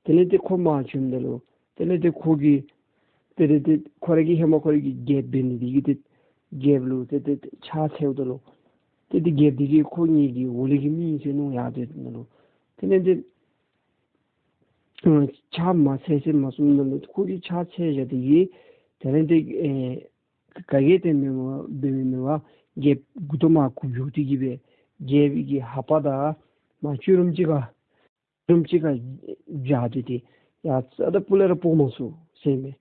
དེ་ལས་ཏེ་ཁོ་མར་བྱོནམ་ད་ལུ་དེ་ལས་ཏེ་ཁོ་གིས་དེ་ལས་ཏེ་ཁོ་ར་གི་ཧེ་མ་ཁོ་ར་གི་རྒྱལཔོ་འབད་ནི་དེ་གིས་ཏེ་རྒྱལཔོ་ལུ་ཏེ་ཏེ་ཕྱག་འཚལཝ་ད་ལུ་ཏེ་ཏེ་རྒྱལཔོ་དེ་གིས་ཁོ་ངེ་གི་འོག་ལས་ཀྱི་མི་ཨིན་ཟེར་མནོ་ཡར་སྡོད་ད་ལུ་དེ་ལས་ཏེ་ཨ་ཕྱག་མ་འཚལ་ཟེར་མ་གསུངམ་ད་ལུ་ཁོ་གིས་ཕྱག་འཚལ་བཞག་དེ་གིས་དེ་ལས་ཏེ་ཨེ་ག་གིས་ཏེ་མེན་པར་འབད་མི་མེན་པར་རྒྱལཔོ་མགུ་ཏོ་མར་གུག་འགྱོ་སྟེ་གིས་སྦེ་རྒྱལཔོ་གི་ལྷ་པ་དང་མར་ལྕུག་རོམ་ཅིག་ཁར་རོམ་ཅིག་ཁར་བཞག་སྟེ་ཏེ་ཡ་ས་ད་སྤུ་ལས་ར་སྤོ་མ་ཚུགས་ཟེར་མས།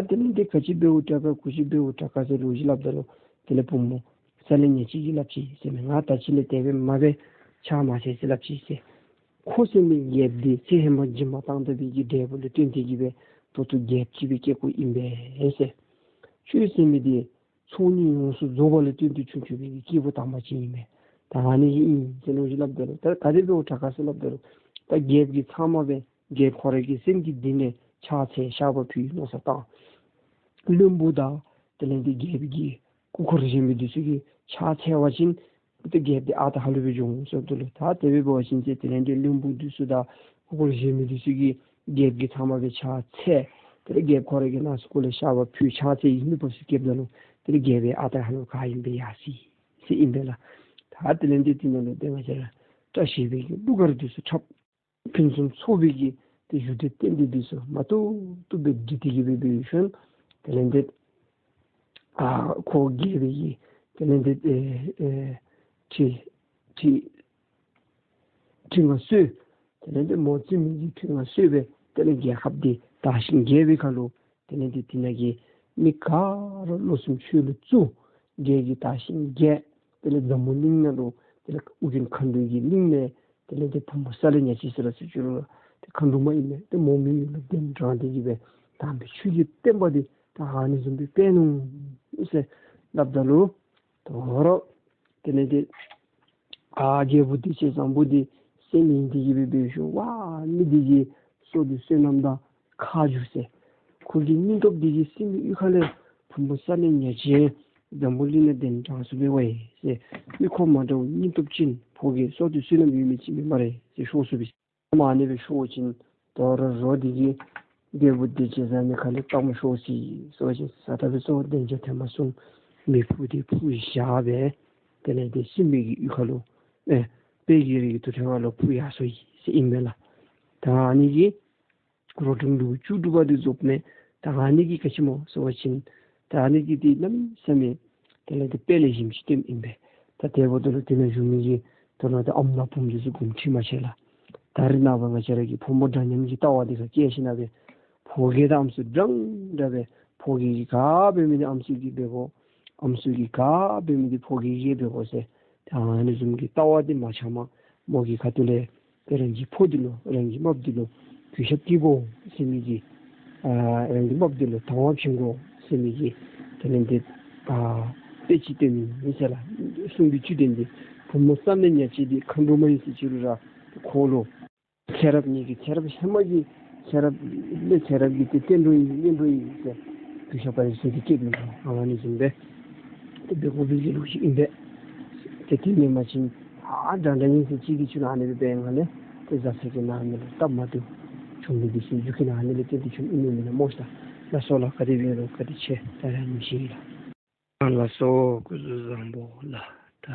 ད་དེ་ལས་ཏེ་ག་ཅི་འབདཝ་དྲག་ག་གུ་ཅི་འབདཝ་དྲག་ག་ཟེར་ལོ་རྒྱུས་སླབ་ད་ལུ་དེ་ལས་བུམོ་ས་ལེ་ཉ་ཅིག་གིས་སླབ་ཅི་ཟེར་མས། ང་ད་ཅི་ལས་དེ་སྦེ་མ་འབད་ཕྱག་མ་འཚལ་ཟེར་སླབ་ཅི་ཟེར། ཁོ་ཟེར་མི་རྒྱལཔོ་འདི་ཚེ་ཧེ་མ་སྦྱིན་པ་བཏང་ད་པའི་གི་འབྲས་བུ་ལུ་བརྟེན་ཏེ་གིས་སྦེ་ད་ལྟོ་རྒྱལཔོ་ཅིག་སྦེ་སྐྱེ་དགོཔ་ཨིན་པས་ཟེར། ཁྱོད་ཟེར་མི་འདི་ཚོགས་གཉིས་ཡོངས་སུ་རྫོགས་པ་ལས་བརྟེན་ཏེ་བྱུང་བྱུངམ་གི་སྐྱེས་བུ་དམ་པ་ཅིག་ཨིན་པས། ད་ཨ་ནི་ཨིན་ཟེར་ལོ་རྒྱུས་སླབ་ད་ལུ་ད་ག་དེ་འབདཝ་དྲག་ག་ཟེར་སླབ་ད་ལུ་ད་རྒྱལཔོ་གིས་ཚབ་མ་འབད་རྒྱལཔོ་ཁོ་ར་གི་སེམས་ཀྱི་གཏིང་ལས་ཕྱག་འཚལ་བཤགས་པ་ཕུལ་མནོ་བསམ་བཏང་། བློན་པོ་དང་དེ་ལས་ཏེ་རྒྱལཔོ་གི་སྐུ་འཁོར་གཞན་མི་འདི་ཚུ་གིས་ཕྱག་འཚལ་བ་ཅིན་ཏེ་རྒྱལཔོ་འདི་ཨ་རྟག་ཧ་ལུགས་སྦེ་འགྱོ་འོང་ཟེརཝ་ད་ལུ་ད་དེ་སྦེ་འབད་བ་ཅིན་ཟེར་དེ་ལས་ཏེ་བློན་པོ་འདི་ཚུ་དང་སྐུ་འཁོར་གཞན་མི་འདི་ཚུ་གིས་རྒྱལཔོ་གིས་ཚབ་མ་འབད་ཕྱག་འཚལ། དེ་ལས་རྒྱལཔོ་ཁོ་ར་གི་ནང་གསེས་སྐོར་ལས་བཤགས་པ་ཕུལ་ཕྱག་འཚལ་ཡིད་མོས་པ་ཚུ་བསྐྱེདཔ་ད་ལུ་དེ་ལས་རྒྱལཔོ་ཨ་རྟག་ཧ་ལུགས་ག་ཨིན་པས་ཡར་སོ་ཡི་ཟེར་ཨིན་པས་ལགས། ད་དེ་ལས་ཏེ་དེ་ནང་ལུ་ཏེ་ང་བཅས་ར་བཀྲ་ཤིས་པའི་གི་གླུ་གར་འདི་ཚུ་འཁྲབ། ཕུན་སུམ་ཚོགས་པའི་གི་ཏེ་བཞུགས་ཁྲི་རྟེན་འབྲེལ་འདི་ཚུ་མ་ཐུབ་ཐུབ་སྦེ་སྒྲིག་སྟེ་གིས་སྦེ་འབད་ཞིནམ་དེ་ལས་ཏེ་ཨ་ཁོ་རྒྱལ་པོའི་གི་དེ་ལས་ཏེ་ཨེ་ཨེ་ཁྲི་ཁྲི་ཁྲི་མངའ་གསོལ། དེ་ལས་ཏེ་མོ་བཙུན་མོ་གི་ཁྲི་མངའ་གསོལ་སྦེ་དེ་ལས་རྒྱལ་ཁབ་འདི་དར་ཞིང་རྒྱས་པའི་ཁར་ལུ་དེ་ལས་ཏེ་དེ་ནང་གི་མི་ག་ར་བློ་སེམས་ཆོས་ལུ་བཙུགས། རྒྱལ་གྱི་དར་ཞིང་རྒྱས། དེ་ལས་འཛམ་བུ་གླིང་ནང་ལུ་དེ་ལས་ཨོ་རྒྱན་མཁའ་འགྲོ་གི་གླིང་ནང་དེ་ལས་ཏེ་བུམོ་ས་ལེ་ཉ་ཅིག་ཟེར་ར་ཟེར་ཅི་རུང་ར་ཏེ་མཁའ་འགྲོ་མ་ཨིན་མས། ཏེ་མོ་མི་ཡུལ་ལུ་གདན་དྲངས་ཏེ་གིས་སྦེ་དམ་པའི་ཆོས་ཀྱི་བསྟན་པ་འདི་ད་ཨ་ནི་བཟུམ་སྦེ་སྤེལ་ནུག་ཟེར་སླབ་ད་ལུ་དོ་རུང་དེ་ལས་ཏེ་ཨ་རྒྱལ་པོ་བདེ་ཆེན་བཟང་པོ་འདི་སེམས་ཡེངས་ཏེ་གིས་སྦེ་འབད་ཞིནམ་ཝ་མི་འདི་གི་སྲོག་འདི་བསོད་ནམས་དང་ཁ་བསྒྱུར་ཟེར། ཁོ་གི་སྙིང་སྟོབས་འདི་གིས་སྲིན་མོའི་གཡུས་ཁ་ལས་བུམོ་ས་ལེ་ཉ་ཅིག་འཛམ་བུ་གླིང་ནང་གདན་དྲངས་ཚུགས་པས་ཟེར། མི་ཁོ་མ་འདྲཝ་སྙིང་སྟོབས་ཅན་ཕོ་རྒྱས་སྲོག་འདི་བསོད་ནམས་ཡོད་མི་ཅིག་མེན་སྨ་རེ་ཟེར་ཤོར་སོང་པས། མ་ཨ་ནི་སྦེ་ཤོར་བ་ཅིན་དོ་རུང་རོ་འདི་གིས་རྒྱལ་པོ་བདེ་ཆེན་བཟང་པོའི་ཁ་ལས་སྟག་མོ་ཤོར་ཅི་ཟེར་བ་ཅིན་ས་ཐག་པའི་སོ་གདན་ཆ་ཐེངས་མ་གསུམ་མེ་ཕུ་འདི་ཕུ་བཞག་སྦེ་དེ་ལས་ཏེ་སྲིན་མོའི་གི་གཡུས་ཁ་ལུ་ཨེ་དཔལ་གྱི་རི་གི་དུར་ཁྲོད་ཁ་ལུ་ཕུ་ཡར་སོ་ཡི་ཟེར་ཨིན་པས་ལགས། ད་ཨ་ནི་གིས་རོ་སྒྲུང་ལུ་བཅུ་དྲུག་པ་འདི་རྫོགསཔ་མས། ད་ཨ་ནི་གིས་ག་ཅི་སྨོ་ཟེར་བ་ཅིན་ད་ཨ་ནི་གིས་འདི་གནམ་མེད་ས་མེད་དེ་ལས་ཏེ་དཔེ་ལེགས་ཤོམ་ཅིག་སྟོནམ་ཨིན་པས། ད་དེ་འབདཝ་ད་ལུ་དེ་ནང་བཞུགས་མི་གི་དོ་རུང་ཏེ་ཨམ་ནག་བུམོ་འདི་ཚུ་དགོངསམ་ཁྲེལ་མ་བྱེད་ལགས། ད་རེས་ནངས་པ་ང་བཅས་ར་གི་ཕོ་མོ་འདྲ་མཉམ་གྱི་ལྟ་བ་འདི་ཁར་བཀལ་ཞིན་ན་སྦེ་ཕོ་རྒྱས་དང་ཨམ་སྲུ་འདྲན་འདྲ་སྦེ་ཕོ་རྒྱས་ཀྱིས་ག་འབད་མི་འདི་ཨམ་སྲུ་གིས་འབད་དགོ། ཨམ་སྲུ་གིས་ག་འབད་མི་འདི་ཕོ་རྒྱས་ཀྱིས་འབད་དགོ་ཟེར། ད་ཨ་ནི་བཟུམ་གྱི་ལྟ་བ་འདི་མ་འཆང་པར་མོ་གི་ཁ་ཐུག་ལས་ཏེ་རང་གི་ཕོ་འདི་ལུ་རང་གི་རྨགཔ་འདི་ལུ་གུས་ཞབས་བསྐྱེད་དགོ་ཟེར་མི་གི་ཨ་རང་གི་རྨགཔ་འདི་ལུ་དང་བ་བྱིན་དགོ་ཟེར་མི་གི་དེ་ལས་ཏེ་ཨ་དཔེ་ཅིག་སྟོནམ་ཨིན་ཟེར་ལགས། གསུང་གི་བཅུད་དོན་འདི་བུམོ་ས་ལེ་ཉ་ཅིག་འདི་མཁའ་འགྲོ་མ་ཨིན་ཟེར་ཅི་རུང་ར་ཁོ་ལུ་ཚེ་རབས་ངེ་གི་ཚེ་རབས་ཧེ་མ་གི་ཚེ་རབས་ལས་ཚེ་རབས་ཀྱི་ཏེ་བསྟན་འགྲོ་ཨིན་གཉེན་འགྲོ་ཨིན་ཟེར་གུས་ཞབས་པ་ཡི་ཟེར་གྱི་བསྐྱེད་དོ་ཨ་ནི་བཟུམ་སྦེ་ཏེ་འབད་དགོ་པའི་གི་ལུགས་ཤིག་ཨིན་པས། ཏེ་དེ་མེན་པ་ཅིན་ཨ་འདྲན་འདྲ་ཨིན་ཟེར་ཅིག་གིས་ཆུ་ནང་ཨ་ནི་སྦེ་འབད་ང་ལས་ཏེ་བཟའ་ཚང་གི་ནང་ན་ལུ་སྟབས་མ་བདེཝ་བྱུང་མི་འདི་ཚུ་རྒྱུ་གི་ནང་ཨ་ནི་ལས་བརྟེན་ཏེ་བྱུངམ་ཨིན་མེན་ན་སྨོ་ཤ། ལགས་སོ་ལགས། ག་དེ་སྦེ་རུང་བཀའ་དྲིན་ཆེ། ད་རེས་ནི་ཞུ་ཡི་ལགས། ཨ་ལགས་སོ། སྐུ་གཟུགས་བཟང་པོ་ལགས། ད་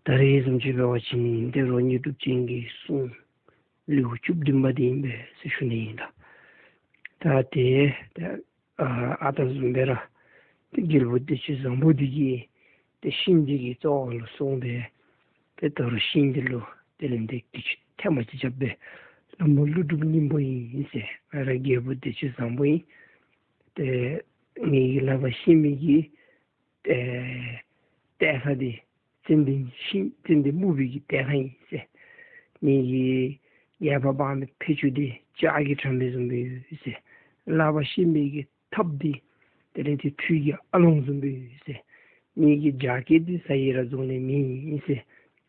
ད་རེས་བཟུམ་ཅིག་འབད་བ་ཅིན་ཏེ་རོ་དངོས་གྲུབ་ཅན་གྱི་གསུང་ལེའུ་བཅུ་བདུན་པ་འདི་ཨིན་པས་ཟེར་ཞུ་ནི་ཨིན་ལགས། ད་ཏེ་ད་ཨ་ཨ་རྟག་བཟུམ་སྦེ་ར་ཏེ་རྒྱལ་པོ་བདེ་ཆེན་བཟང་པོ་འདི་གིས་ཏེ་ཤིང་འདི་གི་རྩ་བ་ལུ་སོང་སྦེ་ཏེ་དོ་རུང་ཤིང་འདི་ལུ་དེ་ལས་ཏེ་གྱི་ཅུ་ཐེངས་མ་ཅིག་རྐྱབ་སྦེ་བླ་མ་ཀླུ་སྒྲུབ་སྙིང་པོ་ཨིན་ཟེར། ང་ར་རྒྱལ་པོ་བདེ་ཆེན་བཟང་པོ་ཨིན། ཏེ་ངེ་གི་ལག་པར་བཤེད་མི་གི་ཨེ་གཏད་ས་འདི་ཙན་དན་ཤིང་ཙན་དན་སྨུག་པའི་གི་གཏད་ས་ཨིན་ཟེར། ངེ་གི་ཡར་ཕར་འབག་མི་ཕད་ཅུང་འདི་ལྕགས་ཀྱི་ཁྲམ་བུ་བཟུམ་སྦེ་ཡོད་ཟེར། ལག་པར་བཤེད་མི་གི་ཐགཔ་འདི་དེ་ལས་ཏེ་ཁྲུས་ཀྱི་ཨ་ལོང་བཟུམ་སྦེ་ཡོད་ཟེར། ངེ་གི་རྒྱགས་སྐེད་འདི་ཟ་ཡི་ར་རྫོགས་ནི་མེད་ཨིན་ཟེར།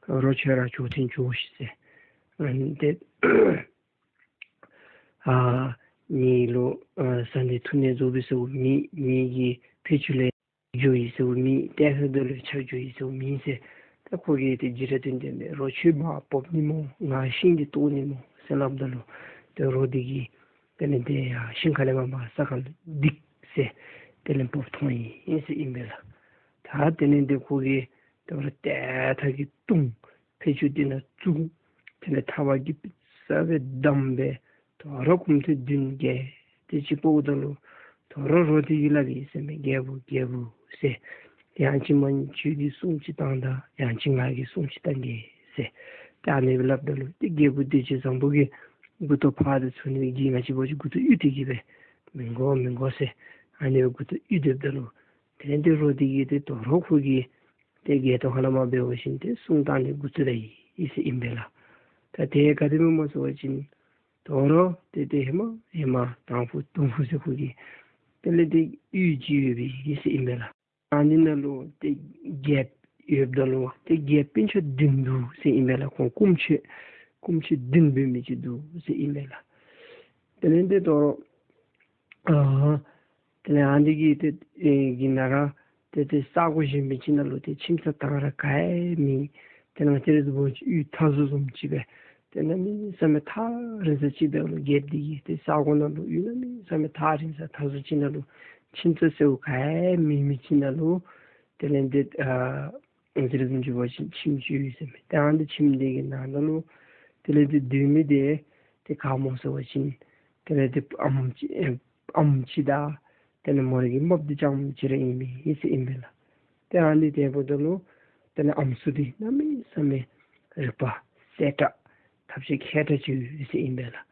རོགས་ཁྱོད་ར་ཆོས་ཐོན་ཆོག་ཤིག་ཟེར། ཨ་ནི་ཏེ་ཨ་ངེ་ལུ་ཨ་ཟ་ནི་འཐུང་ནི་རྫོགས་པས་ཟེརཝ་མེད། ངེ་གི་ཕད་ཅུང་ལས་འགྱོ་ཡི་ཟེརཝ་མེད། གཏད་ས་འདི་ལུ་ཆགས་འགྱོ་ཡི་ཟེརཝ་མེད་ཟེར། ད་ཁོ་གིས་ཏེ་ཇི་ལྟར་སྟོན་སྟོནམ་མས། རོགས་ཁྱོད་འབག་འབག་ནི་སྨོ། ང་ཤིང་འདི་བཏོག་ནི་སྨོ་ཟེར་སླབ་ད་ལུ་ ཏེ་རོ་འདི་གིས་དེ་ལས་ཏེ་ཡར་ཤིང་ཁ་ལས་མར་མར་ས་ཁར་ལུ་ལྡིག་ཟེར་དེ་ལས་འབོབ་ཐོན་ཡི་ཟེར་ཨིན་པས་ལགས། ད་དེ་ལས་ཏེ་ཁོ་གིས་ད་རུང་ཏེ་ཐག་གིས་བརྡུང་། ཕད་ཅུང་དེ་ནང་བཙུགས། དེ་ལས་ཐགཔ་གིས་གསར་སྦེ་བསྡམས་སྦེ་ད་རུང་སྐུམ་ཐེངས་བདུན་བརྒྱད་དེ་ཅིག་ཕོགཔ་ད་ལུ་ད་རུང་རོ་དེ་གིས་སླབ་ཡི་ཟེར་མས། རྒྱལ་པོ་རྒྱལ་པོ་ཟེར། ཡང་ཅིན་མ་ཉིད་ཁྱོད་ཀྱིས་སྲུང་ཅིག་བཏང་ད། ཡང་ཅིན་ང་གིས་སྲུང་ཅིག་བཏང་གེ་ཟེར། ཏེ་ཨ་ནི་སྦེ་སླབ་ད་ལུ་ཏེ་རྒྱལ་པོ་འདི་ཅིག་བཟང་པོ་གིས་མགུ་ཏོ་ཕར་དང་ཚུར་ནི་སྦེ་གིས་ང་བཅས་འབད་བ་ཅིན་མགུ་ཏོ་གཡུག་སྟེ་གིས་སྦེ་མི་དགོ་མི་དགོ་ཟེར་ཨ་ནི་སྦེ་མགུ་ཏོ་གཡུག་སྡོདཔ་ད་ལུ་དེ་ལས་ཏེ་རོ་འདི་གིས་ཏེ་ད་རུང་ཁོ་གི་ཏེ་སྒལ་ཏོ་ཁ་ལས་མར་འབད་བ་ཅིན་ཏེ་སྲུང་བཏང་ནི་འགོ་བཙུགས་ད་ཡི་ཟེར་ཨིན་པས་ལགས། ད་དེ་ག་དེ་སྦེ་སྨོ་ཟེར་བ་ཅིན་ད་རུང་ཏེ་ཏེ་ཧེ་མ་ཧེ་མ་དང་ཕུ་དང་ཕུ་ཟེར་ཁོ་གི་དེ་ལས་ཏེ་གཡུས་ཅིག་ཡོད་པའི་ཟེར་ཨིན་པས་ལགས། ཨ་ནི་ནང་ལུ་ཏེ་རྒྱལཔོ་ཡོདཔ་ད་ལུ་ཏེ་རྒྱལཔོ་སྤུན་ཆ་བདུན་འདུག་ཟེར་ཨིན་པས་ལགས། ཁོང་སྐུ་མཆེད་སྐུ་མཆེད་བདུན་འབད་མི་ཅིག་འདུག་ཟེར་ཨིན་པས་ལགས། དེ་ལས་ཏེ་ད་རུང་ཨ་དེ་ལས་ཨ་ནི་གི་ཏེ་ཨེ་གི་ནང་ར་ཏེ་ཏེ་ས་གོ་གཞན་མི་ཅིག་ནང་ལུ་ཏེ་ཁྱིམ་ཚང་དང་ར་ག་ཡང་མེད། ཏེ་ང་བཅས་ར་ཚུ་འབད་བ་ཅིན་གཡུས་མཐའ་ཟུར་བཟུམ་ཅིག་སྦེ་ཏེ་གནམ་མེད་ས་མེད་ཐག་རིང་ས་ཅིག་འབདཝ་ལུ་རྒྱལཔོ་འདི་གི་ཏེ་ས་གོ་ནང་ལུ་གཡུས་གནམ་མེད་ས་མེད་ཐག་རིང་ས་མཐའ་ཟུར་ཅིག་ནང་ལུ་ཁྱིམ་ཚང་གསོ་བ་ག་ཡང་མེད་མི་ཅིག་ནང་ལུ་དེ་ལས་ཏེ་ཨ་ང་བཅས་ར་བཟུམ་ཅིག་འབད་བ་ཅིན་ཁྱིམ་ཅིག་ཡོད་ཟེར་མས། ཏེ་ཨ་ནི་ཁྱིམ་འདི་གི་ནང་ན་ལུ་དེ་ལས་ཏེ་སྡོད་མི་འདི་ཏེ་ག་སྨོ་ཟེར་བ་ཅིན་དེ་ལས་ཏེ་ཨམ་ཅིག་ཨེ་ཨམ་ཅིག་དང་དེ་ལས་མོ་རའི་གི་རྨགཔ་འདི་རྐྱངམ་ཅིག་ར་ཨིན་མས་ཟེར་ཨིན་པས་ལགས། ཏེ་ཨ་ནི་དེ་འབདཝ་ད་ལུ་དེ་ལས་ཨམ་སྲུ་འདི་གནམ་མེད་ས་མེད་རིག་པ་གསལ་དྲགས་ཐབས་ཤེས་མཁས་དྲགས་ཅིག་ཡོད་ཟེར་ཨིན་པས་ལགས།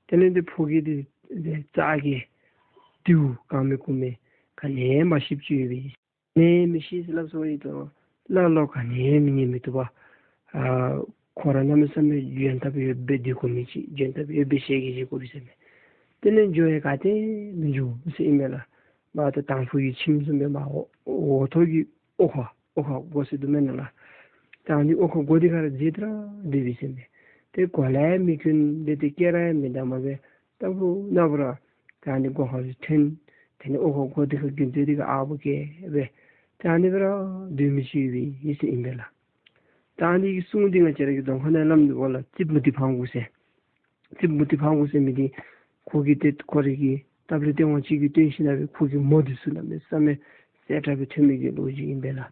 དེ་ལས་ཏེ་ཕོ་རྒྱས་འདི་ཏེ་རྩ་གི་རྡེའུ་གང་མེད་ཀུ་མེད་ག་ནི་ཡང་མ་ཤེསཔ་ཅིག་ཡོད་པས། ག་ནི་ཡང་མི་ཤེས་ཟེར་སླབ་སོང་ཡི་ད་བླ་ལོག་ག་ནི་ཡང་མི་ཉན་མི་བཏུབ་པ། ཨ་ཁོ་ར་གནམ་མེད་ས་མེད་འཇོན་ཐང་ཡོད་པའི་སྡོད་དགོ་མི་ཅིག་འཇོན་ཐང་ཡོད་པའི་ཤེས་ཀྱི་ཅིག་དགོ་པས་ཟེར་མས། དེ་ལས་འགྱོ་ཡང་ག་ཏེ་མི་འགྱོ་ཟེར་ཨིན་མས་ལགས། མར་ད་དང་ཕུ་གི་ཁྱིམ་བཟུམ་སྦེ་མར་འོག་འོག་ཐོག་གི་ཨོ་ཁ་ཨོ་ཁ་སྒོ་ཟེར་འདུག་མེན་ན་ལགས། ད་ཨ་ནི་ཨོ་ཁ་སྒོ་འདི་ཁར་ར་འཛེགས་ཏེ་ར་སྡོད་པས་ཟེར་མས། ཏེ་གོ་ལ་ཡང་མི་གྱོན་ཏེ་ཏེ་སྐད་ར་ཡང་མི་བཏང་མ་སྦེ་ད་ཕུ་ན་ཕུ་ར་ད་ཨ་ནི་སྒོ་ཁར་ལུ་ཐོན། དེ་ལས་ཨོ་ཁ་སྒོ་འདི་ཁར་གྱོན་ཏེ་འདི་ཁར་ཨ་བུ་གིས་སྦེ་ད་ཨ་ནི་སྦེ་ར་སྡོད་མི་ཅིག་ཡོད་པས་ཟེར་ཨིན་པས་ལགས། ད་ཨ་ནི་གི་སྲུང་འདི་ང་བཅས་ར་གི་གདོང་ཁ་ནང་སླབ་ནི་འབདཝ་ལགས་རྩིགཔ་མུ་ཏིག་ཕང་གུ་ཟེར། རྩིགཔ་མུ་ཏིག་ཕང་གུ་ཟེར་མི་འདི་ཁོ་གིས་ཏེ་ཁོ་རའི་གི་སྟབས་ལེགས་སྟེས་དབང་ཅིག་གིས་སྟོན་ཞིནམ་ལས་ཁོ་གི་མོ་འདི་ཚུ་གནམ་མེད་ས་མེད་གསལ་དྲགས་སྦེ་ཐོན་མི་གི་ལོ་རྒྱུས་ཨིན་པས་ལགས།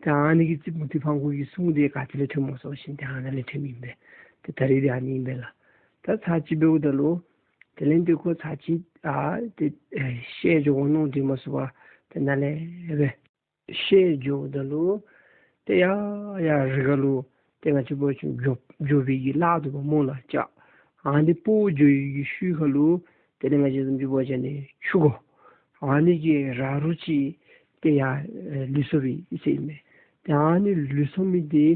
ད་ཨ་ནི་གི་རྩིགཔ་མུ་ཏིག་ཕང་གུ་གི་སྲུང་འདི་ག་ཏེ་ལས་ཐོནམ་སྨོ་ཟེར་བ་ཅིན་ཏེ་ཨ་ནཱ་ལས་ཐོནམ་ཨིན་པས། ཏེ་ད་རིས་འདི་ཨ་ནི་ཨིན་པས་ལགས། ད་ཚར་གཅིག་འབདཝ་ད་ལུ་དེ་ལས་ཏེ་ཁོ་ཚར་གཅིག་ཨ་ཏེ་ཨེ་བཤལ་འགྱོ་དགོ་མནོ་སྟེ་མ་ཚུགས་པར་ཏེ་ནཱ་ལས་སྦེ་བཤལ་འགྱོཝ་ད་ལུ་ཏེ་ཡར་ཡར་རི་ཁ་ལུ་ཏེ་ང་བཅས་འབད་བ་ཅིན་འགྱོ་འགྱོ་བའི་གི་ལཱ་འདུག་པ་སྨོ་ལགས། ལྕགས་ཨ་ནི་སྤོ་འགྱོ་བའི་གི་ཤུལ་ཁ་ལུ་དེ་ལས་ང་བཅས་བཟུམ་ཅིག་འབད་བ་ཅིན་ཨ་ནི་ཆུ་འགོ་ཨ་ནི་གི་ར་རུ་ཅིག་ཏེ་ཡར་ལུས་སོང་པས་ཟེར་ཨིན་མས། ཏེ་ཨ་ནི་ལུས་སོང་མི་འདི་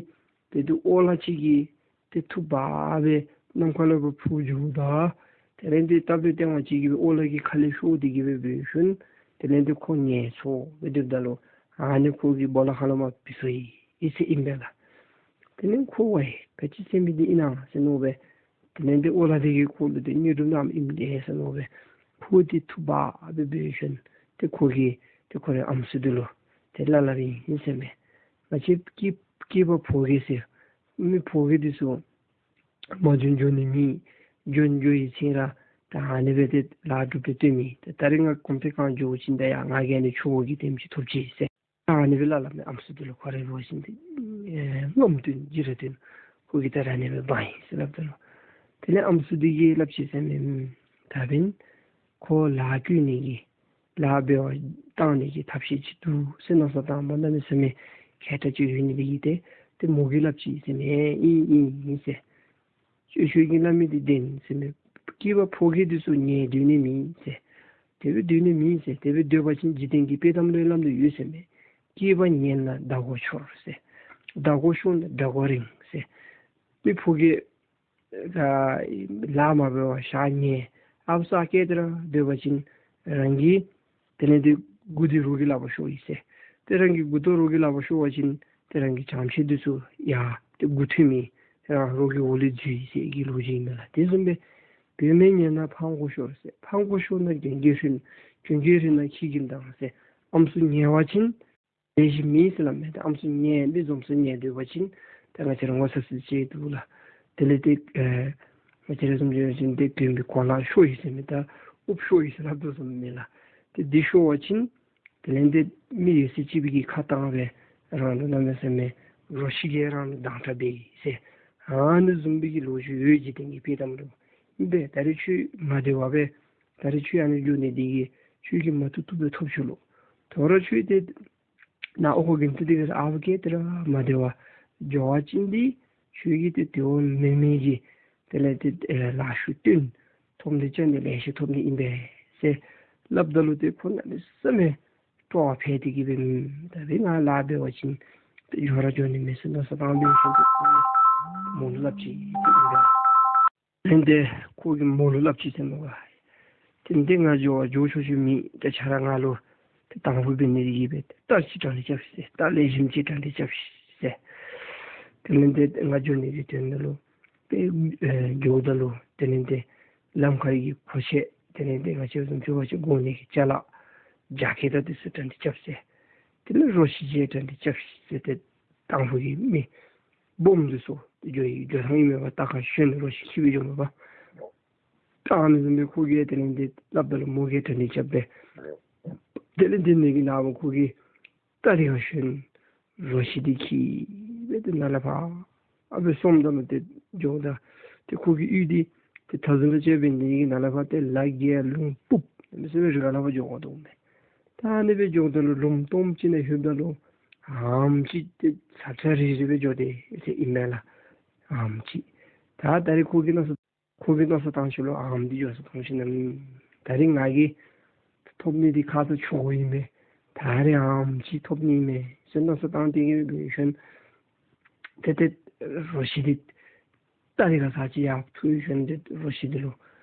ཏེ་ཏེ་ཨོ་ལ་ཅིག་གིས་ཏེ་འཐུ་འབག་སྦེ་ནམ་མཁའ་ལུ་སྦེ་འཕུར་འགྱོཝ་ད་དེ་ལས་ཏེ་སྟབས་ལེགས་སྟེས་དབང་ཅིག་གིས་སྦེ་ཨོ་ལ་གི་ཁ་ལས་ཤོར་ཏེ་གིས་སྦེ་འབད་ཞིནམ་དེ་ལས་ཏེ་ཁོ་ངལ་འཚོ་སྦེ་སྡོདཔ་ད་ལུ་ཨ་ནི་ཁོ་གི་སྦོ་ལོགས་ཁ་ལུ་མར་བུད་སོང་ཡི་ཟེར་ཨིན་པས་ལགས། དེ་ལས་ཁོ་ཝའི་ག་ཅི་ཟེར་མི་འདི་ཨིན་ན་ཟེར་མནོ་སྦེ་དེ་ལས་ཏེ་ཨོ་ལ་འདི་གིས་ཁོ་ལུ་ཏེ་དངོས་གྲུབ་གནངམ་ཨིན་ཏེ་ཟེར་མནོ་སྦེ་ཁོ་འདི་འཐུ་འབག་སྦེ་འབད་ཞིནམ་ཏེ་ཁོ་གིས་ཏེ་ཁོ་རའི་ཨམ་སྲུ་འདི་ལུ་ཏེ་སླབ་སླབ་ཨིན་ཟེར་མས། ང་བཅས་སྐྱེས་སྐྱེས་པ་ཕོ་རྒྱས་ཟེར་མི་ཕོ་རྒྱས་འདི་ཚུ་མ་འབྱོན་འགྱོ་ནི་མེད། འབྱོན་འགྱོ་བའི་ཚེ་ར་ད་ཨ་ནི་སྦེ་ཏེ་ལཱ་གྲུབ་སྟེ་སྡོད་མི། ད་ད་རིས་ང་གོམ་ཏེ་གང་འགྱོ་བ་ཅིན་ད་ཡ་ང་གིས་ཨ་ནི་ཆུ་འགོ་གི་ལྟདམོ་ཅིག་ཐོབ་ཅི་ཟེར། ད་ཨ་ནི་སྦེ་སླབ་སླབ་མས། ཨམ་སྲུ་འདི་ལུ་ཁོ་རའི་བུ་ཅིག་འདི་ཨེ་རྔམ་སྟོན་འཇིགས་ར་སྟོན། ཁོ་གིས་ད་ར་ཨ་ནི་སྦེ་འབག་ཡི་ཟེར་སླབ་ད་ལུ་དེ་ལས་ཨམ་སྲུ་འདི་གིས་སླབ་ཅི་ཟེར་མས། ད་འབདན་ཁོ་ལཱ་བཀོལ་ནི་གི་ལཱ་འབད་བར་བཏང་ནི་གི་ཐབས་ཤེས་ཅིག་འདུག་ཟེར་མནོ་བསམ་བཏངམ་ད་གནམ་མེད་ས་མེད་མཁས་དྲགས་ཅིག་ཡོད་ནི་འདི་གིས་ཏེ་ཏེ་མོ་གིས་སླབ་ཅི་ཟེར་མས། ཨིན་ཨིན་ཨིན་ཟེར། ཁྱོད་ཁྱོད་ཀྱིས་སླབ་མི་འདི་བདེན་ཟེར་མས། སྐྱེས་པ་ཕོ་རྒྱས་འདི་ཚུ་ངལ་སྡོད་ནི་མེད་ཟེར། དེ་སྦེ་སྡོད་ནི་མེད་ཟེར། དེ་སྦེ་སྡོད་པ་ཅིན་འཇིག་རྟེན་གྱི་དཔེ་གཏམ་ལུ་ཡང་སླབ་སྟེ་ཡོད་ཟེར་མས། སྐྱེས་པ་ངལ་ན་མདའ་གོ་ཤོར་ཟེར། མདའ་གོ་ཤོར་ན་དགྲ་གོ་རིང་ཟེར། མི་ཕོ་རྒྱས་ད་ལཱ་མ་འབད་བར་ཞག་ཉལ་ཨཔ་སར་སྐྱེལ་ཏེ་ར་སྡོད་པ་ཅིན་རང་གི་དེ་ལས་ཏེ་མགུ་འདི་རོགས་ཀྱི་ལག་པར་ཤོར་ཡི་ཟེར། ཏེ་རང་གི་མགུ་ཏོ་རོགས་ཀྱི་ལག་པར་ཤོར་བ་ཅིན་ཏེ་རང་གི་བྱང་ཤེད་འདི་ཚུ་ཡར་ཏེ་མགུ་ཐོན་མི་རང་རོགས་ཀྱི་འོག་ལུ་འཛུལ་ཡི་ཟེར་གྱི་ལོ་རྒྱུས་ཨིན་མས་ལགས། དེ་བཟུམ་སྦེ་བུད་མེད་ངལ་ན་འཕང་གོ་ཤོར་ཟེར། འཕང་གོ་ཤོར་ན་གྱོན་གོས་ཧྲིལ། གྱོན་གོས་ཧྲིལ་ན་ཁྱི་གིས་འདང་ཟེར། ཨམ་སྲུ་ངལ་བ་ཅིན་ལེགས་ཤོམ་མེད་ཟེར་སླབ་མས། ད་ཨམ་སྲུ་ངལ་མི་འཛོམས་སུ་ངལ་སྡོད་པ་ཅིན་ད་ང་བཅས་ར་ངོ་ཚ་ས་ཅིག་འདུག་ལགས། དེ་ལས་ཏེ་ཨེ་ ང་བཅས་ར་བཟུམ་ཅིག་འབད་བ་ཅིན་ཏེ་དགོན་པའི་གོ་ལ་ཤོར་ཡི་ཟེར་མི་ད་དབུགས་ཤོར་ཡི་ཟེར་སླབ་དོ་བཟུམ་མས་ལགས། ཏེ་འདི་ཤོར་བ་ཅིན་དེ་ལས་ཏེ་མི་ཡོད་ཚད་ཅིག་སྦེ་གིས་ཁ་བཏང་སྦེ་རང་ལུ་གནམ་མེད་ས་མེད་རོ་ཁྱི་གིས་རང་ལུ་སྡང་དྲགས་འབད་ཡི་ཟེར། ཨ་ནི་བཟུམ་སྦེ་གི་ལོ་རྒྱུས་ཡོད། འཇིག་རྟེན་གྱི་དཔྱེ་གཏམ་ལུ། ཨིན་པས། ད་རེས་ཁྱོད་མ་བདེ་བ་སྦེ་ད་རེས་ཁྱོད་ཨ་ནི་འགྱོ་ནི་འདི་གིས་ཁྱོད་ཀྱིས་མ་བཏུབ་བཏུབ་སྦེ་ཐོབ་ཚུགས་ལོ། དོ་རུང་ཁྱོད་ཏེ་ནཱ་ཨོ་ཁོ་དགོན་སྡེ་འདི་གི་ར་ཨ་བུ་གིས་ཏེ་ར་མ་བདེ་བ་འགྱོ་བ་ཅིན་འདི་ཁྱོད་ཀྱིས་ཏེ་དེ་བ་མེན་མི་གི་དེ་ལས་ཏེ་ཨེ་ལཱ་ཤུགས་བཏོན་ཐོབ་ནི་ཅིག་ནི་ལེ་ཤ་ཐོབ་ནི་ཨིན་པས་ཟེར་སླབ་ད་ལུ་ཏེ་ཁོ་གནམ་མེད་ས་མེད་སྤྲོ་བ་འཕེལ་ཏེ་གི་སྦེ་ད་སྦེ་ང་ལཱ་འབད་བ་ཅིན་ཏེ་འགྱོ་ར་འགྱོ་ནི་མས་ཟེར་མནོ་བསམ་བཏང་སྦེ་ཡོད་ཞིནམ་ཏེ་མོ་ལུ་སླབ་ཅི་ཟེར་ཨིན་པས། དེ་ལས་ཏེ་ཁོ་གིས་མོ་ལུ་སླབ་ཅི་ཟེར་མས་པ། ཏེ་འདི་ང་འགྱོ་བ་འགྱོ་ཆོག་ཆོག་མེད། ཏེ་ཁྱོད་ར་ང་ལུ་ཏེ་དང་ཕུ་འབད་ནི་འདི་གིས་སྦེ་རྟ་ཅིག་དྲང་སྟེ་རྐྱབ་ཤིག་ཟེར། རྟ་ལེགས་ཤོམ་ཅིག་དྲང་སྟེ་རྐྱབ་ཤིག་ཟེར། དེ་ལས་ཏེ་ང་འགྱོ་ནི་གི་དོན་དག་ལུ་ཏེ་ཨེ་འགྱོཝ་ད་ལུ་དེ་ལས་ཏེ་ལམ་ཁར་གྱི་གོ་ཆས་དེ་ལས་ཏེ་ང་བཅས་བཟུམ་ཅིག་འབད་བ་ཅིན་གོན་ནི་གི་ཅ་ལ་རྒྱ་སྐྱེགས་དང་འདི་ཚུ་དྲང་སྟེ་རྐྱབ་ཤིག་ཟེར། དེ་ལས་རོ་ཁྱི་ཅིག་དྲང་སྟེ་རྐྱབ་ཤིག་ཟེར། ཏེ་དང་ཕུ་གི་མི་སྦོམ་འདི་ཚུ་འགྱོ་ཡི་འགྱོ་ཐངས་ཨིན་མས་པ། རྟ་ཁར་ཞོན་རོ་ཁྱི་ཁྱིད་སྦེ་འགྱོཝ་མས་པ། ད་ཨ་ནི་བཟུམ་སྦེ་ཁོ་གིས་དེ་ལས་ཏེ་སླབ་ད་ལུ་མོ་གིས་དྲང་སྟེ་རྐྱབ་སྦེ་དེ་ལས་ཏེ་ནི་གི་ནངས་པ་ཁོ་གིས་རྟ་འདི་ཁར་ཞོན་རོ་ཁྱི་འདི་འཁྱིད་སྦེ་ཏེ་ནཱ་ལས་ཕར་ཨ་སྦེ་སོངམ་ད་ལུ་ཏེ་འགྱོཝ་ད་ཏེ་ཁོ་གི་གཡུས་འདི་ཏེ་མཐའ་ཟུར་ལུ་ཅིག་འབད་ནི་འདི་གིས་ནཱ་ལས་ཕར་ཏེ་ལ་བརྒལ་ལུང་སྤུབས་ཨ་ནི་ཚུ་སྦེ་རི་ཁ་ལས་ཕར་འགྱོ་དགོ་དོ་མས། ད་ཨ་ནི་སྦེ་འགྱོཝ་ད་ལུ་ལུང་སྟོངམ་ཅིག་ནང་ལྷོདཔ་ད་ལུ་ཨམ་ཅིག་ཏེ་ཚ་ཚ་རི་རི་སྦེ་འགྱོ་དེས་ཟེར་ཨིན་མས་ལགས། ཨམ་ཅིག། ད་ད་རེས་ཁོ་གིས་མནོ་བསམ་ཁོ་གིས་མནོ་བསམ་བཏང་ཞིནམ་ལས་ཨམ་འདི་འགྱོ་ས་མཐོང་ཞིནམ་ལས་ད་རེས་ང་གིས་ཐོབ་ནི་འདི་ཁ་ཙ་ཆོག་གོ་ཨིན་མས། ད་རེས་ཨམ་ཅིག་ཐོབ་ནི་མས་ཟེར་མནོ་བསམ་བཏང་སྟེ་གི་སྦེ་ཞིནམ་ཏེ་ཏེ་རོ་ཁྱི་འདི་རྟ་འདི་ཁར་ཚར་གཅིག་ཡར་འཐུ་ཞིནམ་ཏེ་རོ་ཁྱི་འདི་ལུ་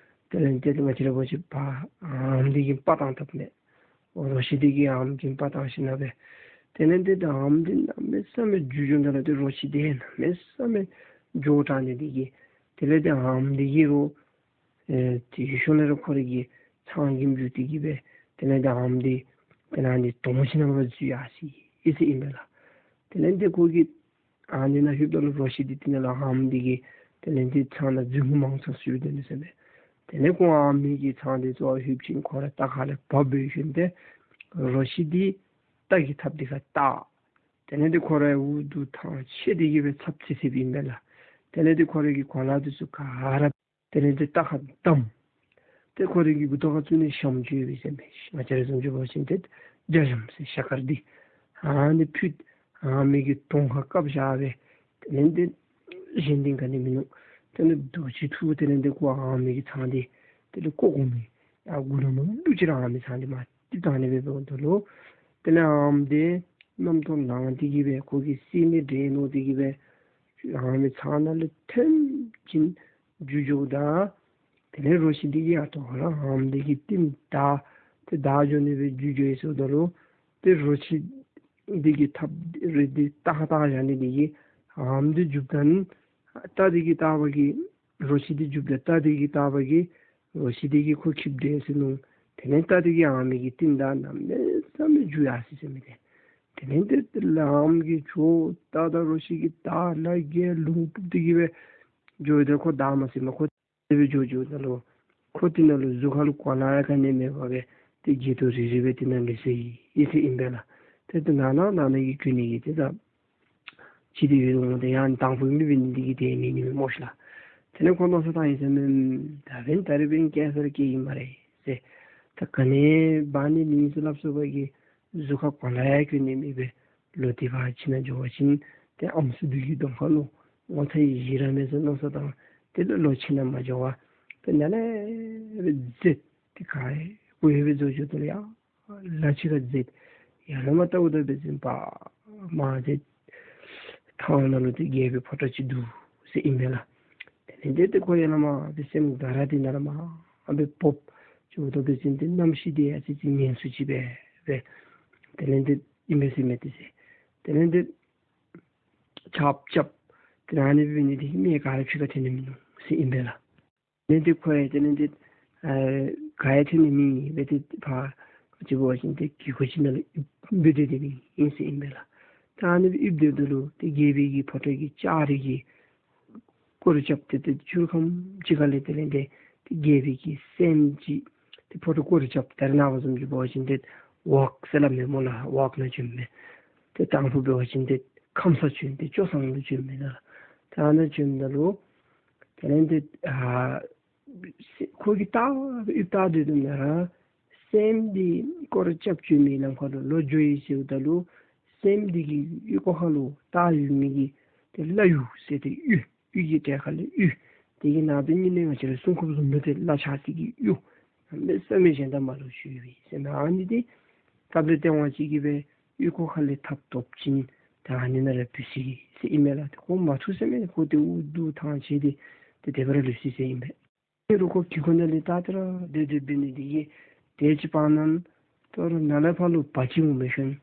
དེ་ལས་ཏེ་ང་བཅས་ར་འབད་བ་ཅིན་ཕར་ཨམ་འདི་གིས་པ་བཏང་བཏངམ་མས། རོ་ཁྱི་འདི་གིས་ཨམ་གྱིས་པ་བཏང་ཞིནམ་ལས་དེ་ལས་ཏེ་ཨམ་འདི་གནམ་མེད་ས་མེད་འགྱོ་འགྱོཝ་ད་ལུ་ཏེ་རོ་ཁྱི་འདི་གནམ་མེད་ས་མེད་འགྱོ་དྲགས་ནི་འདི་གིས་དེ་ལས་ཏེ་ཨམ་འདི་གིས་རོ་ཨེ་དེ་ཤུལ་ལས་རོ་ཁོ་རའི་གི་ཚང་གིས་འཇུ་སྟེ་གི་སྦེ་དེ་ལས་ཏེ་ཨམ་འདི་དེ་ནང་ནི་དོང་ཅིག་ནང་ལུ་འཛུལ་ཡར་སོ་ཡི་ཟེར་ཨིན་པས་ལགས། དེ་ལས་ཏེ་ཁོ་གིས་ཨ་ནི་ནང་ལྷོདཔ་ད་ལུ་རོ་ཁྱི་འདི་དེ་ནང་ལུ་ཨམ་འདི་གིས་དེ་ལས་ཏེ་ཚང་ནང་འཛུལ་མི་མང་ཙམ་ཞིག་སྦེ་སྡོད་ནུག་ཟེར་མས། དེ་ལས་ཁོ་ཨ་མི་གི་ཚང་འདི་ཚུ་ལྷོད་ཞིནམ་ཁོ་ར་རྟ་ཁ་ལས་བབས་སྦེ་ཞིནམ་ཏེ་རོ་ཁྱི་འདི་རྟ་གི་ཐགཔ་འདི་ཁར་བཏགས། དེ་ལས་ཏེ་ཁོ་ར་འུ་སྡུག་ཐང་ཆད་དེ་གི་སྦེ་ཚབ་ཚིབ་ཚིབ་ཨིན་པས་ལགས། དེ་ལས་ཏེ་ཁོ་རའི་གི་གོ་ལ་འདི་ཚུ་ག་ར་དེ་ལས་ཏེ་རྟ་ཁར་བསྡམས། ཏེ་ཁོ་རའི་གི་མགུ་ཏོ་ཁར་བཙུགས་ནི་ཞྭམོ་ཅིག་ཡོད་པས་ཟེར་མས། ང་བཅས་ར་བཟུམ་ཅིག་འབད་བ་ཅིན་ཏེ་རྒྱ་ཞྭམོ་ཟེར་ཞྭ་དཀར་འདི་ཨ་ནི་ཕུད་ཨ་མི་གི་གདོང་ཁར་བཀབ་བཞག་སྦེ་དེ་ལས་ཏེ་གཞན་དོན་ག་ནི་མིན་ནུག། དེ་ལས་འདུག་ཅི་ཐུབ་དེ་ལས་ཏེ་ཁོ་ཨ་མི་གི་ཚང་འདི་དེ་ལས་བཀོག་བཀོག་མི་ཨ་མགུ་ལུ་མ་འདུག་ཅི་ར་ཨ་མི་ཚང་འདི་མར་བཏིབ་བཏང་ནི་སྦེ་འབདཝ་ད་ལུ་དེ་ལས་ཨམ་འདི་རྣམ་རྟོག་ལངས་ཏེ་གི་སྦེ་ཁོ་གིས་བསད་ནི་འདྲས་མནོ་སྟེ་གི་སྦེ་ཨ་མི་ཚང་ནང་ལུ་ཐོན་ཞིནམ་འཛུལ་འགྱོཝ་ད་དེ་ལས་རོ་ཁྱི་འདི་གིས་ཡར་ཐོག་ལས་ཨམ་འདི་གི་རྟིང་བདའ་སྟེ་བདའ་འགྱོ་ནི་སྦེ་འཛུལ་འགྱོ་ཡི་ཟེརཝ་ད་ལུ་ཏེ་རོ་ཁྱི་འདི་གི་ཐགཔ་རེ་འདི་རྟ་ཁར་བཏགས་བཞག་ནི་འདི་གིས་ཨམ་འདི་འཇུ་བ་ད་རྟ་འདི་གིས་བཏགས་པ་གིས་རོ་ཁྱི་འདི་འཇུ་བ་ད་རྟ་འདི་གིས་བཏགས་པ་གིས་རོ་ཁྱི་འདི་གིས་ཁོ་འཁྱིད་དེས་ཟེར་མནོ། དེ་ལས་རྟ་འདི་གིས་ཨ་མི་གི་རྟིང་བདའ་གནམ་མེད་ས་མེད་འཛུལ་ཡར་སོ་ཡི་ཟེར་མས་ཏེ། དེ་ལས་ཏེ་ལམ་གྱི་ཇོ་རྟ་དང་རོ་ཁྱི་གི་ད་ལ་བརྒལ་ལུང་སྤུབས་ཏེ་གི་སྦེ་འགྱོ་སྟེ་ཁོ་བདའ་མ་ཟུན་མས། ཁོ་དེ་སྦེ་འགྱོ་འགྱོཝ་ད་ལུ་ཁོ་དེ་ནང་ལུ་གཟུགས་ཁ་ལུ་གོ་ལ་ཡང་ག་ནི་མེད་པར་སྦེ་ཏེ་དགྱེ་ཐོག་རིལ་རིལ་སྦེ་དེ་ནང་ལུས་སོ་ཡི་ཟེར་ཨིན་པས་ལགས། ཏེ་ཏེ་ནང་ན་ནང་ན་གི་གྱོན་ནི་གི་ཏེ་ད་ཅི་སྟེ་ཡོད་འོང་། ཏེ་ཡང་དང་ཕུ་མི་འབད་ནི་འདི་གིས་ཏེ་མེད་ནི་མས་སྨོ་ཤ་ལགས། དེ་ལས་ཁོ་མནོ་བསམ་བཏང་ཡི་ཟེར་མས། ད་འབདན་ད་རིས་འབདན་སྐྱེ་ས་ར་སྐྱེ་ཡི་སྨ་རེ་ཟེར། ད་ག་ནི་འབད་ནི་མེད་ཟེར་སླབ་སོང་པ་གིས་གཟུགས་ཁར་གོ་ལ་ཡང་གྱོན་ནི་མེད་པར་ལོག་སྟེ་ཕར་ཁྱིམ་ནང་འགྱོ་བ་ཅིན་ཏེ་ཨམ་སྲུ་འདི་གི་གདོང་ཁ་ལུ་ངོ་ཚ་ཡི་གཞི་ར་མེད་ཟེར་མནོ་བསམ་བཏང་། དེ་ལས་ལོག་ཁྱིམ་ནང་མ་འགྱོ་བར་ཏེ་ནཱ་ལས་སྦེ་འཛེགས་ཏེ་ག་ཡང་གུ་ཡང་སྦེ་འཛེགས་འགྱོཝ་ད་ལུ་ཡར་ལ་ཕྱི་ཁར་འཛེགས། ཡར་ལས་མར་བལྟཝ་ད་འབད་བ་ཅིན་ཕར་མར་ཏེ་ཐང་ནང་ལུ་ཏེ་རྒྱལ་པོའི་ཕོ་བྲང་ཅིག་འདུག་ཟེར་ཨིན་པས་ལགས། དེ་ལས་ཏེ་ཏེ་ཁོ་ཡར་ལས་མར་ཏེ་སེམས་དགའ་ར་ཏེ་ནཱ་ལས་མར་སྦེ་བབས། འགྱོཝ་ད་འབད་བ་ཅིན་ཏེ་གནམ་གཤིས་འདི་ཡང་ཅིག་ཅིག་ངལ་གསོ་ཅིག་སྦེ་སྦེ་དེ་ལས་ཏེ་ཨིན་པས་ཟེར་མས་ཏེ་ཟེར། དེ་ལས་ཏེ་ཆརཔ་རྐྱབ། ཏེ་ཨ་ནི་འབད་ནི་འདི་གིས་མི་ག་ར་ཕྱི་ཁར་ཐོན་ནི་མིན་ནུག་ཟེར་ཨིན་པས་ལགས། དེ་ལས་ཏེ་ཁོ་ཡང་དེ་ལས་ཏེ་ཨེ་ག་ཡང་ཐོན་ནི་མེད་པར་ཏེ་ཕར་ཅིག་འབད་བ་ཅིན་ཏེ་གི་གུ་ཅིག་ནང་ལུ་ཨིབ་སྦེ་སྡོད་སྡོད་མི་ཨིན་ཟེར་ཨིན་པས་ལགས། ད་ཨ་ནི་སྦེ་ཨིབ་སྡོདཔ་ད་ལུ་ཏེ་རྒྱལ་པོའི་གི་ཕོ་བྲང་གི་ལྕགས་རི་གི་ སྐོར་ར་རྐྱབ་སྟེ་ཏེ་ཆུ་ཁམས་ཅིག་ཁ་ལས་དེ་ལས་ཏེ་ཏེ་རྒྱལ་པོའི་གི་སྲསམོ་ཅིག་ཏེ་ཕོ་བྲང་སྐོར་ར་རྐྱབ། ད་རེས་ནངས་པ་བཟུམ་ཅིག་འབད་བ་ཅིན་ཏེ་ཝོག་ཟེར་སླབ་མས་སྨོ་ལགས། ཝོག་ནང་བྱོནམ་མས། ཏེ་དང་ཕུ་འབད་བ་ཅིན་ཏེ་ཁམས་སངས་བྱོན་ཏེ་སྐྱོ་སངས་ལུ་བྱོནམ་མས་ལགས། ད་ནཱ་བྱོནམ་ད་ལུ་དེ་ལས་ཏེ་ཨ་ཁོ་གིས་ལྟ་ཡུདཔ་ལྟ་སྡོད་དོ་ན་ར་སྲསམོ་འདི་སྐོར་ར་རྐྱབ་བྱོན་མི་ལམ་ཁ་ལུ་ལོག་འགྱོ་ཡི་ཟེརཝ་ད་ལུ་སྲསམོ་འདི་གི་ཡུལ་སྐོར་ཁ་ལུ་བཏགས་ཡོད་མི་གི་ཏེ་བླ་གཡུ་ཟེར་ཏེ་གཡུ་གཡུ་གི་གྲལ་ཁ་ལས་གཡུ་དེ་གི་ནང་དོན་ཉིད་ནི་ང་བཅས་ར་སྲུང་སྐྱོབ་བཟུམ་སྦེ་ཏེ་བླ་ཆགས་ཏེ་གི་གཡུ་གནམ་མེད་ས་མེད་གཞན་དང་མ་འདྲཝ་ཅིག་ཡོད་པས་ཟེར་མས། ཨ་ནི་འདི་སྐབས་ལས་བརྟེན་པ་ཅིག་གིས་སྦེ་ཡུལ་སྐོར་ཁ་ལས་ཐབ་ཐོབ་ཅིན་ད་ཨ་ནི་ནང་ར་བུད་ཅི་ཟེར་ཨིན་མས་ལགས། ཏེ་ཁོ་མ་ཐུག་ཟེར་མས། ཁོ་ཏེ་འུ་སྡུག་ཐང་ཆད་དེ་ཏེ་དེ་སྦེ་ར་ལུས་ཅི་ཟེར་ཨིན་པས། ཨིན་རུང་ཁོ་གི་ཁོ་ནང་ལས་ད་ཏེ་ར་སྡོད་སྡོད་འབད་ནི་དེ་གིས་དེ་ཅིག་བར་ན་ད་རུང་ནཱ་ལས་ཕར་ལུ་བ་ཅིག་འོང་མི་ཤོང་།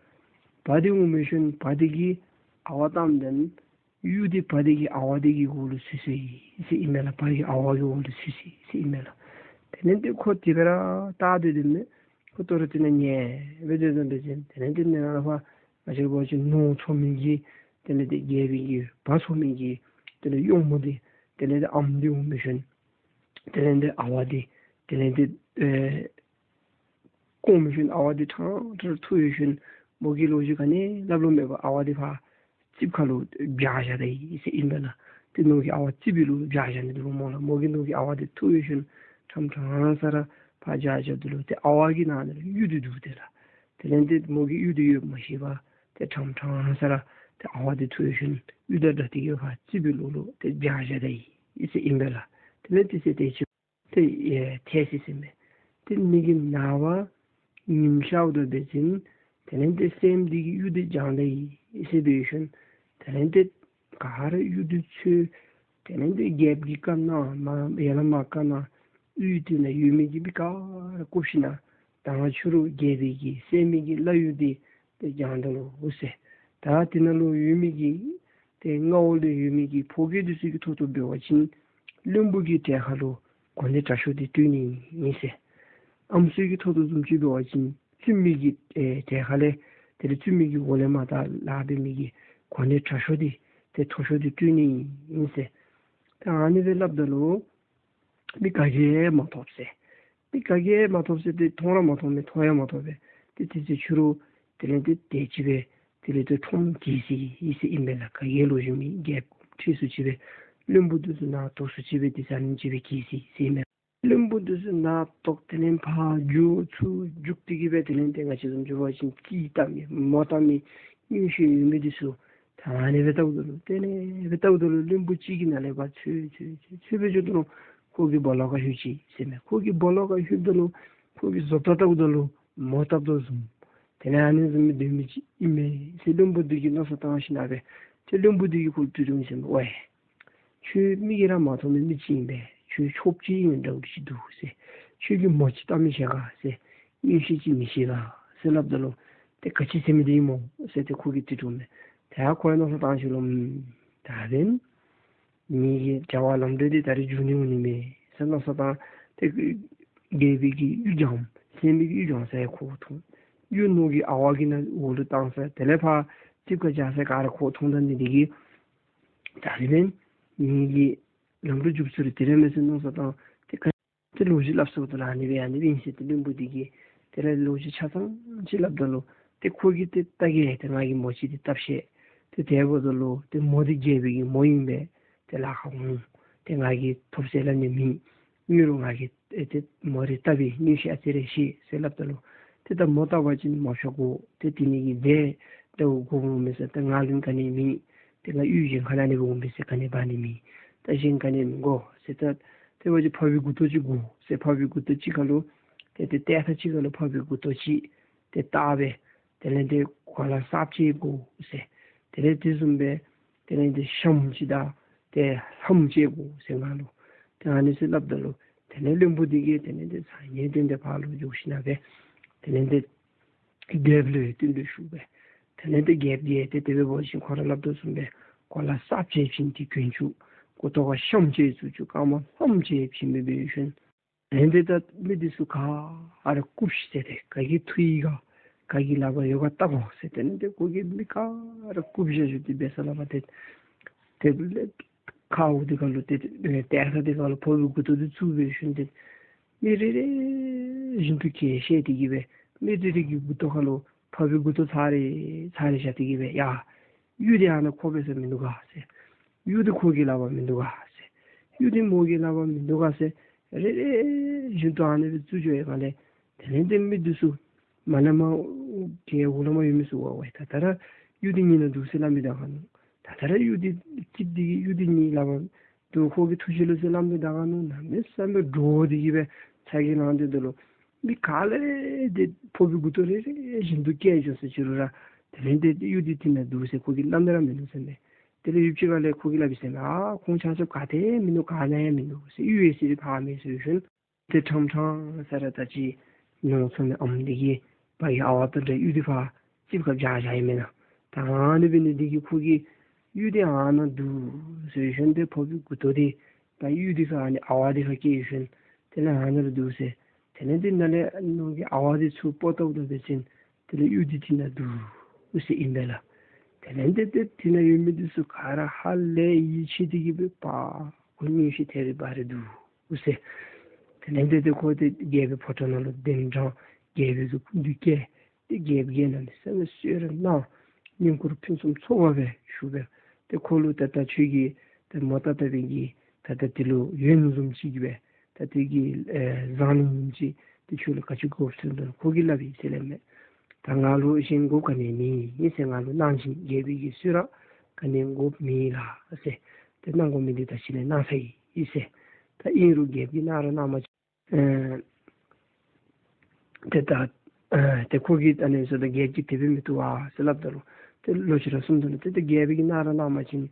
བ་འདི་འོང་མི་ཤོང་བ་འདི་གིས་ཨ་ཝ་བཏངམ་ད་གཡུ་འདི་བ་འདི་གི་ཨ་ཝ་འདི་གི་འོག་ལུ་ཚུད་སོ་ཡི་ཟེར་ཨིན་མས་ལགས། བ་གི་ཨ་ཝ་གི་འོག་ལུ་ཚུད་སོ་ཡི་ཟེར་ཨིན་མས་ལགས། དེ་ལས་ཏེ་ཁོ་དེ་སྦེ་ར་ལྟ་སྡོད་སྡོདཔ་མས། ཁོ་ད་རུང་དེ་ནང་ཉལ་སྦེ་སྡོད་སྡོདཔ་མས་ཟེར། དེ་ལས་ཏེ་ནཱ་ལས་ཕར་ང་བཅས་འབད་བ་ཅིན་ནོར་འཚོ་མི་གི་དེ་ལས་ཏེ་རྒྱལ་པོའི་གི་བ་འཚོ་མི་གི་དེ་ལས་གཡོགམོ་འདི་དེ་ལས་ཏེ་ཨམ་འདི་འོང་མི་ཤོང་། དེ་ལས་ཏེ་ཨ་ཝ་འདི་དེ་ལས་ཏེ་ཨེ་སྐོང་མི་ཤོང་། ཨ་ཝ་འདི་ཕྲང་ཕྲང་ཐུག་ཡོད་ཤོང་། མོ་གིས་ལོ་རྒྱུས་ག་ནི་སླབ་ལོང་མེད་པར་ཨ་ཝ་འདི་ཕར་རྩིགཔ་ཁ་ལུ་སྦྱར་བཞག་ད་ཡི་ཟེར་ཨིན་པས་ལགས། ཏེ་ནོར་གྱི་ཨ་ཝ་རྩིགཔ་ལུ་སྦྱར་བཞག་ནི་འདུག་སྨོ་ལགས། མོ་གིས་ནོར་གྱི་ཨ་ཝ་འདི་ཐུག་ཡོད་ཤོང་། ཕྲང་ཕྲང་ས་ར་ཕར་སྦྱར་བཞགཔ་ད་ལུ་ཏེ་ཨ་ཝ་གི་ནང་ན་གཡུ་འདི་འདུག་ཏེ་ལགས། དེ་ལས་ཏེ་མོ་གིས་གཡུ་འདི་ཡོདཔ་མ་ཤེས་པར་ཏེ་ཕྲང་ཕྲང་ས་ར་ཏེ་ཨ་ཝ་འདི་ཐུག་ཡོད་ཤོང་གཡུ་དང་སྦྲགས་ཏེ་གི་ཕར་རྩིགཔ་ལོགས་ལུ་ཏེ་སྦྱར་བཞག་ད་ཡི་ཟེར་ཨིན་པས་ལགས། དེ་ལས་ཏེ་ཟེར་ཏེ་ཅིག་ཏེ་ཨེ་ཐལ་ཅི་ཟེར་མས། ཏེ་ཨ་ནི་གི་ནངས་པ་ཉིམ་ཤརཝ་ད་འབད་བ་ཅིན་དེ་ལས་ཏེ་སྲསམོ་འདི་གིས་གཡུ་འདི་སྦྱང་ད་ཡི་ཟེར་འབད་ཡོད་ཤོང་། དེ་ལས་ཏེ་ག་ར་གཡུ་འདི་འཚོལ། དེ་ལས་ཏེ་རྒྱལཔོ་གིས་བཀའ་གནང་མ་ཡར་ལས་མར་བཀའ་གནང་། གཡུ་འདི་ནང་ཡོད་མི་གི་མི་ག་ར་བཀུག་ཞིན་ན་ད་ང་ཕྱི་རུ་རྒྱལ་པོའི་གི་སྲསམོ་གི་བླ་གཡུ་འདི་ཏེ་སྦྱང་ད་ལོ་ཟེར། ད་དེ་ནང་ལུ་ཡོད་མི་གི་ཏེ་མངའ་འོག་ལུ་ཡོད་མི་གི་ཕོ་རྒྱས་འདི་ཚུ་གི་ཐོག་ཏུ་འབད་བ་ཅིན་བློན་པོ་གི་གྲལ་ཁ་ལུ་གོ་གནས་དྲག་ཤོས་འདི་སྤྲོད་ནི་ཨིན་ཟེར། ཨམ་སྲུ་གི་ཐོག་ཏུ་བཟུམ་ཅིག་འབད་བ་ཅིན་བཙུན་མོ་གི་ཨེ་གྲལ་ཁ་ལས་དེ་ལས་བཙུན་མོ་གི་འོག་ལས་མར་ད་ལཱ་འབད་མི་གི་གོ་གནས་དྲག་ཤོས་འདི་ཏེ་མཐོ་ཤོས་འདི་སྤྲོད་ནི་ཨིན་ཟེར། ད་ཨ་ནི་སྦེ་སླབ་ད་ལུ་མི་ག་གིས་མ་ཐོབ་ཟེར། མི་ག་གིས་མ་ཐོབ་ཟེར་ཏེ་མཐོང་ར་མ་མཐོང་མས། མཐོང་ཡང་མ་མཐོང་པས། ཏེ་དེ་ཚེ་ཕྱི་རུ་དེ་ལས་ཏེ་དེ་ཅིག་སྦེ་དེ་ལས་ཏེ་ཁྲོམ་གྱིས་ཟེར་ཨིན་ཟེར་ཨིན་པས་ལགས། ག་གིས་ལོག་ཞུ་མི་རྒྱལཔོ་ཁྲིད་སུ་ཅིག་སྦེ་བློན་པོ་འདི་ཚུ་ནང་འདོགས་སུ་ཅིག་སྦེ་དེ་ཚེ་ཨ་ནི་ཅིག་སྦེ་གྱིས་ཟེར་ཨིན་པས། བློན་པོ་འདི་ཚུ་ནང་འདོགས་དེ་ལས་ཕར་འགྱོ་ཚུར་འགྱོ་སྟེ་གི་སྦེ་དེ་ལས་ཏེ་ང་བཅས་བཟུམ་ཅིག་འབད་བ་ཅིན་རྩིས་བལྟ་མི་མོ་བལྟ་མི་མངོན་ཤེས་ཡོད་མི་འདི་ཚུ་ད་ཨ་ནི་སྦེ་བལྟཝ་ད་ལུ་དེ་ལས་སྦེ་བལྟཝ་ད་ལུ་བློན་པོ་གཅིག་གིས་ནཱ་ལས་ཕར་འཚོལ་འཚོལ་འཚོལ་འཚོལ་སྦེ་འགྱོཝ་ད་ལུ་ཁོ་གི་སྦོ་ལོགས་ཁར་ལྷོད་ཅི་ཟེར་མས། ཁོ་གི་སྦོ་ལོགས་ཁར་ལྷོདཔ་ད་ལུ་ཁོ་གི་བཟོ་ལྟ་བལྟཝ་ད་ལུ་མོ་བལྟཝ་ད་བཟུམ་དེ་ལས་ཨ་ནི་བཟུམ་སྦེ་སྡོད་མི་ཅིག་ཨིན་མས་ཟེར་བློན་པོ་འདི་གིས་མནོ་བསམ་བཏང་ཞིན་ན་སྦེ་ཏེ་བློན་པོ་འདི་གིས་ཁོ་ལུ་དྲི་དོ་ཨིན་ཟེར་མས། ཝའེ་ཁྱོད་མིག་གིས་ར་མ་མཐོང་མི་མི་ཅིག་ཨིན་པས། ཁྱོད་ཆོསཔ་ཅིག་ཨིན་འདྲཝ་ཅིག་འདུག་ཟེར། ཁྱོད་ཀྱིས་མོ་ཅིག་བལྟ་མི་ཤེས་ག་ཟེར། མངོན་ཤེས་ཅིག་མི་ཤེས་ག་ཟེར་སླབ་ད་ལུ་ཏེ་ག་ཅི་ཟེར་མི་འདི་ཨིན་མོ་ཟེར་ཏེ་ཁོ་གིས་དྲི་དོ་མས། ཏེ་ཡ་ཁོ་ཡང་མནོ་བསམ་བཏང་ཞིནམ་ལས་ད་འབདན་ངེ་གི་བྱ་བ་ལམ་འགྲོ་འདི་ད་རིས་འགྱོ་ནི་འོང་ནི་མས་ཟེར་མནོ་བསམ་བཏང་། ཏེ་རྒྱལ་པོའི་གི་གཡུ་སྦྱང་སྲསམོ་གི་གཡུ་སྦྱང་ས་ཡང་ཁོ་མཐོང་། གཡུ་ནོར་གྱི་ཨ་ཝ་གི་ནང་འོག་ལུ་བཏང་ས་དེ་ལས་ཕར་རྩིགཔ་ཁར་སྦྱར་ས་ག་ར་ཁོ་མཐོང་ད་ནི་འདི་གིས་ད་རིས་འབདན་ངེ་གི་ལམ་འགྲོ་མཇུག་ཚུ་ར་དེ་ར་མས་ཟེར་མནོ་བསམ་བཏང་། ཏེ་ག་ཏེ་ལོ་རྒྱུས་སླབ་སོངམ་ད་ལུ་ཨ་ནི་སྦེ་ཨ་ནི་སྦེ་ཨིན་ཟེར་ཏེ་བློན་པོ་འདི་གིས་དེ་ལས་ལོ་རྒྱུས་ཆ་ཚང་ཅིག་སླབ་ད་ལུ་ཏེ་ཁོ་གིས་ཏེ་བལྟ་གེ་ཏེ་ང་གིས་མོ་ཅིག་འདི་བལྟ་ཤེས། ཏེ་དེ་འབདཝ་ད་ལུ་ཏེ་མོ་འདི་རྒྱལ་པོའི་གི་མོ་ཨིན་པས། ཏེ་ལཱ་ཁག་འོང་། ཏེ་ང་གིས་ཐོབ་ཟེར་སླབ་ནི་མེད། ཨིན་རུང་ང་གིས་ཨེ་ཏེ་མོ་རེ་བལྟ་བའི་མངོན་ཤེས་ཨ་ཙི་རེ་ཤེས་ཟེར་སླབ་ད་ལུ་ཏེ་ད་མོ་བལྟ་བ་ཅིན་མོ་ཤོར་དགོ། ཏེ་དེ་ནི་གི་རྫས་འདྲཝ་དགོཔ་འོང་མས་ཟེར། ཏེ་ང་ལུ་ག་ནི་མེད། ཏེ་ང་གཡུ་གཞན་ཁ་ལས་ཨ་ནི་སྦེ་འོང་པས་ཟེར་ག་ནི་འབག་ནི་མེད། ད་གཞན་ག་ནི་མི་དགོ་ཟེར། ད་དེ་འབད་བ་ཅིན་འཕགས་པའི་མགུ་ཏོ་ཅིག་དགོ་ཟེར། འཕགས་པའི་མགུ་ཏོ་ཅིག་ཁར་ལུ་ཏེ་ཏེ་ཏེ་ཐག་ཅིག་ཁར་ལུ་འཕགས་པའི་མགུ་ཏོ་ཅིག་ཏེ་བཏགས་སྦེ་དེ་ལས་ཏེ་གོ་ལ་གསརཔ་ཅིག་དགོ་ཟེར། དེ་ལས་དེ་བཟུམ་སྦེ་དེ་ལས་ཏེ་ཤམ་ཅིག་དང་ཏེ་ལྷམ་ཅིག་དགོ་ཟེར་ང་ལུ། ཏེ་ཨ་ནི་ཟེར་སླབ་ད་ལུ་དེ་ལས་བློན་པོ་འདི་གིས་དེ་ལས་ཏེ་སང་ཉིན་བརྟེན་ཏེ་ཕར་ལུ་འགྱོ་ཞིན་ན་སྦེ་དེ་ལས་ཏེ་རྒྱལཔོ་ལུ་བསྟུན་ཏེ་ཞུ་སྦེ། དེ་ལས་ཏེ་རྒྱལཔོ་གིས་ཏེ་དེ་སྦེ་འབད་བ་ཅིན་ཁོ་ར་སླབ་དོ་བཟུམ་སྦེ་གོ་ལ་གསརཔ་ཅིག་བྱིན་ཏེ་གྱོན་བཅུག། མགུ་ཏོ་ཁར་ཤམ་ཅིག་བཙུགས་བཅུག། རྐངམ་ལྷམ་ཅིག་བྱིན་སྦེ་འབད་ཞིནམ་ལས་ཏེ་ད་མི་འདི་ཚུ་ག་ར་བཀུག་ཤིག་ཟེར། ཏེ་ག་གིས་ཐུག་ཡི་ག་ག་གི་ལག་པར་ཡོད་ག་བལྟ་དགོ་ཟེར། དེ་ལས་ཏེ་ཁོ་གིས་མི་ག་ར་བཀུག་བཞག་བཞག་སྟེ་འབད་ས་ལས་ཕར་ཏེ་དེ་ལས་ ཁཝ་འདི་ཁ་ལུ་ཏེ་ཏེ་ཏེ་ས་འདི་ཁ་ལུ་འཕགས་པའི་མགུ་ཏོ་འདི་བཙུགས་སྦེ་ཞིནམ་ཏེ་མི་རེ་རེ་བཞིན་དུ་གྱལ་བཤལ་ཏེ་གི་སྦེ་མི་རེ་རེ་གི་མགུ་ཏོ་ཁ་ལུ་འཕགས་པའི་མགུ་ཏོ་ཚར་རེ་ཚར་རེ་བཞག་སྟེ་གི་སྦེ་ཡ་གཡུ་འདི་ཨ་ནཱ་ཁོ་འབད་ས་མིན་འདུག་ག་ཟེར། གཡུ་འདི་ཁོ་གི་ལག་པར་མིན་འདུག་ག་ཟེར། གཡུ་འདི་མོ་གི་ལག་པར་མིན་འདུག་ག་ཟེར། རེ་རེ་བཞིན་དུ་ཨ་ནི་སྦེ་བཙུགས་འགྱོ་ཡི་ག་ལས། དེ་ལས་ཏེ་མི་འདི་ཚུ་མ་ན་མ་གྱལ་འོག་ལུ་མ་ཡོད་མི་ཚུ་ཝའི་ཝའི་ད་ད་ར་གཡུ་འདི་རྙེད་ནུག་ཟེར་སླབ་མི་ད་ག་ནུག། ད་ད་ར་གཡུ་འདི་ཅིག་འདི་གིས་གཡུ་འདི་རྙེད་སླབ་པ་འདུག། ཁོ་གི་ཐུགས་བཞེད་ལུ་ཟེར་སླབ་མི་ད་ག་ནུག། གནམ་མེད་ས་མེད་འདྲོག་སྟེ་གི་སྦེ་ཚ་གྱང་ལང་སྟེ་འདུག་ལོ། མི་ག་ལས་ཏེ་འཕགས་པའི་མགུ་ཏོ་རེ་རེ་བཞིན་དུ་བཀལ་འགྱོ་ཟེར་ཅི་རུང་ར་དེ་ལས་ཏེ་གཡུ་འདི་དེ་ནང་འདུག་ཟེར་ཁོ་གིས་སླབ་ནི་ར་མིན་འདུག་ཟེར་མས། དེ་ལས་ཡུདཔ་ཅིག་ཁ་ལས་ཁོ་གིས་སླབ་ཡི་ཟེར་མས། ཨ་ཁོང་ཆ་ཁྱབ་ག་ཏེ་མིན་འདུག། ག་ནི་ཡང་མིན་འདུག་ཟེར། གཡུ་ཡོད་ཟེར་ཕར་མེད་ཟེར་ཞིནམ་ཏེ་ཕྲང་ཕྲང་ས་ར་ད་ཅི་ནོར་ཚོ་མི་ཨམ་འདི་གིས་ཕར་གྱི་ཨ་ཝ་དང་འདྲ་གཡུ་འདི་ཕར་ཅིག་ཁར་བཞག་བཞག་ཡི་མེན་ན། ད་ཨ་ནི་འབད་ནི་འདི་གིས་ཁོ་གིས་གཡུ་འདི་ཨ་ནཱ་འདུག་ཟེར་ཞིནམ་ཏེ་འཕགས་པའི་མགུ་ཏོ་འདི་ད་གཡུ་འདི་ཁར་ཨ་ནི་ཨ་ཝ་འདི་ཁར་བཀལ་ཞིནམ་དེ་ལས་ཨ་ནཱ་ལུ་འདུག་ཟེར། དེ་ལས་འདི་ནཱ་ལས་ནོར་གྱི་ཨ་ཝ་འདི་ཚུར་སྤོ་བཏབ་ད་འབད་བ་ཅིན་དེ་ལས་གཡུ་འདི་དེ་ནང་འདུག་ཟེར་ཨིན་པས་ལགས། དེ་ལས་འདི་ཏེ་དེ་ནང་ཡོད་མི་འདི་ཚུ་ག་ར་ཧ་ལས་ཡིད་ཆེས་ཏེ་གི་སྦེ་པ་ཁོ་མངོན་ཤེས་ཐེ་རེ་བ་རེ་འདུག་ཟེར། དེ་ལས་འདི་ཏེ་ཁོ་ཏེ་རྒྱལ་པོའི་ཕོ་བྲང་ནང་ལུ་གདན་དྲངས། རྒྱལ་པོའི་གི་སྐུ་མདུན་བསྐྱལ། ཏེ་རྒྱལ་པོ་གིས་གནམ་མེད་ས་མེད་གསོལ་རས་གནང་། བསྙེན་བཀུར་ཕུན་སུམ་ཚོགས་པ་སྦེ་ཞུ་སྦེ་ཏེ་ཁོ་ལུ་ད་ད་ཁྱོད་ཀྱིས་ཏེ་མོ་ད་ལྟ་བུའི་གི་ད་ད་དེ་ལུ་ཡོན་བཟུམ་ཅིག་སྦེ་ད་དེ་གི་ཨེ་བཟང་ལན་བཟུམ་ཅིག་ཏེ་ཁྱོད་ལུ་ག་ཅི་དགོཔ་ཟེར་ད་ཁོ་གིས་སླབ་ཡི་ཟེར་སླབ་མས། ད་ང་ལུ་གཞན་དགོཔ་ག་ནི་མེད་ཟེར། ང་ལུ་གནང་བྱིན་རྒྱལ་པོའི་གི་གསོལ་རས་ག་ནི་དགོཔ་མེད་ལགས་ཟེར། ཏེ་གནང་དགོ་མི་འདི་ད་ཅི་ལས་གནང་ཚར་ཡི་ཟེར། ད་ཨིན་རུང་རྒྱལཔོ་གིས་གནང་ར་གནངམ་ཅིག་ཨེ་ཏེ་ད་ཨེ་ཏེ་ཁོ་གིས་ཨ་ནི་ཟེར་ད་རྒྱལཔོ་གིས་དེ་སྦེ་མི་བཏུབ་པས་ཟེར་སླབ་ད་ལུ་ཏེ་ལོག་ཅི་ར་གསུངམ་ད་ལུ་ཏེ་ཏེ་རྒྱལ་པོ་གིས་གནང་ར་གནངམ་ཅིག་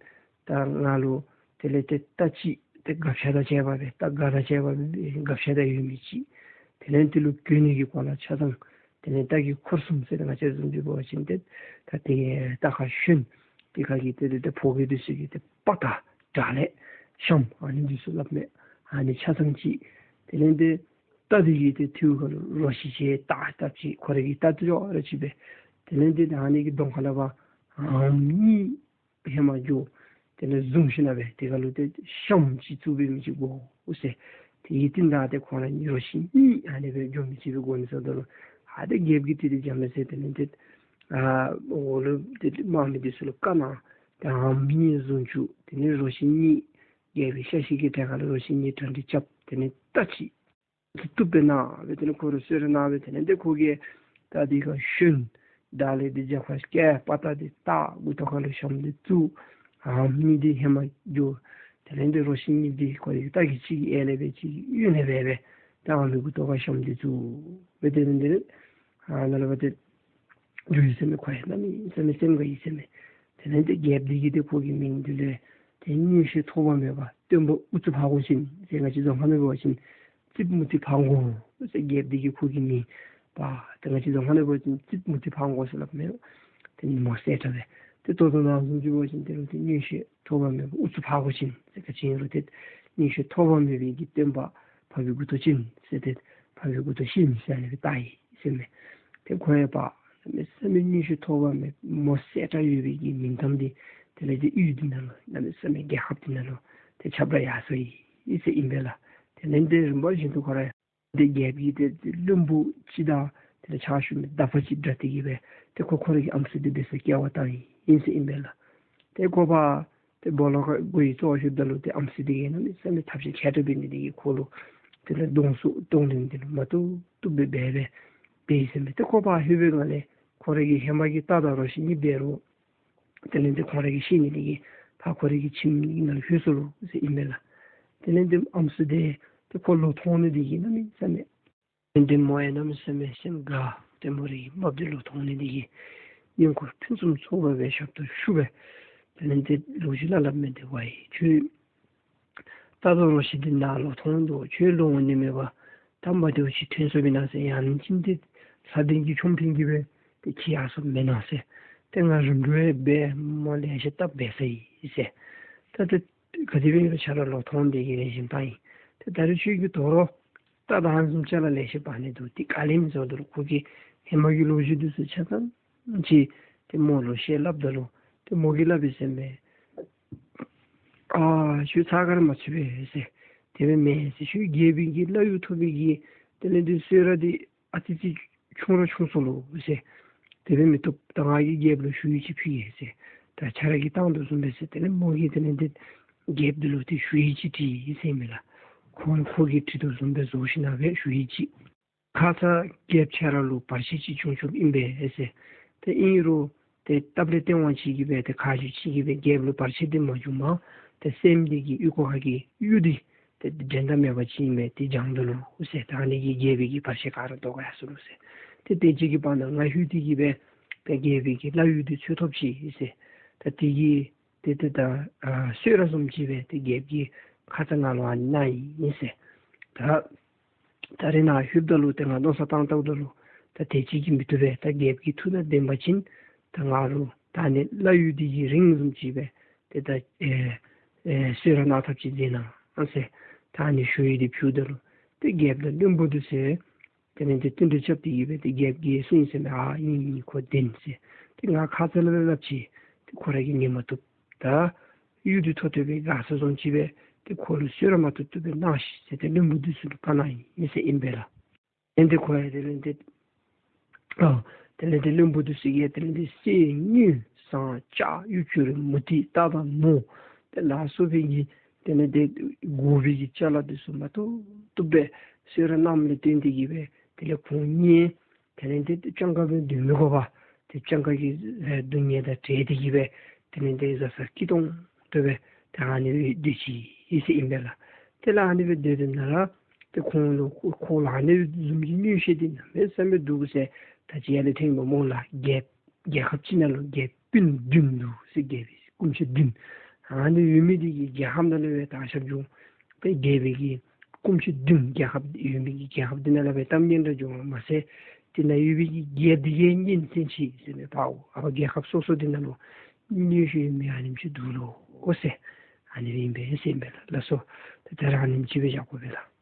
ད་ང་ལུ་དེ་ལས་ཏེ་རྟ་ཅིག་ཏེ་སྒ་ཆས་དང་བཅས་པ་སྦེ་རྟ་སྒ་དང་བཅས་པ་སྦེ་སྒ་ཆས་དང་ཡོད་མི་ཅིག། དེ་ལས་དེ་ལུ་གྱོན་ནི་གི་གོ་ལ་ཆ་ཚང་དེ་ལས་རྟ་གི་འཁོར་གསུམ་ཟེར་ད་ང་བཅས་བཟུམ་ཅིག་འབད་བ་ཅིན་ཏེ་ད་ཏེ་རྟ་ཁར་ཞོན། དེ་ཁར་གྱི་ཏེ་ཏེ་ཏེ་ཕོ་རྒྱས་འདི་ཚུ་གི་ཏེ་དཔའ་རྟགས་དྲག་ལས་ཤམ་ཨ་ནི་འདི་ཚུ་སླབ་མས། ཨ་ནི་ཆ་ཚང་ཅིག། དེ་ལས་ཏེ་རྟ་འདི་གི་ཏེ་ཐུད་ཁ་ལུ་རོ་ཁྱི་ཅིག་བཏགས་བཏགསཔ་ཅིག། ཁོ་རའི་གི་རྟ་འདི་ཅོག་ར་ཅིག་སྦེ། དེ་ལས་ཏེ་ད་ཨ་ནི་གི་གདོང་ཁ་ལས་ཕར་ཨམ་གཉིས་ཧེ་མ་འགྱོ། དེ་ལས་བཟུང་ཞིན་ན་སྦེ་དེ་ཁ་ལུ་ཏེ་ཤམ་ཅིག་བཙུགས་པའི་མི་ཅིག་དགོ་ཟེར། དེ་གི་རྟིང་བདའ་སྟེ་ཁོང་ར་གཉིས་རོ་ཁྱི་གཉིས་ཨ་ནི་སྦེ་འགྱོ་མི་ཅིག་སྦེ་དགོ་ནི་ཟེརཝ་ད་ལུ་ཨ་ཏེ་རྒྱལཔོ་གིས་ཏེ་ཏེ་འཇམ་མི་ཟེར། དེ་ལས་ཏེ་ཨ་འོག་ལུ་ཏེ་དམག་མི་འདི་ཚུ་ལུ་བཀའ་གནང་། ཏེ་ཨམ་གཉིས་བཟུང་བཅུག། དེ་ལས་རོ་ཁྱི་གཉིས་རྒྱལ་པོའི་ཤ་ཤེད་ཀྱི་གྲལ་ཁ་ལུ་རོ་ཁྱི་གཉིས་གྲ་སྒྲིག་རྐྱབ། དེ་ལས་རྟ་ཅིག་ཏེ་བཏུབ་སྦེ་གནང་སྦེ་དེ་ལས་ཁོ་ར་གསོལ་རས་གནང་སྦེ་དེ་ལས་ཏེ་ཁོ་གིས་རྟ་འདི་ཁར་ཞོན། བདའ་ལས་འདི་རྒྱབ་ཁར་བཀལ། དཔའ་རྟགས་འདི་བཏགས། མགུ་ཏོ་ཁ་ལུ་ཤམ་འདི་བཙུགས། ཨམ་གཉིས་འདི་ཧེ་མ་འགྱོ། དེ་ལས་འདི་རོ་ཁྱི་གཉིས་འདི་ཁོ་རའི་རྟ་གི་ཅིག་གི་གཡས་ལས་སྦེ་ཅིག་གཡོན་ལས་སྦེ་སྦེ་ད་ཨམ་གི་མགུ་ཏོ་ཁར་ཤམ་འདི་བཙུགས་སྦེ་དེ་ལས་འདི་ཨ་ནཱ་ལས་ཕར་ཏེ་འགྱོ་ཡི་ཟེར་མས། ཁོ་ཡང་གནམ་མེད་ས་མེད་སེམས་དགའ་ཡི་ཟེར་མས། དེ་ལས་ཏེ་རྒྱལཔོ་འདི་གིས་ཏེ་ཁོ་གི་མིང་འདི་ལུ་ཏེ་མངོན་ཤེས་ཐོགས་པ་མེད་པ་སྟོན་པ་ཨུ་ཚུགས་ཕག་མགོ་ཅན་ཟེར། ང་བཅས་རྫོང་ཁ་ནང་འབད་བ་ཅིན་རྩིགཔ་མུ་ཏིག་ཕག་མགོ་ཟེར་རྒྱལཔོ་འདི་གིས་ཁོ་གི་མིང་པ། ཏེ་ང་བཅས་རྫོང་ཁ་ནང་འབད་བ་ཅིན་རྩིགཔ་མུ་ཏིག་ཕག་མགོ་ཟེར་སླབ་མས། ཏེ་མོ་གསལ་དྲགས་སྦེ་ཏེ་ད་ལྟོ་ནཱ་བཟུམ་ཅིག་འབད་བ་ཅིན་དེ་ལུ་ཏེ་མངོན་ཤེས་ཐོགས་པ་མེད་པ་ཨུ་ཚུགས་ཕག་མགོ་ཅན་ཟེར་ག་ཅི་ཨིན་རུང་ཏེ་མངོན་ཤེས་ཐོགས་པ་མེད་པའི་གི་སྟོན་པ་འཕགས་པའི་མགུ་ཏོ་ཅན་ཟེར་ཏེ་འཕགས་པའི་མགུ་ཏོ་ཅན་ཟེར་ཨ་ནི་སྦེ་བཏགས་ཡི་ཟེར་མས། ཏེ་ཁོ་ཡང་པ་གནམ་མེད་ས་མེད་མངོན་ཤེས་ཐོགས་པ་མེད་མོ་གསལ་དྲགས་ཡོད་པའི་གི་མིང་གཏམ་འདི་དེ་ལས་ཏེ་ཡུལ་འདི་ནང་ལུ་གནམ་མེད་ས་མེད་རྒྱལ་ཁབ་འདི་ནང་ལུ་ཏེ་ཁྱབ་བརྡལ་ཡར་སོ་ཡི་ཟེར་ཨིན་པས་ལགས། དེ་ལས་ཏེ་རིམ་པ་བཞིན་དུ་ཁོ་ར་ཏེ་རྒྱལཔོ་གི་ཏེ་བློན་པོ་ཅིག་དང་དེ་ལས་ཕྱག་ཞུ་མི་དག་པ་ཅིག་འདྲ་སྟེ་གི་སྦེ་ཏེ་ཁོ་ཁོ་ར་གི་ཨམ་སྲུ་འདི་སྦེ་སྐྱེ་བ་བཏང་ཡི་ཟེར་ཨིན་པས་ལགས། ཏེ་ཁོ་པ་ཏེ་སྦོ་ལོགས་ཁར་སྒོ་ཡི་ཙོག་ལྷོདཔ་ད་ལུ་ཏེ་ཨམ་སྲུ་འདི་གིས་གནམ་མེད་ས་མེད་ཐབས་ཤེས་མཁས་དྲགས་འབད་ནི་འདི་གིས་ཁོ་ལུ་དེ་ལས་གདོང་བསུ་གདོང་ལེན་འདི་ལུ་མ་བཏུབ་བཏུབ་སྦེ་འབད་སྦེ་འབད་ཡི་ཟེར་མས། ཏེ་ཁོ་པ་ལྷོད་པའི་སྒང་ལས་ཁོ་ར་གི་ཧེ་མ་གི་རྟ་དང་རོ་ཁྱི་གཉིས་འབད་རུང་དེ་ལས་ཏེ་ཁོ་ར་གིས་ཤེས་ནི་འདི་གིས་ཕར་ཁོ་ར་གི་ཁྱིམ་ནང་ལྷོད་སོ་ལོ་ཟེར་ཨིན་པས་ལགས། དེ་ལས་ཏེ་ཨམ་སྲུ་འདི་ཏེ་ཁོ་ལོག་མཐོང་ནི་འདི་གིས་གནམ་མེད་ས་མེད་དེ་ལས་ཏེ་མོ་ཡང་གནམ་མེད་ས་མེད་སེམས་དགའ། ཏེ་མོ་རའི་རྨགཔ་འདི་ལོག་མཐོང་ནི་འདི་གིས་བསྙེན་བཀུར་ཕུན་སུམ་ཚོགས་པ་སྦེ་ཞབས་ཏོག་ཞུ་སྦེ་དེ་ལས་ཏེ་ལོག་ཅི་ལ་སླབ་མས། ཏེ་ཝའི་ཁྱོད་རྟ་དང་རོ་ཁྱི་འདི་ནཱ་ལོག་མཐོང་དོ། ཁྱོད་ལོག་འོང་ནི་མེད་པར་དམ་པ་དེ་ཅིག་ཐོན་སོཔ་ཨིན་ན་ཟེར། ཡང་ཅིན་ཏེ་ལྷ་ལྡན་གྱི་ཆོམ་རྐུན་གྱིས་སྦེ་ཏེ་ཁྱིད་ཡར་སོཔ་མེན་ན་ཟེར། ཏེ་ང་རིམ་གྲོ་ཡང་འབད་མོ་ལེ་ཤ་བཏབ་འབད་ས་ཡི་ཟེར། ད་ཏེ་ག་དེ་སྦེ་ཨིན་རུང་ཁྱོད་ར་ལོག་མཐོང་འདི་གིས་ལེགས་ཤོམ་བཏང་ཡི། ཏེ་ད་རེས་ཁྱོད་ཀྱིས་དོ་རུང་རྟ་དང་ཨ་ནི་བཟུམ་ཅིག་ལ་ལེགས་ཤོམ་འབག་ནི་འདུག། ཏེ་ག་ལས་མེད་ཟེརཝ་ད་ལུ་ཁོ་གིས་ཧེ་མ་གི་ལོ་རྒྱུས་འདི་ཚུ་ཆ་ཚང་ཅིག་ཏེ་མོ་ལུ་བཤད་སླབ་ད་ལུ་ཏེ་མོ་གིས་སླབ་ཡི་ཟེར་མས། ཨ་ཁྱོད་ཚ་ག་ར་མ་ཚུད་པས་ཟེར། དེ་སྦེ་མེན་ཟེར། ཁྱོད་རྒྱལ་པོའི་གི་བླ་གཡུ་ཐོབ་པའི་གི་དེ་ལས་འདི་གསོལ་རས་འདི་ཨ་ཙི་ཅིག་ཆུང་ར་ཆུང་སོ་ལོ་ཟེར། དེ་སྦེ་མི་བཏུབ། ད་ང་གིས་རྒྱལཔོ་ལུ་ཞུ་ཡིག་ཅིག་ཕུལ་གེ་ཟེར། ད་ཁྱོད་ར་གིས་བཏང་དོ་བཟུམ་སྦེ་ཟེར། དེ་ལས་མོ་གིས་དེ་ལས་འདི་རྒྱལཔོ་འདི་ལུ་ཏེ་ཞུ་ཡིག་ཅིག་བྲིས་ཡི་ཟེར་ཨིན་མས་ལགས། ཁོ་ཁོ་གིས་བྲིས་དོ་བཟུམ་སྦེ་བཟོ་ཞིན་ན་སྦེ་ཞུ་ཡིག་ཅིག། ཁ་ཙ་རྒྱལཔོ་ཁྱོད་ར་ལུ་བར་ཆད་ཅིག་བྱུང་བྱུངམ་ཨིན་པས་ཟེར། ཏེ་ཨིན་རུང་ཏེ་སྟབས་ལེགས་སྟེས་དབང་ཅིག་གིས་སྦེ་ཏེ་ཁ་ཤུགས་ཅིག་གིས་སྦེ་རྒྱལཔོ་ལུ་བར་ཆད་འདི་མ་བྱུངམ་ཏེ་སྲསམོ་འདི་གི་ཨོལ་ལྐོག་ཁ་གི་གཡུ་འདི་ཏེ་འགྲན་ཟླ་མེད་པ་ཅིག་ཨིན་པས། ཏེ་བྱང་འདུག་ལོ་ཟེར། ད་ཨ་ནི་གིས་རྒྱལ་པོའི་གི་བར་ཆད་ག་ར་བཟློག་ཡར་སོ་ལོ་ཟེར། ཏེ་དེ་ཅིག་གི་བར་ན་ང་ལྷོད་དེ་གིས་སྦེ་ཏེ་རྒྱལ་པོའི་གི་བླ་གཡུ་འདི་འཚོལ་ཐོབ་ཅི་ཟེར། ད་དེ་གིས་ཏེ་ཏེ་ད་ཨ་གསོལ་རས་བཟུམ་ཅིག་སྦེ་ཏེ་རྒྱལཔོ་གིས་ཁ་ཙ་ང་ལུ་ཨ་ནི་གནང་ཡི་ཟེར། ད་ད་རེས་ནཱ་ལྷོདཔ་ད་ལུ་ཏེ་ང་མནོ་བསམ་བཏང་བཏངམ་ད་ལུ་ད་དེ་ཅིག་གིས་མི་བཏུབ་པས། ད་རྒྱལཔོ་གི་ཐུགས་དང་ལྡན་པ་ཅིན་ད་ང་ལུ་ད་ཨ་ནི་བླ་གཡུ་འདི་གི་རིང་བཟུམ་ཅིག་སྦེ་ཏེ་ད་ཨེ་ཨེ་གསོལ་རས་གནང་ཐབས་ཅིག་མཛད་གནང་ཟེར། ད་ཨ་ནི་ཞུ་ཡིག་འདི་ཕུལཝ་ད་ལུ་ཏེ་རྒྱལཔོ་དང་བློན་པོ་འདི་ཚུ་དེ་ལས་ཏེ་བསྟུན་གྲོས་རྐྱབ་སྟེ་གིས་སྦེ་ཏེ་རྒྱལཔོ་གིས་གསུངས་ཟེར་མས། ཨ་ཨིན་ཨིན་ཁོ་བདེན་ཟེར། ཏེ་ང་ཁ་ཙ་ལས་སླབ་ཅི། ཏེ་ཁོ་ར་གིས་ཉན་མ་བཏུབ། ད་གཡུ་འདི་ཐོབ་ཐོབ་སྦེ་དགའ་ས་བཟུམ་ཅིག་སྦེ་ཏེ་ཁོ་ལུ་གསོལ་རས་མ་བཏུབ་བཏུབ་སྦེ་གནང་ཤིག་ཟེར་ཏེ་བློན་པོ་འདི་ཚུ་ལུ་བཀའ་གནང་ཡི་ཟེར་ཨིན་པས་ལགས། ཨིན་ཏེ་ཁོ་ཡང་དེ་ལས་ཏེ་ཨ་དེ་ལས་ཏེ་བློན་པོ་འདི་ཚུ་གིས་དེ་ལས་ཏེ་གསེར་དངུལ་ཟངས་ལྕགས་གཡུ་བྱུ་རུ་མུ་ཏིག་རྟ་དང་ནོར་དེ་ལ་སོགས་པའི་གི་དེ་ལས་ཏེ་དགོ་པའི་གི་ཅ་ལ་འདི་ཚུ་མ་ཐོབ་ཐོབ་སྦེ་གསོལ་རས་གནངམ་ལས་བརྟེན་ཏེ་གིས་སྦེ་དེ་ལས་ཁོང་གཉིས་དེ་ལས་ཏེ་སྤྱང་ཀ་སྦེ་སྡོད་མི་དགོ་པར་ཏེ་སྤྱང་ཀ་གི་ཨེ་སྡུག་བསྔལ་དང་བྲལ་ཏེ་གིས་སྦེ་དེ་ལས་ཏེ་བཟའ་ཚང་སྐྱིད་ཏོང་ཏོ་སྦེ་ཏེ་ཨ་ནི་སྦེ་སྡོད་ཅི་ཟེར་ཨིན་པས་ལགས། དེ་ལས་ཨ་ནི་སྦེ་སྡོད་སྡོདཔ་ད་ལུ་ཏེ་ཁོང་ལུ་ཁོ་ཁོ་ལུ་ཨ་ནི་བཟུམ་གྱི་མངོན་ཤེས་འདི་གནམ་མེད་ས་མེད་འདུག་ཟེར། ད་ཅི་ཡར་ལས་ཐོན་པ་སྨོ་ལགས། རྒྱལ་རྒྱལ་ཁབ་ཅིག་ནང་ལུ་རྒྱལཔོ་སྤུན་བདུན་འདུག་ཟེར། རྒྱལ་པོའི་སྐུ་མཆེད་བདུན། ཨ་ནི་ཡོད་མི་འདི་གིས་རྒྱལ་ཁམས་ནང་ལུ་སྦེ་ད་ཞབས་ཞུ་སྦེ་རྒྱལ་པོའི་གི་སྐུ་མཆེད་བདུན་རྒྱལ་ཁབ་ཡོད་མི་གི་རྒྱལ་ཁབ་འདི་ནང་ལུ་སྦེ་གཏམ་སྙན་གྲགས་བྱུང་བ་མ་ཚད་དེ་ནང་ཡོད་པའི་གི་རྒྱལཔོ་འདི་གིས་སྙན་གསན་ཅི་ཟེར་མས། པའོ་ཨ་པ་རྒྱལ་ཁབ་སོ་སོ་འདི་ནང་ལུ་མངོན་ཤེས་ཡོད་མི་ཨ་ནེམ་ཅིག་འདུག་ལོ་ཟེར། ཨ་ནི་སྦེ་ཨིན་པས་ཟེར་ཨིན་པས་ལགས། ལགས་སོ། ད་ད་རེས་ཨ་ནེམ་ཅིག་སྦེ་བཞག་དགོ་པས་ལགས།